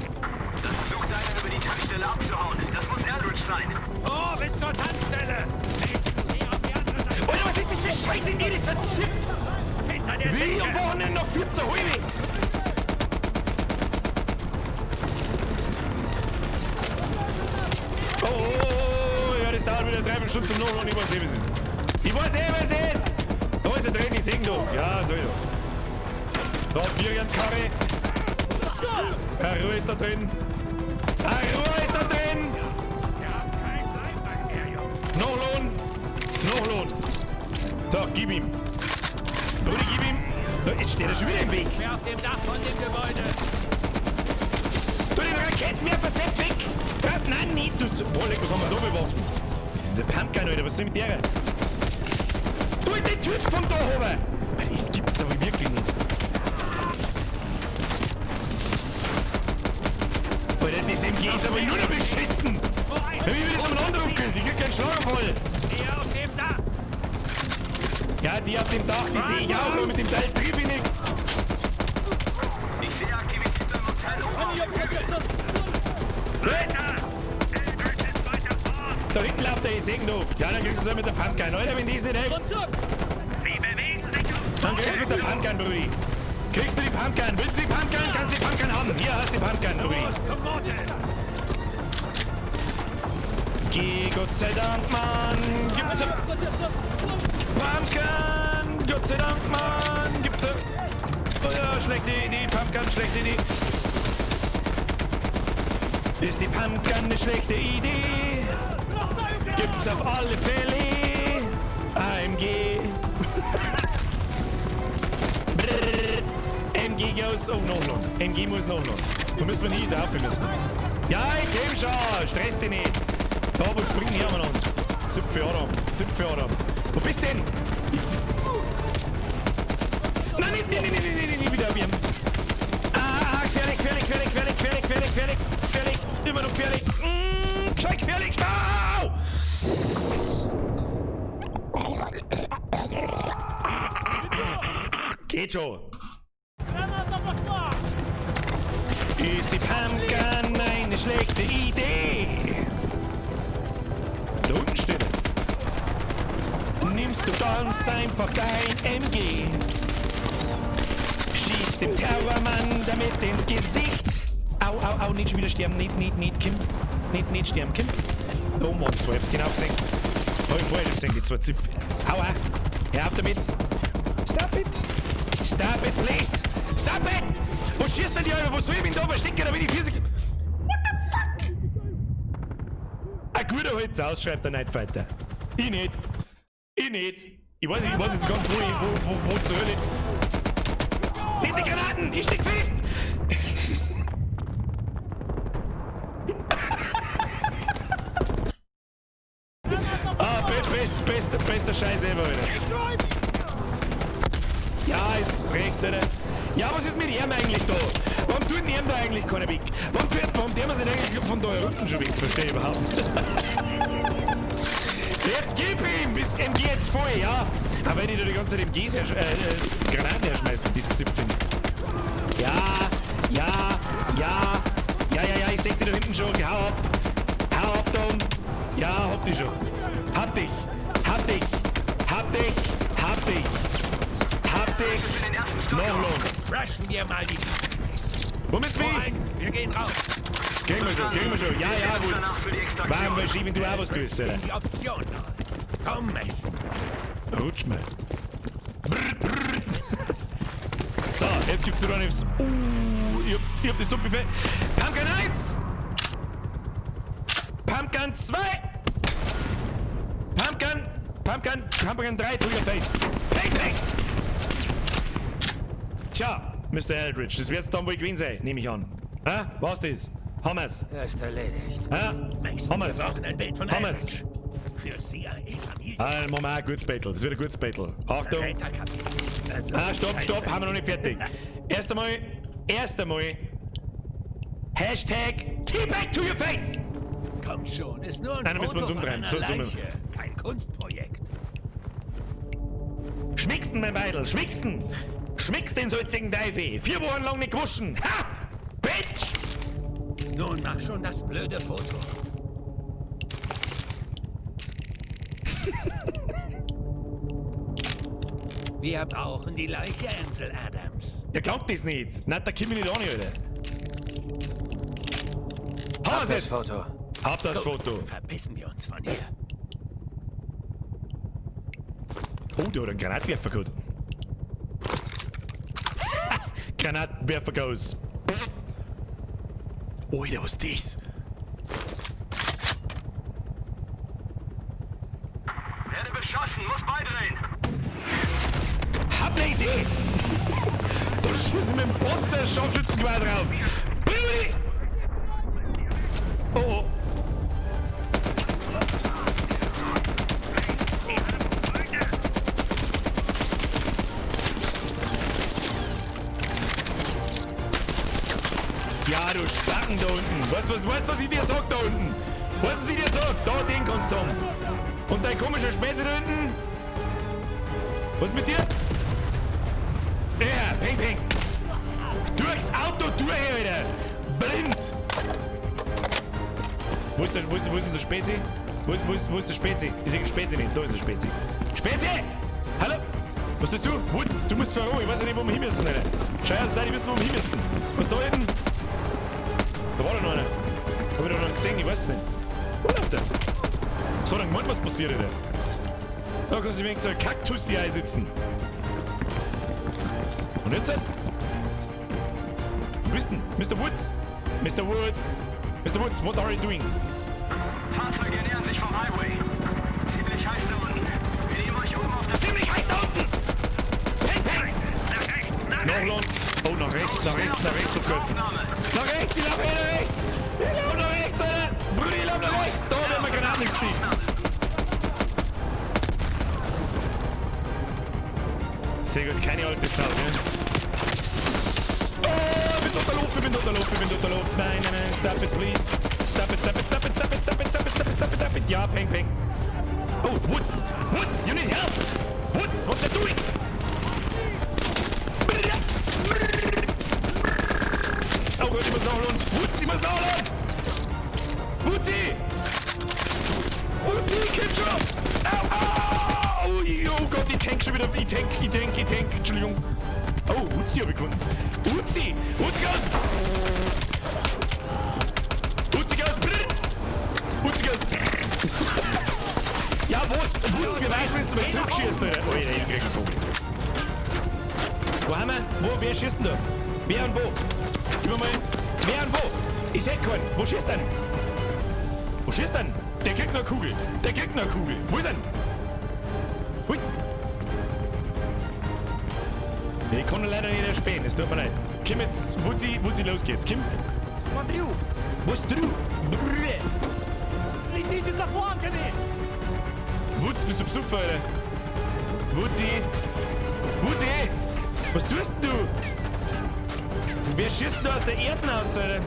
Das versucht einer über die Tankstelle abzuhauen. Das muss Eldridge sein. Oh, bis zur Tankstelle. Mason, geh auf die andere Seite. Alter, was ist das für Scheiße in dir, das verzippt? Hinter der Wie am Theke. Wochenende noch 14 halbe? Oh, oh, oh, ja, das dauert wieder 3 Stunden zum Nachladen. Ich weiß eh, was es ist. Ich weiß eh, was es ist. Da ist er drin, ich seh ihn doch. Ja, so ist er. Da, Vierjahrenkarre. Ruhe ist da drin. Ruhe ist da drin. Wir haben kein Schleifwerk mehr, Jungs. Nachladen. Nachladen. So, gib ihm. Brudi, gib ihm. Da, jetzt steht er schon wieder im Weg. Wer auf dem Dach von dem Gebäude. Du, den Raketenwerfer, sepp weg! Ja, nein, nicht! Du, boah, leck, was haben wir da für Waffen? Das ist eine Pumpgun, Alter, was soll ich mit der? Du, den Typ von da oben! Alter, das gibt's aber wirklich nicht. Alter, das MG ist aber nur noch beschissen! Ja, wie will das umeinander ruckeln? Ich krieg keinen Schlaganfall! Die auf dem Dach. Ja, die auf dem Dach, die sehe ich auch, aber mit dem Teil triff ich nix! Ich sehe Aktivität beim Hotel oben auf dem Hügel. Eldridge ist weiter vorn. Da hinten läuft der, ich seh ihn doch. Ja, dann kriegst du es mit der Pumpgun. Alter, wenn die es nicht hilft, Sie bewegen sich auf dann kriegst du mit der Pumpgun, Brudi. Kriegst du die Pumpgun? Willst du die Pumpgun? Kannst du die Pumpgun haben. Hier hast du die Pumpgun, Brudi. Los zum Motel. Geh, Gott sei Dank, Mann. Gibt's a Pumpgun? sei Dank, Mann. Gibt's ja. Oh ja, schlechte Idee, Pumpgun, schlechte Idee. Ist die Pumpgun eine schlechte Idee? Gibt's auf alle Fälle AMG. Brrr. MG goes. Oh, no, no. MG muss noch noch. Wo müssen wir hin? Dafür müssen wir. Ja, ich komm schon. Stress dich nicht. Da, wo springen die umeinander? Zipfel Adam. Zipfel Adam. Wo bist denn? Nein, nicht, nicht, nicht, nicht, nicht, wieder auf ihm. Ah, gefährlich, gefährlich, gefährlich, gefährlich, gefährlich, gefährlich, gefährlich, gefährlich, immer noch gefährlich. Gescheit gefährlich. Au! Geht schon. Ist die Pumpgun eine schlechte Idee? Da unten steht er. Nimmst du ganz einfach dein MG. Schießt dem Terrormann damit ins Gesicht. Au, au, au, nicht schon wieder sterben. Nicht, nicht, nicht, Kim. Nicht, nicht sterben, Kim. Da oben waren zwei, ich hab's genau gesehen. Hab ich vorher schon gesehen, die zwei Zipfel. Aua. Hör auf damit. Stop it. Stop it, please. Stop it. Wo schießt denn die Alter? Wo soll ich mich da verstecken? Da bin ich 4 Sekunden. What the fuck? Ein guter Holz aus, schreibt der Nightfighter. Ich nicht. Ich nicht. Ich weiß jetzt ganz, wo zur Hölle. Nicht die Granaten! Ich steck fest! Ah, bester Scheiß ever, Alter. Ja, ist recht, Alter. Ja, was ist mit ihm eigentlich da? Warum tut denn ihm da eigentlich keiner weg? Warum tun wir sich eigentlich von da unten schon weg? Das verstehe ich überhaupt nicht. Jetzt gib ihm! Bis MG jetzt voll, ja? Aber wenn die da die ganze Zeit MGs Granaten herschmeißen, die Zipfen. Ja, ja, ja, ja, ja, ja, ich seh dich da hinten schon. Hau ab! Hau ab da oben! Ja, hab dich schon. Hab dich! Hab dich! Hab dich! Hab dich! Hab dich! Noch lang! Rushen wir mal die. Wo müssen wir hin? Wir gehen raus. Gehen wir schon, gehen wir schon. Ja, ja, gut. Warum verschieben du auch was tust, oder? Die Option aus. Komm, Mason. Rutsch mal. Brr, brr. So, jetzt gibt's wieder nichts. Ich hab das Dumpfe. Pumpgun 1! Pumpgun 2! Pumpgun! Pumpgun! Pumpgun 3 to your face! Peng, peng! Tja, Mr. Eldridge, das wird's dann wohl gewesen sein, nehme ich an. Ha? Was das? Haben wir's? Er ist erledigt. Ha? Mason, Haben wir's? wir brauchen ein Bild von Haben wir's? Eldridge. Für CIA-Familie. Ah, dann machen wir auch ein gutes Battle. Das wird ein gutes Battle. Achtung! Also, Ah, stopp, stopp, haben wir noch nicht fertig. Erst einmal. Hashtag Teabag to your face! Komm schon, ist nur ein Nein, da müssen wir uns Foto von umdrehen. einer So, so, Leiche. Kein Kunstprojekt. Schmickst denn, mein Beidel, schmickst denn? Schmickst den salzigen Teufel? 4 Wochen lang nicht gewaschen. Ha! Bitch! Nun mach schon das blöde Foto. Wir brauchen die Leiche, Ansel Adams. Ja, glaubt das nicht. Nein, da komm ich nicht an, Alter. Haben wir's Hab das jetzt? Foto. Hab das Gut, Foto. Verpissen wir uns von hier. Oh, der hat einen Granatwerfer gehabt. Granatwerfer goes. Alter, was ist das? Werde beschossen, muss beidrehen. Hab ne Idee! Da schießen mit dem Panzer-Scharfschützengewehr drauf! Billy! Oh oh! Ja, du Spacken da unten! Weißt du, was ich dir sag da unten? Weißt du, was ich dir sag? Da, den kannst du haben! Und dein komischer Späße da unten? Was ist mit dir? Ja, peng, peng. Durchs Auto durch, Alter. Blind. Wo ist unser Spezi? Wo ist der Spezi? Ich sehe den Spezi nicht. Da ist der Spezi. Spezi! Hallo? Was tust du? Woods, du musst voran. Ich weiß ja nicht, wo wir hin müssen, Alter. Scheiße, da, die wissen, wo wir hin müssen. Was ist da hinten? Da war doch noch einer. Hab ich doch noch gesehen, ich weiß es nicht. Wo läuft der? Was hat denn gemeint, was passiert, Alter? Da kannst du mir so ein Kaktus hier einsitzen. Und jetzt? Wo bist denn? Mr. Woods? Mr. Woods? Mr. Woods, what are you doing? Fahrzeuge nähern sich vom Highway. Ziemlich heiß da unten. Wir nehmen euch oben auf der... Ziemlich heiß da unten! Peng, peng! Nachladen! Oh, nach rechts, nach rechts, nach rechts, hat's geheißen. Nach rechts, ich lauf eh nach rechts! Ich lauf nach rechts, Alter! Bruder, ich lauf nach rechts! Da werden wir Granaten ins Gesicht. Sehr gut, keine alte Sau, gell? Oh, ich bin total off, ich bin total off, ich bin total off. Nein, nein, nein, stop it, please. Stop it, stop it, stop it, stop it, stop it, stop it, stop it, stop it, stop it. Ja, peng, peng. Oh, Woods! Woods, you need help! Woods, what they doing? Oh Gott, ich muss nachladen. Woods, ich muss nachladen! Woodsy! Woodsy, komm schon! Au, au! Oh, oh Gott, ich tank schon wieder. Ich tank, ich tank, ich tank. Entschuldigung. Oh, Uzi hab ich gefunden. Uzi! Uzi Gas! Uzi Gas! Uzi Gas! Ja, was? Woods, wer weiß, wenn du mal zurückschießt, Alter. Alter, ich krieg einen Vogel. Wo haben wir? Wo? Wer schießt denn da? Wer und wo? Gib mir mal. Wer und wo? Ich seh keinen. Wo schießt denn? Wo schießt denn? Der kriegt noch eine Kugel. Der kriegt noch eine Kugel. Wo ist denn? Wo ist... Ich kann leider nicht erspähen, es tut mir leid. Komm jetzt, Wutzi, Wutzi, los geht's. Komm. Смотрю! Was du? Brrr. Следите за флангами! Wutz, bist du besoffen, Alter? Wutzi! Wutzi! Was tust denn du? Wer schießt denn da aus der Erde raus, Alter?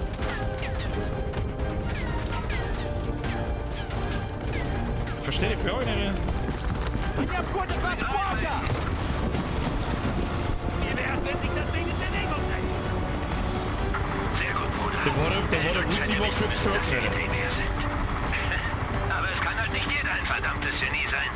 Verstehe die Frage nicht mehr. Они обходят нас с фланга! Wie wär's, wenn sich das Ding in Bewegung setzt? Sehr gut, Bruder. Der war der Wutzi war kurz broken, Alter. Wir sind. Aber es kann halt nicht jeder ein verdammtes Genie sein.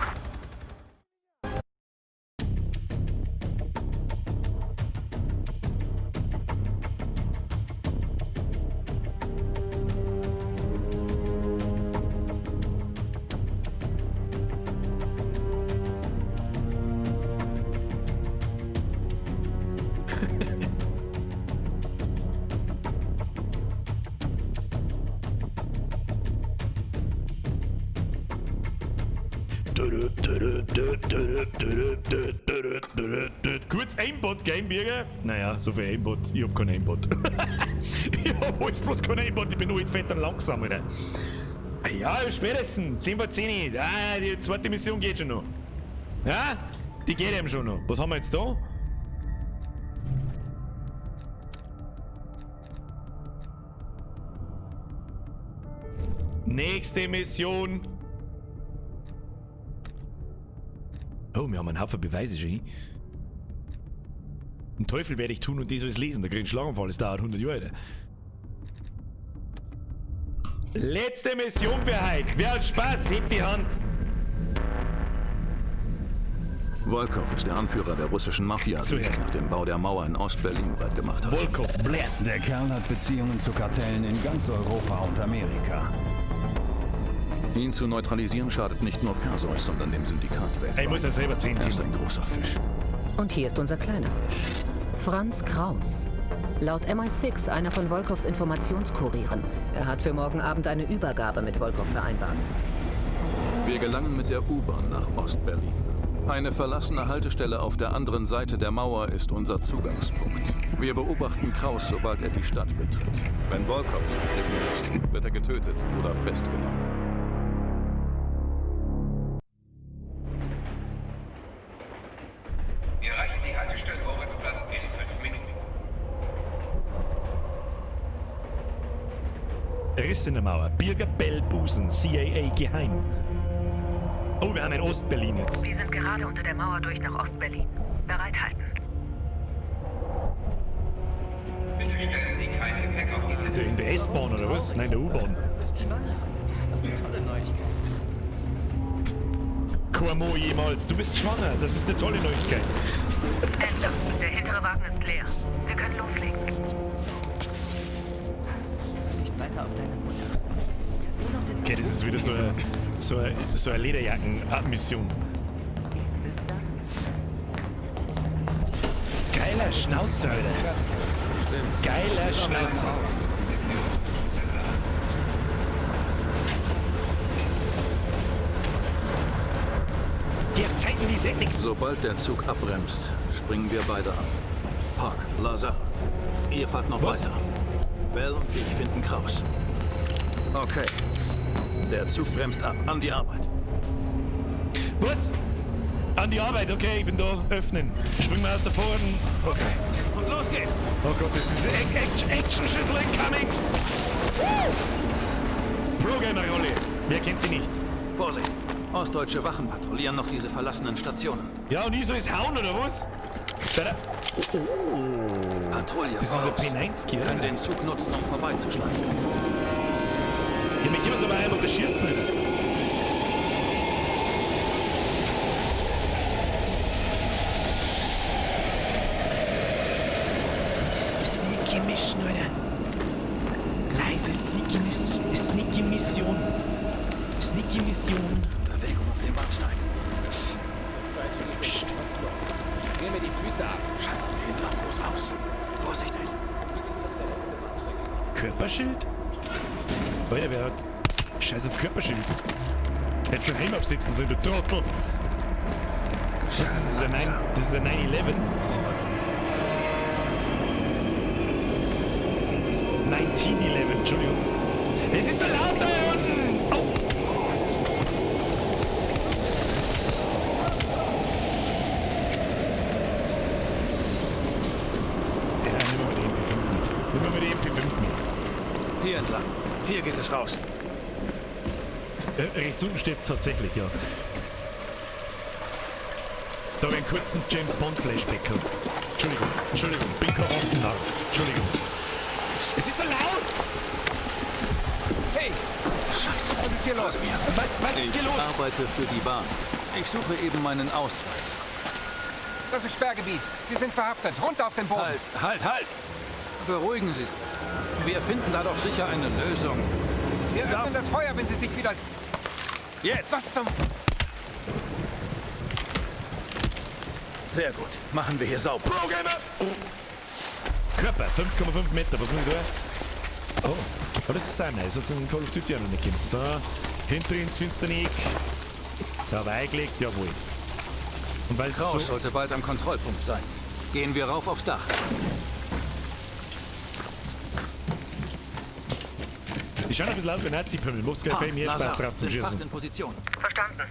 Kurz Aimbot-Game, Birger. Naja, so viel Aimbot. Ich hab keinen Aimbot. Ich hab alles bloß keinen Aimbot. Ich bin alt, fett und langsam, Alter. Ja, spätestens. 10 vor 10. Ah, die zweite Mission geht schon noch. Ja, die geht eben schon noch. Was haben wir jetzt da? Nächste Mission. Oh, wir haben einen Haufen Beweise schon. Einen Teufel werde ich tun und das alles lesen. Da krieg ich einen Schlaganfall, das dauert 100 Jahre. Alter. Letzte Mission für heute. Wer hat Spaß? Hebt die Hand. Volkov ist der Anführer der russischen Mafia, die sich nach dem Bau der Mauer in Ost-Berlin breit gemacht hat. Volkov, blöd. Der Kerl hat Beziehungen zu Kartellen in ganz Europa und Amerika. Ihn zu neutralisieren schadet nicht nur Perseus, sondern dem Syndikat weltweit. Ich muss ja selber trinken. Er ist ein großer Fisch. Und hier ist unser kleiner Fisch. Franz Kraus. Laut MI6 einer von Volkovs Informationskurieren. Er hat für morgen Abend eine Übergabe mit Volkov vereinbart. Wir gelangen mit der U-Bahn nach Ost-Berlin. Eine verlassene Haltestelle auf der anderen Seite der Mauer ist unser Zugangspunkt. Wir beobachten Kraus, sobald er die Stadt betritt. Wenn Volkov sich blicken lässt, wird er getötet oder festgenommen. Wir erreichen die Haltestelle Moritzplatz in 5 Minuten. Riss in der Mauer. Birger Bellbusen, CIA geheim. Oh, wir haben in Ost-Berlin jetzt. Wir sind gerade unter der Mauer durch nach Ost-Berlin. Bereithalten. Bitte stellen Sie kein Gepäck auf die Sitze. In der S-Bahn oder was? Nein, in der U-Bahn. Du bist schwanger. Das ist eine tolle Neuigkeit. Cuomo jemals. Du bist schwanger. Das ist eine tolle Neuigkeit. Ende. Der hintere Wagen ist leer. Wir können loslegen. Nicht weiter auf deine Mutter. Okay, das ist wieder so eine Lederjacken-Mission. Ist es das? Geiler Schnauzer, Alter. Geiler Schnauzer. Geh auf Zeiten, die sind nix. Sobald der Zug abbremst, springen wir beide ab. Park, Lazar, ihr fahrt noch Was? weiter. Bell und ich finden Kraus. Okay. Der Zug bremst ab. An die Arbeit. Was? An die Arbeit, okay, ich bin da. Öffnen. Springen wir aus der Vorn. Okay. Und los geht's! Oh Gott, das ist Action-Schüssel incoming! Pro-Gamer-Rolle. Wer kennt sie nicht? Vorsicht! Ostdeutsche Wachen patrouillieren noch diese verlassenen Stationen. Ja, und ich soll es hauen, oder was? Da, da. Oh. Patrouille Das ist ein voraus. P90, oder? Können den Zug nutzen, um vorbeizuschleichen. Ja, wir können es aber einfach schießen, oder? Sneaky Mission, Alter. Leise Sneaky Mission. Sneaky Mission. Sneaky Mission. Bewegung auf dem Bahnsteig. Psst. Geh mir die Füße ab. Schalten wir ihn lautlos aus. Vorsichtig. Körperschild? Alter, wer hat Scheiß auf Körperschild? Hätte schon Helm aufsetzen sollen, du Trottel! Das ist ein 9, das ist ein 911. 1911, Entschuldigung. Es ist so laut da unten! Au! Ja, nehmen wir die MP5 mit. Nehmen wir die MP5 mit. Hier entlang. Hier geht es raus. Rechts unten steht es tatsächlich, ja. Da habe ich einen kurzen James Bond Flashback gehabt. Entschuldigung, Entschuldigung, bin kein Waffennarr. Entschuldigung. Es ist so laut! Hey! Scheiße. Was ist hier los? Was ist Ich hier los? arbeite für die Bahn. Ich suche eben meinen Ausweis. Das ist Sperrgebiet. Sie sind verhaftet. Runter auf den Boden. Halt, halt, halt! Beruhigen Sie sich. Wir finden da doch sicher eine Lösung. Wir öffnen das Feuer, wenn Sie sich wieder... Jetzt! Was zum... Sehr gut. Machen wir hier sauber. Pro-Gamer! Oh. Körper, 5,5 Meter. Was muss ich da? Oh, oh das ist auch nice. Das hat es in Call of Duty auch noch nicht gegeben. So, hinter ins Finsternick. Sauber eingelegt, jawohl. Und weil Kraus so sollte bald am Kontrollpunkt sein. Gehen wir rauf aufs Dach. Die schauen ein bisschen aus wie Nazi-Pimmel. Muss gleich Park, mehr Spaß Lazar, drauf zum sind fast Schießen. in Position. Verstanden.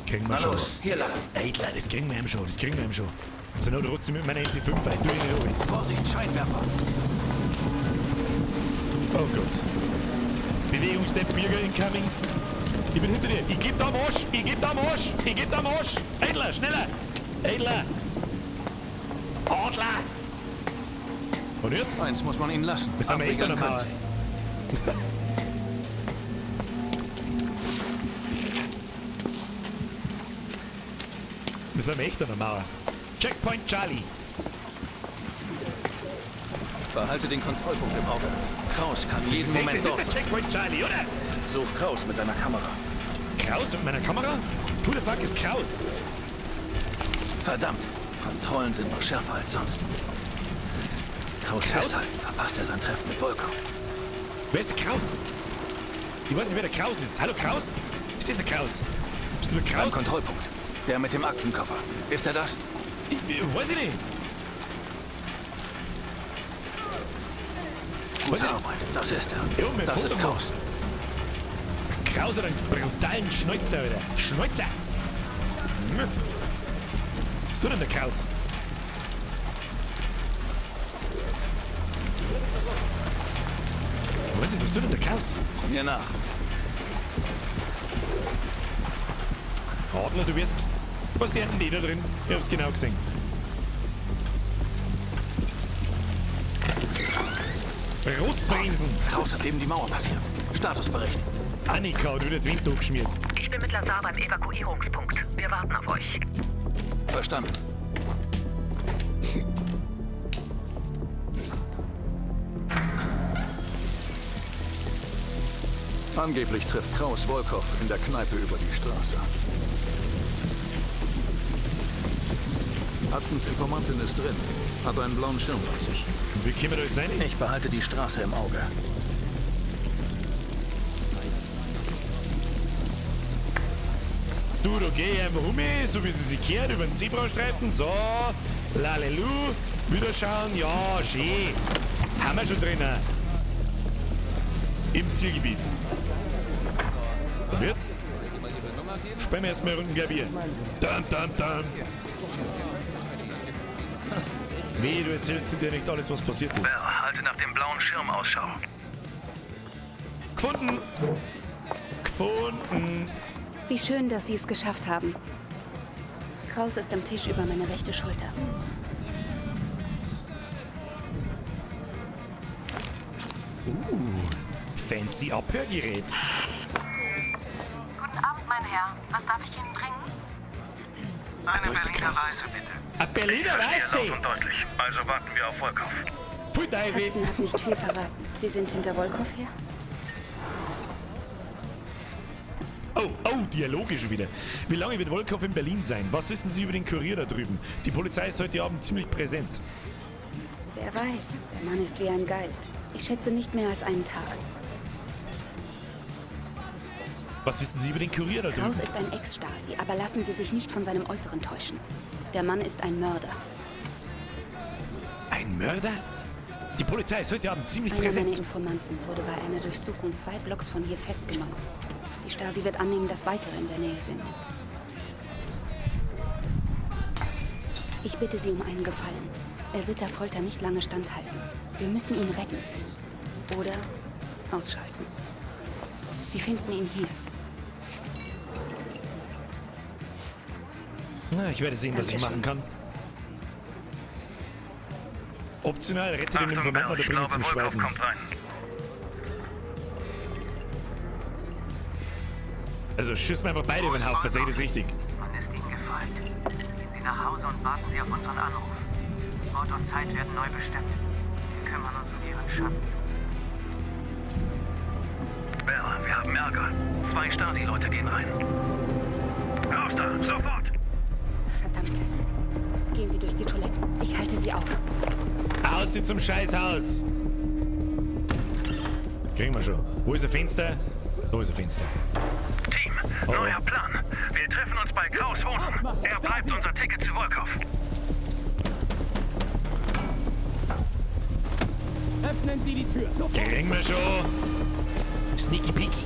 Kriegen wir Na schon. los, hier lang. Eidler, das kriegen wir ihm schon, das kriegen wir ihm schon. Zur Not rutze ich mit meiner MP5 ein. Tu ich nicht runter. Vorsicht, Scheinwerfer. Oh Gott. Bewegungsstep Bürger incoming. Ich bin hinter dir. Ich geb da am Arsch. Ich geb da am Arsch. Ich geb da am Arsch. Eidler, schneller. Eidler. Adler. Und jetzt? Eins muss man ihnen lassen. Wir sind wir echt an Abriegeln der Mauer. können sie. Wir sind echt an der Mauer. Checkpoint Charlie. Behalte den Kontrollpunkt im Auge. Kraus kann Das jeden ist, echt, Moment das ist dort der sein. Checkpoint Charlie, oder? Such Kraus mit deiner Kamera. Kraus mit meiner Kamera? Who the fuck ist Kraus? Verdammt, Kontrollen sind noch schärfer als sonst. Wenn sie Kraus, Kraus? festhalten, verpasst er sein Treffen mit Volkov. Wer ist der Kraus? Ich weiß nicht, wer der Kraus ist. Hallo Kraus? Ist das der Kraus? Bist du der Beim Kraus? Kontrollpunkt. Der mit dem Aktenkoffer. Ist er das? Ich weiß ich nicht. Gute Arbeit. Das ist er. Ja, mein Das Foto ist Kraus. Kraus hat einen brutalen Schnäuzer, Alter. Schnäuzer! Hm. Was tut denn der Kraus? Weiß nicht, was tut denn der Kraus? Mir nach. Adler, du wirst. Was die hinten die da drin? Ich hab's genau gesehen. Rotzbremsen! Kraus hat eben die Mauer passiert. Statusbericht. Annika hat wieder die Wind geschmiert. Ich bin mit Lazar beim Evakuierungspunkt. Wir warten auf euch. Verstanden. Angeblich trifft Kraus Wolkow in der Kneipe über die Straße. Hudsons Informantin ist drin. Hat einen blauen Schirm bei sich. Wie kommen wir da jetzt rein? Ich behalte die Straße im Auge. Du, da geh ich einfach um, so wie sie sich kehrt, über den Zebrastreifen. So, lalelu, wieder schauen, ja, schön. Haben wir schon drinnen. Im Zielgebiet. Und jetzt? Spielen wir erstmal Runden Klavier. Dam, dam, dam. Weh, du erzählst dir nicht alles, was passiert ist. Bell, halte nach dem blauen Schirm Ausschau. Gefunden! Gefunden! Wie schön, dass Sie es geschafft haben. Kraus ist am Tisch über meine rechte Schulter. Fancy Abhörgerät. Guten Abend, mein Herr. Was darf ich Ihnen bringen? Eine da ist der Berliner Kraus. Weiße, bitte. Ein Berliner Ich verstehe Weiße! laut und deutlich. Also warten wir auf Volkov. Pfui, Teufel. Hudson hat nicht viel verraten. Sie sind hinter Wolkow her? Oh, oh, Dialoge schon wieder. Wie lange wird Volkov in Berlin sein? Was wissen Sie über den Kurier da drüben? Die Polizei ist heute Abend ziemlich präsent. Wer weiß. Der Mann ist wie ein Geist. Ich schätze nicht mehr als einen Tag. Was wissen Sie über den Kurier da drüben? Kraus ist ein Ex-Stasi, aber lassen Sie sich nicht von seinem Äußeren täuschen. Der Mann ist ein Mörder. Ein Mörder? Die Polizei ist heute Abend ziemlich Einer meiner präsent. Informanten wurde bei einer Durchsuchung 2 Blocks von hier festgenommen. Die Stasi wird annehmen, dass weitere in der Nähe sind. Ich bitte Sie um einen Gefallen. Er wird der Folter nicht lange standhalten. Wir müssen ihn retten. Oder ausschalten. Sie finden ihn hier. Na, ich werde sehen, was ich machen kann. Optional rette den Informanten oder bringe ihn zum Schweigen. Also schießen wir einfach beide über den Haufen, sehe ich das richtig? Man ist Ihnen gefolgt. Gehen Sie nach Hause und warten Sie auf unseren Anruf. Ort und Zeit werden neu bestimmt. Wir kümmern uns um Ihren Schatten. Bell, wir haben Ärger. 2 Stasi-Leute gehen rein. Raus da, sofort! Verdammt. Gehen Sie durch die Toiletten. Ich halte Sie auf. Aus zum Scheißhaus! Kriegen wir schon. Wo ist ein Fenster? Da ist ein Fenster. Team, neuer Plan. Wir treffen uns bei Kraus Wohnung. Er bleibt unser Ticket zu Volkov. Öffnen Sie die Tür. Sofort. Kriegen wir schon. Sneaky Peeky.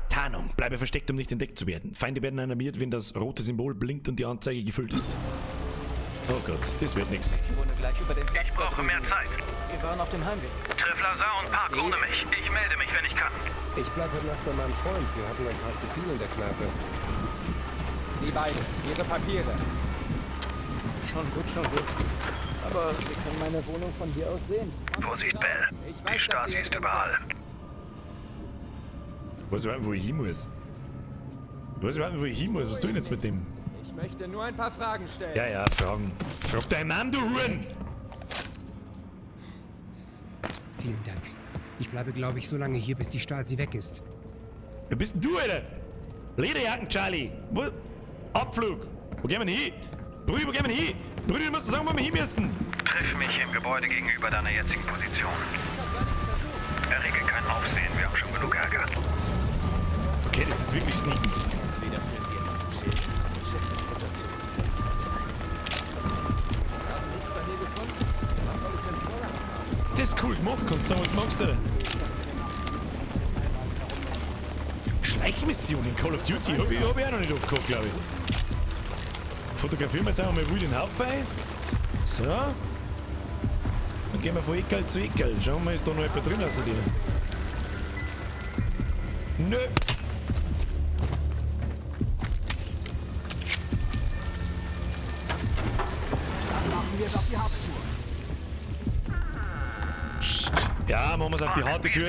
Tarnung. Bleibe versteckt, um nicht entdeckt zu werden. Feinde werden alarmiert, wenn das rote Symbol blinkt und die Anzeige gefüllt ist. Oh Gott, das wird nichts. Ich wohne gleich über dem Platz. Ich brauche mehr Zeit. Wir waren auf dem Heimweg. Triff Lazar und Park ohne mich. Ich melde mich, wenn ich kann. Ich bleibe heute Nacht bei meinem Freund. Wir hatten ein paar zu viel in der Kneipe. Sie beide, Ihre Papiere. Schon gut, schon gut. Aber Sie können meine Wohnung von hier aus sehen. Vorsicht, Bell. Die Stasi ist überall. Ich weiß überhaupt nicht, wo ich hin muss. Ich weiß überhaupt nicht, wo ich hin muss. Was tue ich denn jetzt mit dem? Ich möchte nur ein paar Fragen stellen. Ja, ja, Fragen. Frag deinen Mann, du Huren! Vielen Dank. Ich bleibe, glaube ich, so lange hier, bis die Stasi weg ist. Wer bist denn du, Alter? Lederjacken, Charlie! Wo? Abflug! Wo gehen wir denn hin? Brüder, wo gehen wir denn hin? Brüder, du musst mir sagen, wo wir hin müssen! Triff mich im Gebäude gegenüber deiner jetzigen Position. Errege kein Aufsehen, wir haben schon genug Ärger. Okay, das ist wirklich sneaky. Weder führen Sie etwas im Schild. Situation. Haben nichts bei mir gefunden. Was soll ich denn vorladen? Das ist cool gemacht, kannst du sagen, was magst du? Schleichmission in Call of Duty hab ich auch noch nicht oft gehabt, glaube ich. Fotografieren wir jetzt einfach mal wild den Haufen ein. So. Dann gehen wir von Eckerl zu Eckerl. Schauen wir mal, ist da noch jemand drin außer dir? Nö. Dann machen wir es auf die harte Tour. Ja, machen wir es auf die harte Tür.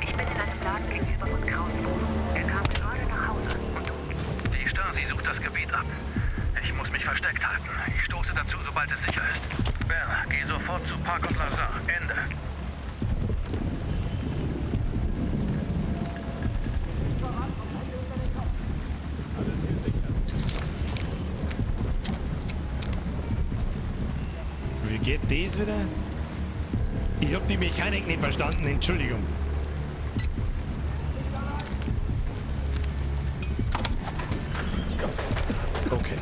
Ich bin in einem Laden gegenüber von Kraus Wohnung. Er kam gerade nach Hause. Und du? Die Stasi sucht das Gebiet ab. Ich muss mich versteckt halten. Ich stoße dazu, sobald es sicher ist. Bell, geh sofort zu Park und Lazar. Ende. Geht das wieder? Ich hab die Mechanik nicht verstanden, Entschuldigung. Okay.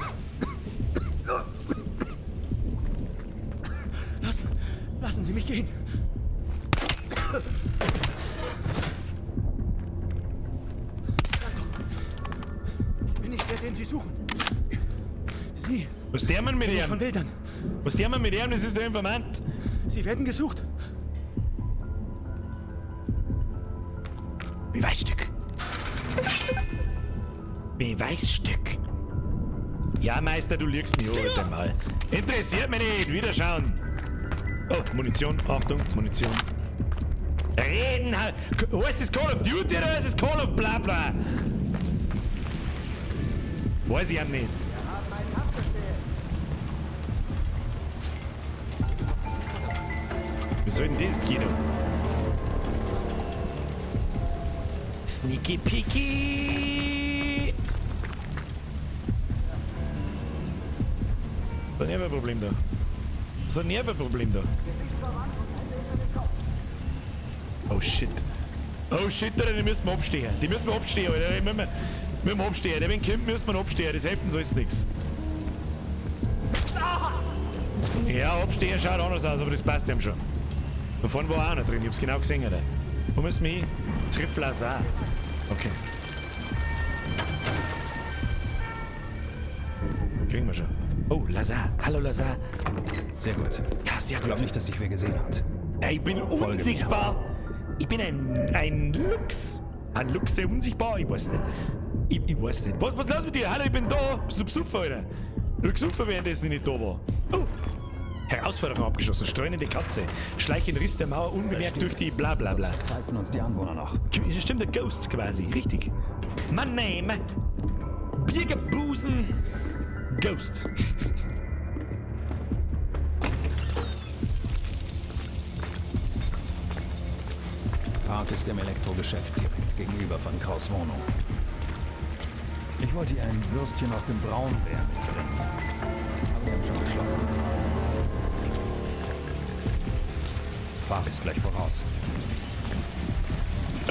Lassen Sie mich gehen. Sag doch, ich bin nicht der, den Sie suchen. Sie. Was der man mit Bin ich ihm? Von Bildern. Was der man mit ihm? Das ist der Informant. Sie werden gesucht. Beweisstück. Beweisstück. Ja, Meister, du lügst mich heute mal. Interessiert mich nicht. Wiederschauen. Oh, Munition. Achtung, Munition. Reden. Heißt das Call of Duty oder ist das Call of Blabla? Weiß ich auch nicht. Wie soll denn das gehen? Sneaky Peeky! So ein Nervenproblem da. So ein Nervenproblem da. Oh shit. Oh shit, Alter, die müssen wir abstehen. Die müssen wir abstehen, Alter. Die müssen wir abstehen. Der, wenn kommt, müssen wir abstehen. Das hilft uns alles nichts. Ja, abstehen schaut anders aus, aber das passt ihm schon. Da vorne war auch noch drin, ich hab's genau gesehen, Alter. Wo müssen wir hin? Triff Lazar. Okay. Kriegen wir schon. Oh, Lazar. Hallo, Lazar. Sehr gut. Ja, sehr Ich gut. glaube nicht, dass dich wer gesehen hat. Ja, ich bin Folge mir. unsichtbar. Ich bin ein Luchs. Ein Luchs, der unsichtbar? Ich weiß nicht. Ich weiß nicht. Was ist los mit dir? Hallo, ich bin da. Bist du besoffen, Alter? Du bist besoffen, währenddessen ich nicht da war. Oh. Herausforderung abgeschlossen. Streunende Katze. Schleichen Riss der Mauer unbemerkt durch die bla bla bla. Greifen uns die Anwohner noch. Stimmt, der Ghost quasi. Richtig. My name. Biergebusen Ghost. Park ist im Elektrogeschäft direkt gegenüber von Kraus Wohnung. Ich wollte ihr ein Würstchen aus dem Braunbär mitbringen. Aber die haben schon geschlossen. Park ist gleich voraus.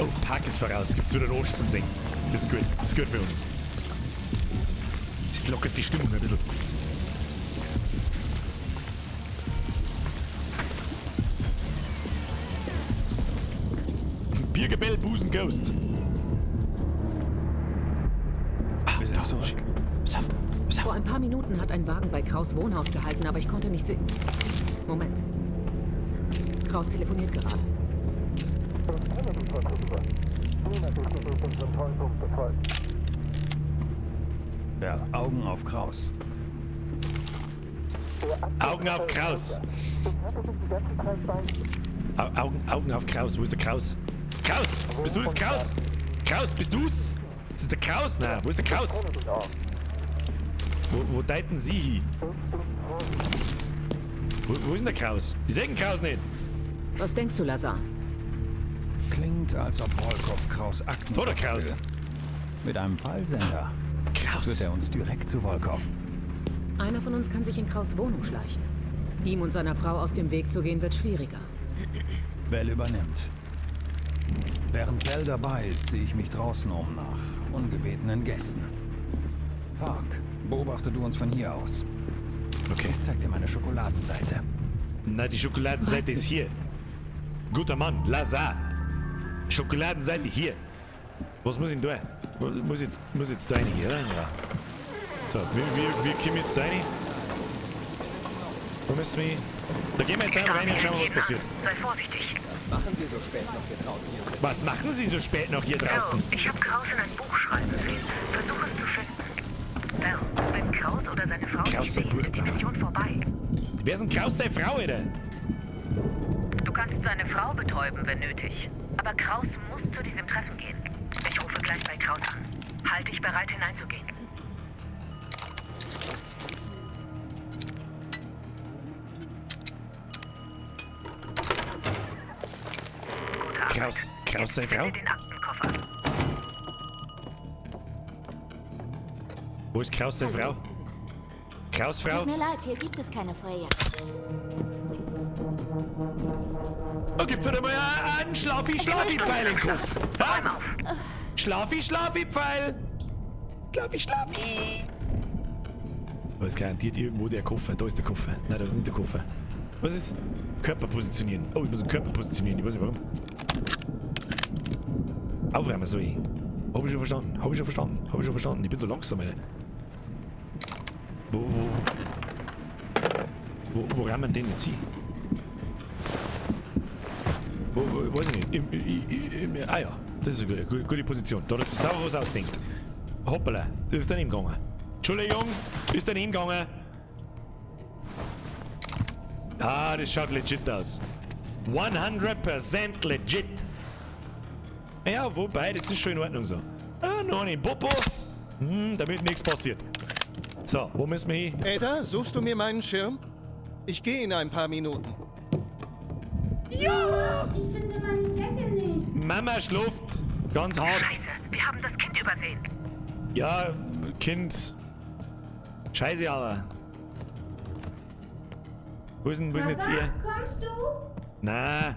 Oh, Park ist voraus. Gibt's wieder einen Arsch zum Singen. Das ist gut. Das ist gut für uns. Das lockert die Stimmung ein bisschen. Biergebell, Busen, Ghost. Wir sind zurück. Pass auf, pass auf. Vor ein paar Minuten hat ein Wagen bei Kraus Wohnhaus gehalten, aber ich konnte nicht sehen. Moment. Kraus telefoniert gerade. Ja, Augen auf Kraus. Augen auf Kraus. Augen auf Kraus. Wo ist der Kraus? Kraus! Bist du das Kraus? Kraus, bist du's? Ist das der Kraus? Na, wo ist der Kraus? Wo deuten Sie hin? Wo ist denn der Kraus? Ich seh den Kraus nicht. Was denkst du, Lazar? Klingt, als ob Volkov Kraus Akten Ist doch der Kraus. will. Mit einem Peilsender. Kraus. Führt er uns direkt zu Volkov. Einer von uns kann sich in Kraus Wohnung schleichen. Ihm und seiner Frau aus dem Weg zu gehen, wird schwieriger. Bell übernimmt. Während Bell dabei ist, sehe ich mich draußen um nach ungebetenen Gästen. Park, beobachte du uns von hier aus. Okay. Ich zeig dir meine Schokoladenseite. Na, die Schokoladenseite ist hier. Guter Mann, Lazar. Schokoladenseite hier. Was muss ich denn da? Muss jetzt da rein hier, oder? Ja. So, wir kommen jetzt da rein. Wo müssen wir? Da gehen wir jetzt einfach rein und schauen, was passiert. Sei vorsichtig. Was machen Sie so spät noch hier draußen? Was machen Sie so spät noch hier draußen? Bell, ich habe Kraus in ein Buch schreiben sehen. Versuch es zu finden. Bell, wenn Kraus oder seine Frau Kraus dich sein sehen, ist die Buch, Mission vorbei. Wer ist denn Kraus seine Frau, Alter? Du kannst seine Frau betäuben, wenn nötig. Aber Kraus muss zu diesem Treffen gehen. Ich rufe gleich bei Kraus an. Halt dich bereit, hineinzugehen. Kraus, Kraus seine Frau? Den Aktenkoffer. Wo ist Kraus seine Frau? Kraus Frau? Tut mir leid, hier gibt es keine Freya. Da gibt's halt einmal einen Schlafi-Schlafi-Pfeil im Kopf. Ha? Schlafi-Schlafi-Pfeil. Schlafi, Schlafi. Da ist garantiert irgendwo der Koffer. Da ist der Koffer. Nein, das ist nicht der Koffer. Was ist? Körper positionieren. Oh, ich muss den Körper positionieren. Ich weiß nicht warum. Aufräumen soll ich. Hab ich schon verstanden. Hab ich schon verstanden. Hab ich schon verstanden. Ich bin so langsam, Alter. Wo räumen denn jetzt hin? Wo, weiß ich nicht. Ah ja, das ist eine gute Position. Da ist sauber was ausdenkt. Hoppala, das ist daneben gegangen. Entschuldigung, ist daneben gegangen. Ah, das schaut legit aus. 100% legit. Ja, wobei, das ist schon in Ordnung so. Ah, noch einen Popo. Damit nichts passiert. So, wo müssen wir hin? Ada, suchst du mir meinen Schirm? Ich gehe in ein paar Minuten. Ja! Ich finde meine Decke nicht. Mama schläft ganz hart. Scheiße, wir haben das Kind übersehen. Ja, Kind. Scheiße, Alter. Wo ist denn jetzt ihr? Kommst du? Na,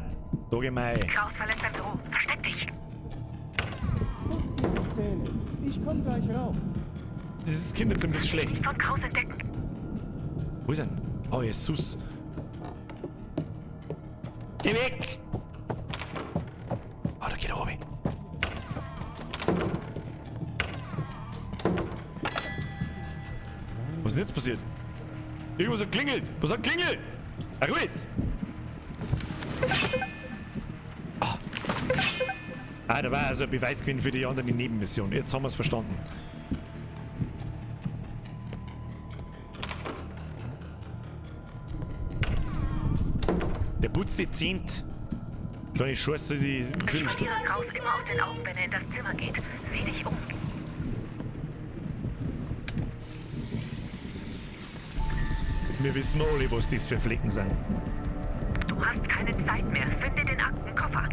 da geh mal. Kraus verlässt sein Büro. Versteck dich. Putz dir die Zähne. Ich komm gleich rauf. Dieses Kind ist ein bisschen schlecht. Von Kraus entdecken. Wo ist er? Oh, Jesus. Geh weg! Oh, da geht er runter. Was ist denn jetzt passiert? Irgendwas hat klingelt! Was hat klingelt? Ach, Ruiz! Ah. Ah, da war also ein Beweisgewinn für die andere Nebenmission. Jetzt haben wir es verstanden. Der Putze zehnt. Kleine Chance, dass ich Ich verliere Kraus immer aus den Augen, wenn er in das Zimmer geht. Sieh dich um. Wir wissen alle, was das für Flecken sind. Du hast keine Zeit mehr. Finde den Aktenkoffer.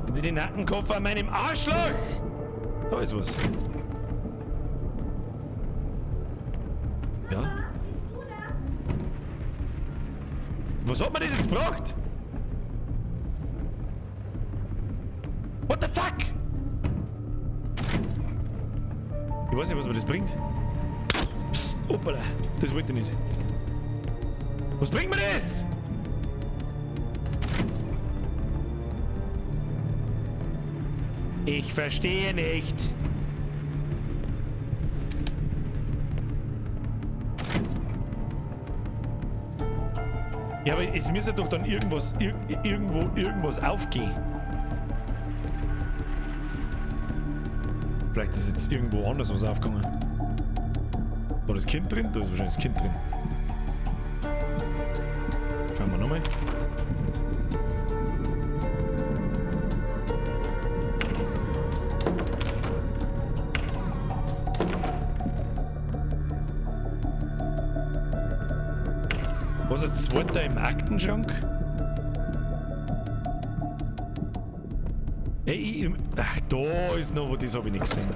Finde den Aktenkoffer an meinem Arschloch! Da ist was. Ja? Was hat man das jetzt gebracht? What the fuck? Ich weiß nicht, was mir das bringt. Hoppala, das wollte ich nicht. Was bringt mir das? Ich verstehe nicht. Ja, aber es müsste doch dann irgendwas, irgendwo, irgendwas aufgehen. Vielleicht ist jetzt irgendwo anders was aufgegangen. War das Kind drin? Da ist wahrscheinlich das Kind drin. Schauen wir nochmal. Was ein zweiter im Aktenschrank? Ey, ach, da ist noch was, das habe ich nicht gesehen.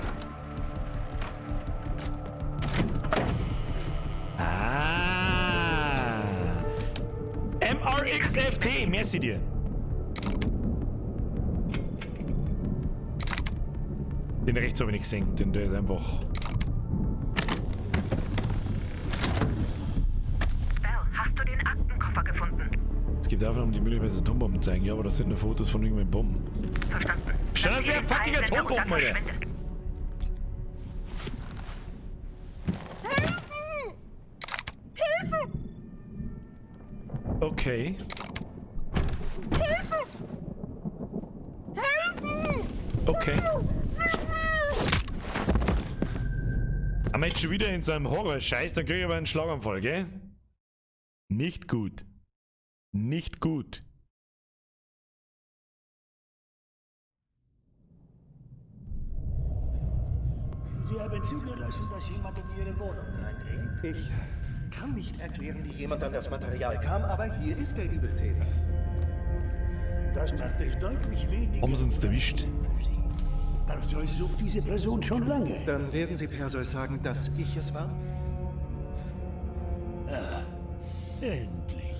Ah. MRXFT, merci dir. Den rechts habe ich nicht gesehen, denn der ist einfach. Bell, hast du den Aktenkoffer gefunden? Es gibt Aufnahmen, die Möglichkeit Atombomben zeigen. Ja, aber das sind nur Fotos von irgendwelchen Bomben. Verstanden. Schau, das wäre ein fucking Atombomben, Alter! Hilfe! Okay. Hilfe! Helfen! Okay. Aber jetzt schon wieder in so einem Horror-Scheiß, dann krieg ich aber einen Schlaganfall, gell? Nicht gut. Nicht gut. Sie haben zugelassen, dass jemand in Ihre Wohnung eindringt. Ich kann nicht erklären, wie jemand an das Material kam, aber hier ist der Übeltäter. Das macht es deutlich weniger. Haben sie uns erwischt? Perseus sucht diese Person schon lange. Dann werden Sie Perseus sagen, dass ich es war? Ah, endlich.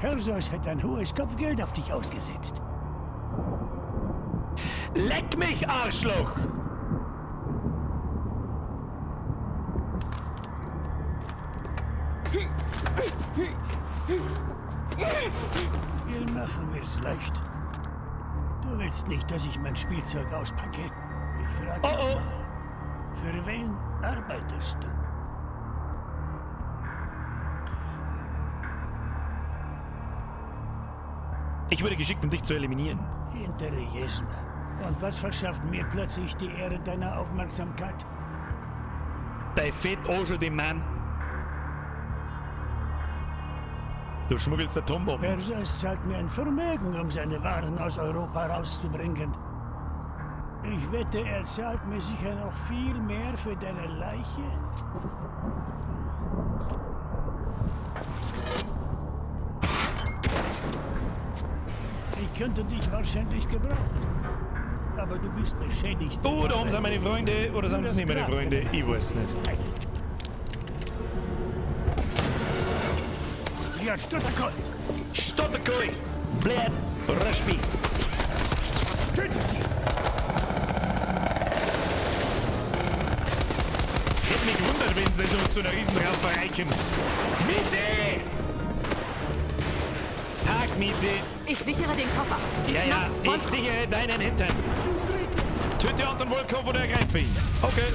Perseus hat ein hohes Kopfgeld auf dich ausgesetzt. Leck mich, Arschloch! Wir machen wir's leicht. Du willst nicht, dass ich mein Spielzeug auspacke? Ich frage oh, oh. mal, für wen arbeitest du? Ich wurde geschickt, um dich zu eliminieren. Интересно. Und was verschafft mir plötzlich die Ehre deiner Aufmerksamkeit? Dein Fett Osho, den Mann. Du schmuggelst Atombomben. Perseus zahlt mir ein Vermögen, um seine Waren aus Europa rauszubringen. Ich wette, er zahlt mir sicher noch viel mehr für deine Leiche. Ich könnte dich wahrscheinlich gebrauchen. Aber du bist beschädigt. Oh, da oben sind meine Freunde. Oder sind es nicht meine Freunde? Ich weiß nicht. Ja, что такое? Что такое? Блядь, Rashmi. Tötet sie! Hätte mich gewundert, wenn sie so zu einer Riesenrauferei kommt. Mieze! Tag, Mieze. Ich sichere den Koffer. Ja, ja, Schnapp ich Volkov. sichere deinen Hintern. Töte Anton Volkov oder ergreife ihn. Okay.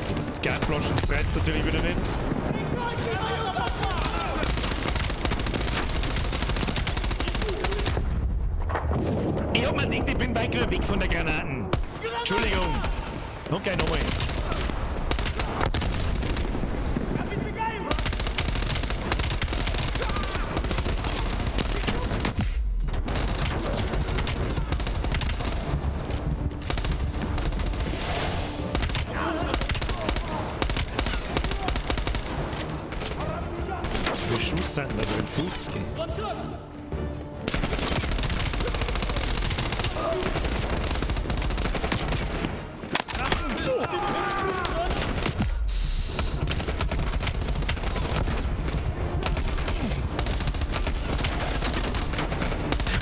Jetzt Gasflaschen zerreißt natürlich wieder nicht. Ich hab mir gedacht, ich bin weit genug weg von der Granaten. Entschuldigung. Okay, nochmal. Wie viel Schuss sind da drin? 50.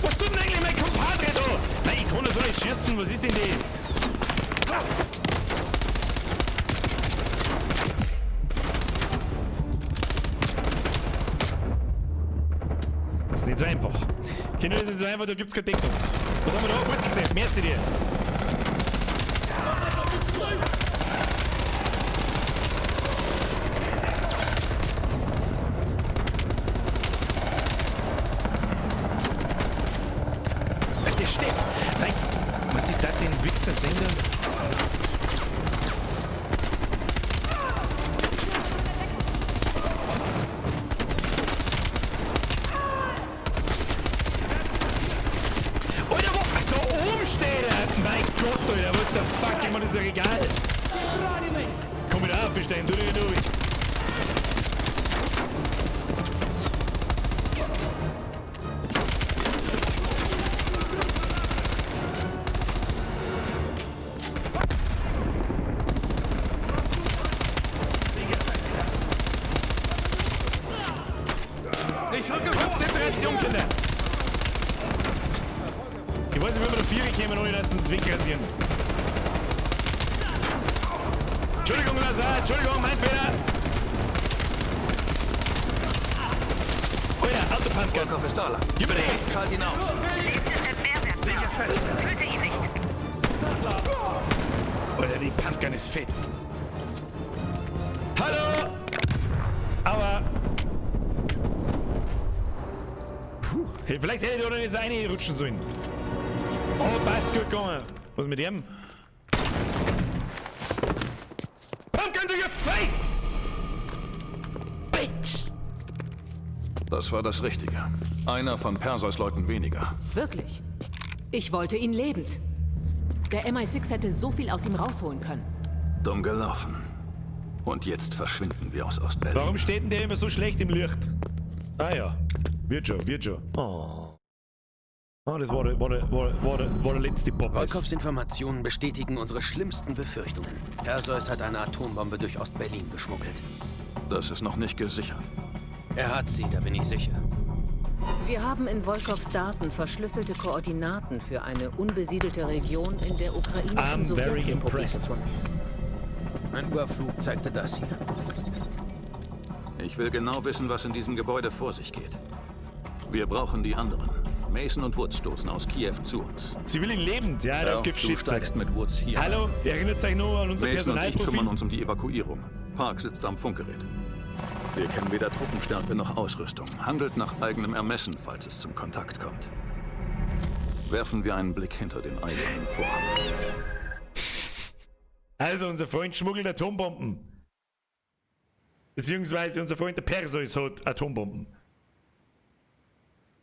Was tut denn eigentlich mein Kumpadre da? Nein, ich kann doch so nicht schießen. Was ist denn das? Das ist nicht so einfach. Kinder, das ist nicht so einfach, da gibt's keine Deckung. Was haben wir da? Wurzelzeit, merci dir. Ach, der steht. Nein, man sieht da den Wichser sehen da. Alter, wo, ach, da oben steht er! Mein Gott, Alter, what the fuck, ich meine, das ist doch egal. Komm wieder auf, bestellen, du, du, du. Ich rücke vor! Konzentration, Kinder! Ich weiß nicht, wie wir da Viere kämen, ohne dass sie uns wegrasieren. Entschuldigung, Lazar, Entschuldigung, mein Fehler! Alter, Autopumpgun! Volkov ist da lang. Gib mir den! Schalt ihn aus. Töte ihn nicht. Alter, die Pumpgun ist fett. Hallo! Aua! Puh, hey, vielleicht hätte ich da nicht so reinrutschen sollen. Oh, passt gut gegangen. Was ist mit dem? Pumpgun to your face! Bitch! Das war das Richtige. Einer von Perseus Leuten weniger. Wirklich. Ich wollte ihn lebend. Der MI6 hätte so viel aus ihm rausholen können. Dumm gelaufen. Und jetzt verschwinden wir aus Ostberlin. Warum steht denn der immer so schlecht im Licht? Ah ja, wird schon, wird schon. Oh. Oh, das war der letzte Pop. Volkovs Informationen bestätigen unsere schlimmsten Befürchtungen. Perseus hat eine Atombombe durch Ostberlin geschmuggelt. Das ist noch nicht gesichert. Er hat sie, da bin ich sicher. Wir haben in Volkovs Daten verschlüsselte Koordinaten für eine unbesiedelte Region in der ukrainischen I'm very Sowjetrepublik impressed. gefunden. Ein Überflug zeigte das hier. Ich will genau wissen, was in diesem Gebäude vor sich geht. Wir brauchen die anderen. Mason und Woods stoßen aus Kiew zu uns. Sie will ihn lebend. Ja, da Bell, gibt's du Shit. steigst mit Woods hier. Hallo, erinnert euch noch an unser Mason und ich Personalprofil? kümmern uns um die Evakuierung. Park sitzt am Funkgerät. Wir kennen weder Truppenstärke noch Ausrüstung. Handelt nach eigenem Ermessen, falls es zum Kontakt kommt. Werfen wir einen Blick hinter den eisernen Vorhang. Also, unser Freund schmuggelt Atombomben. Beziehungsweise unser Freund der Perseus hat Atombomben.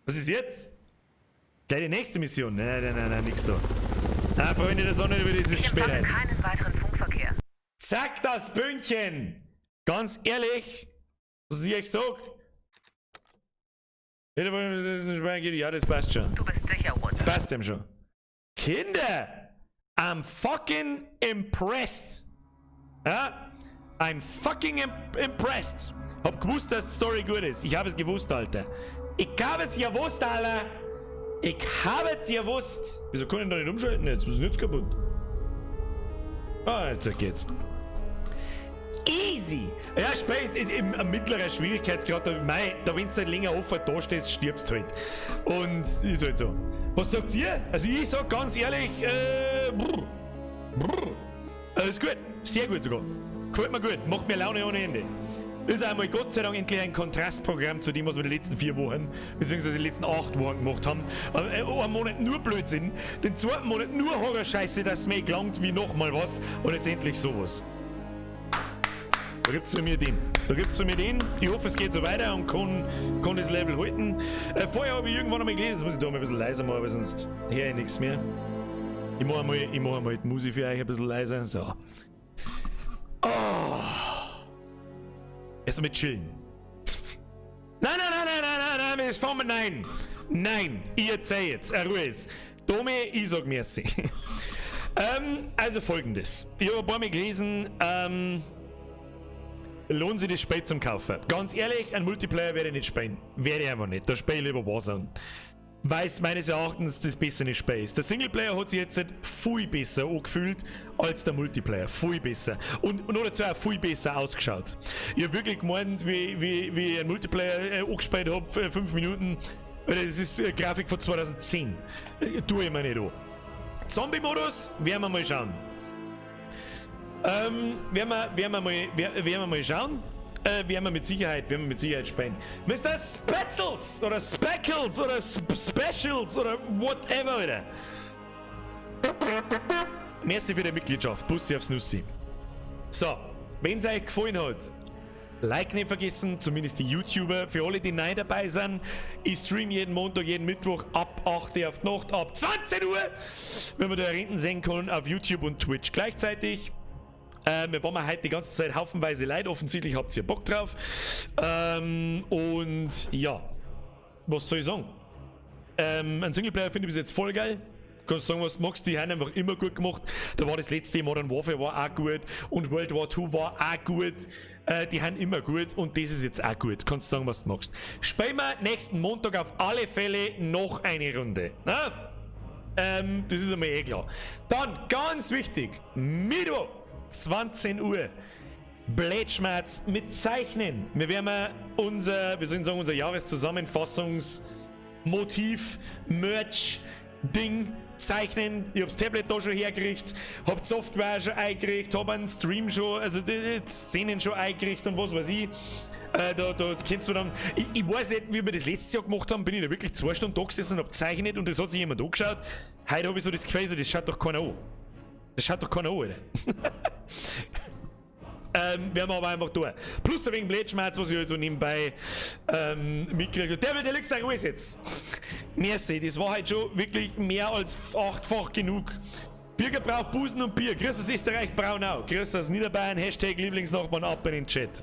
Was ist jetzt? Gleich die nächste Mission. Nein, nein, nein, nein, nix da. Na, Freunde der Sonne, über dieses Ich Spiel. empfange keinen weiteren Funkverkehr. Zack, das Bündchen! Ganz ehrlich, was ich euch sag. Ja, das passt schon. Du bist sicher, Woods. Das passt ihm schon. Kinder! I'm fucking impressed. Ja? I'm fucking impressed. Hab gewusst, dass die Story gut ist. Ich habe es gewusst, Alter. Ich habe es gewusst, Alter. Ich habe es gewusst. Wieso kann ich da nicht umschalten jetzt? Was ist denn jetzt kaputt? Ah, jetzt geht's. Easy! Ja, spät, im mittleren Schwierigkeitsgrad, da, mei, da wenn du halt länger offen da stehst, stirbst halt. Und ist halt so. Was sagt ihr? Also ich sag ganz ehrlich, brr, brr. Ist gut, sehr gut sogar. Gefällt mir gut, macht mir Laune ohne Ende. Ist einmal Gott sei Dank endlich ein Kontrastprogramm zu dem, was wir die letzten 4 Wochen, beziehungsweise die letzten 8 Wochen gemacht haben. Einen Monat nur Blödsinn, den zweiten Monat nur Horrorscheiße, dass mir gelangt wie nochmal was und jetzt endlich sowas. Da gibt's von mir den. Da gibt's von mir den. Ich hoffe, es geht so weiter und kann das Level halten. Vorher habe ich irgendwann einmal gelesen, jetzt muss ich da mal ein bisschen leiser machen, weil sonst höre ich nichts mehr. Ich mache einmal die Musik für euch ein bisschen leiser. So. Oh. Erst einmal chillen. Nein, nein, nein, nein, nein, nein, nein, das fahren wir, nein. Nein, ich erzähl jetzt. Ruhe ist. Domi, ich sag merci. Also folgendes. Ich habe ein paar Mal gelesen, lohnt sich das Spiel zum Kaufen? Ganz ehrlich, ein Multiplayer werde ich nicht spielen. Werde ich einfach nicht. Da spiele ich lieber Warzone. Weil es meines Erachtens das bessere Spiel ist. Der Singleplayer hat sich jetzt viel besser angefühlt als der Multiplayer. Viel besser. Und noch dazu auch viel besser ausgeschaut. Ich hab wirklich gemeint, wie ich einen Multiplayer angespielt hab, 5 Minuten. Alter, das ist eine Grafik von 2010. Tue ich mir nicht an. Zombie-Modus werden wir mal schauen. Werden wir mal schauen. Werden wir mit Sicherheit spielen. Mr. Spetzels oder Speckles oder Specials oder whatever, wieder. Merci für die Mitgliedschaft. Bussi aufs Nussi. So, wenn's euch gefallen hat, Like nicht vergessen, zumindest die YouTuber. Für alle, die neu dabei sind, ich stream jeden Montag, jeden Mittwoch ab 8 Uhr auf die Nacht, ab 20 Uhr, wenn man da hinten sehen kann, auf YouTube und Twitch gleichzeitig. Wir waren heute die ganze Zeit haufenweise Leute, offensichtlich habt ihr Bock drauf. Und ja, was soll ich sagen? Ein Singleplayer finde ich bis jetzt voll geil. Kannst sagen, was du magst, die haben einfach immer gut gemacht. Da war das letzte Modern Warfare war auch gut und World War 2 war auch gut. Die haben immer gut und das ist jetzt auch gut. Kannst sagen, was du magst. Spielen wir nächsten Montag auf alle Fälle noch eine Runde. Na? Das ist einmal eh klar. Dann, ganz wichtig, Mittwoch, 20 Uhr, Blätschmerz mit Zeichnen. Wir werden unser, wie soll ich sagen, unser Jahreszusammenfassungsmotiv, Merch, Ding zeichnen. Ich hab's Tablet da schon hergerichtet, hab die Software schon eingerichtet, hab einen Stream schon, also die Szenen schon eingerichtet und was weiß ich. Da kennst du dann. Ich weiß nicht, wie wir das letztes Jahr gemacht haben, bin ich da wirklich 2 Stunden da gesessen und hab gezeichnet und das hat sich jemand angeschaut. Heute hab ich so das Gefühl, so, das schaut doch keiner an. Das schaut doch keiner an, Alter. Werden wir aber einfach tun. Plus ein wenig Blätschmerz, was ich halt so nebenbei mitkriege. Der will Deluxe auch alles jetzt. Merci, das war halt schon wirklich mehr als 8-fach genug. Birger braucht Busen und Bier. Grüß aus Österreich, Braunau. Grüß aus Niederbayern. Hashtag Lieblingsnachbarn ab in den Chat.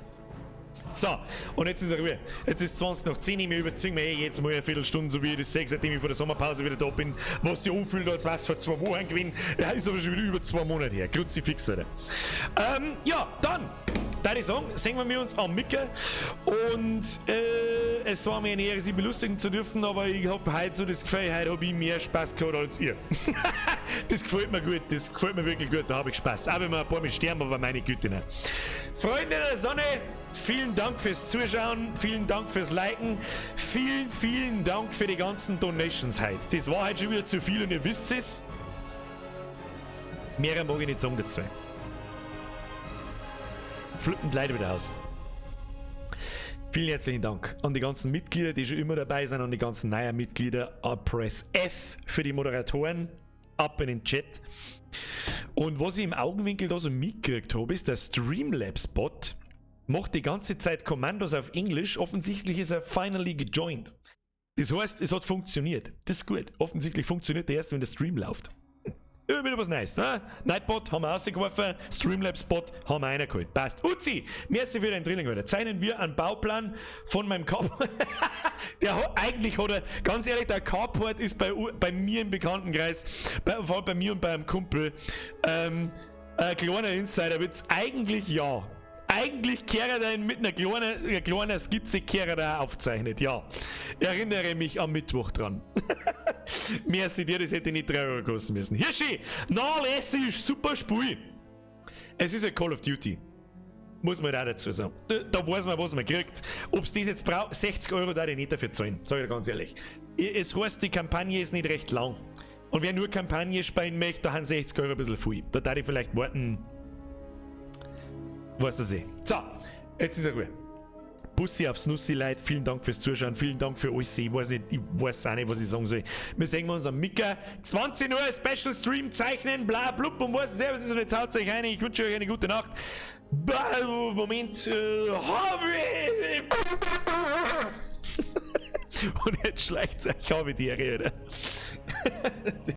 So, und jetzt ist er Ruhe. Jetzt ist 20 nach 10, wir überziehen mir eh jetzt mal eine Viertelstunde, so wie ich das sehe, seitdem ich vor der Sommerpause wieder da bin, was sich anfühlt, als wäre es vor 2 Wochen gewesen. Ja, ist aber schon wieder über 2 Monate her. Kruzifix, Alter. Ja, dann, da ich sagen, sehen wir uns am Micker und es war mir eine Ehre, Sie belustigen zu dürfen, aber ich habe heute so das Gefühl, heute habe ich mehr Spaß gehabt als ihr. Das gefällt mir gut, das gefällt mir wirklich gut, da habe ich Spaß. Auch wenn wir ein paar Mal sterben, aber meine Güte, ne. Freunde der Sonne, vielen Dank fürs Zuschauen, vielen Dank fürs Liken, vielen, vielen Dank für die ganzen Donations heute. Das war heute schon wieder zu viel und ihr wisst es. Mehr mag ich nicht sagen dazu. Flippen die Leute wieder aus. Vielen herzlichen Dank an die ganzen Mitglieder, die schon immer dabei sind, an die ganzen neuen Mitglieder. Press F für die Moderatoren. Ab in den Chat. Und was ich im Augenwinkel da so mitgekriegt habe, ist, der Streamlabs-Bot macht die ganze Zeit Kommandos auf Englisch. Offensichtlich ist er finally gejoint. Das heißt, es hat funktioniert. Das ist gut. Offensichtlich funktioniert der erst, wenn der Stream läuft. Immer wieder was Neues. Ne? Nightbot haben wir rausgeworfen, Streamlabs-Bot haben wir reingeholt. Passt. Uzi, merci für den Drilling heute. Zeichnen wir einen Bauplan von meinem Carport. Der hat, eigentlich hat er, ganz ehrlich, der Carport ist bei mir im Bekanntenkreis, vor allem bei mir und bei einem Kumpel, ein kleiner Insider-Witz. Eigentlich ja. Eigentlich kehrt er ihn mit einer kleinen Skizze kehrt er aufzeichnet, ja. Erinnere mich am Mittwoch dran. Merci dir, das hätte nicht 3 Euro kosten müssen. Hirschi, nachlässig, super Spiel. Es ist ein Call of Duty. Muss man auch dazu sagen. Da weiß man, was man kriegt. Ob es das jetzt braucht, 60 Euro da ich nicht dafür zahlen, sag ich dir ganz ehrlich. Es heißt, die Kampagne ist nicht recht lang. Und wer nur Kampagne spielen möchte, da haben 60 Euro ein bisschen viel. Da darf ich vielleicht warten. Weißt du sie. So, jetzt ist er Ruhe. Bussi aufs Nussi, Leute. Vielen Dank fürs Zuschauen. Vielen Dank für alles. Ich weiß nicht, ich weiß auch nicht, was ich sagen soll. Wir sehen uns am Micker. 20 Uhr Special Stream zeichnen, bla blub und was selber ist und jetzt haut euch rein. Ich wünsche euch eine gute Nacht. Moment. Hobby! Und jetzt schleicht euch, habe die Ehre, oder?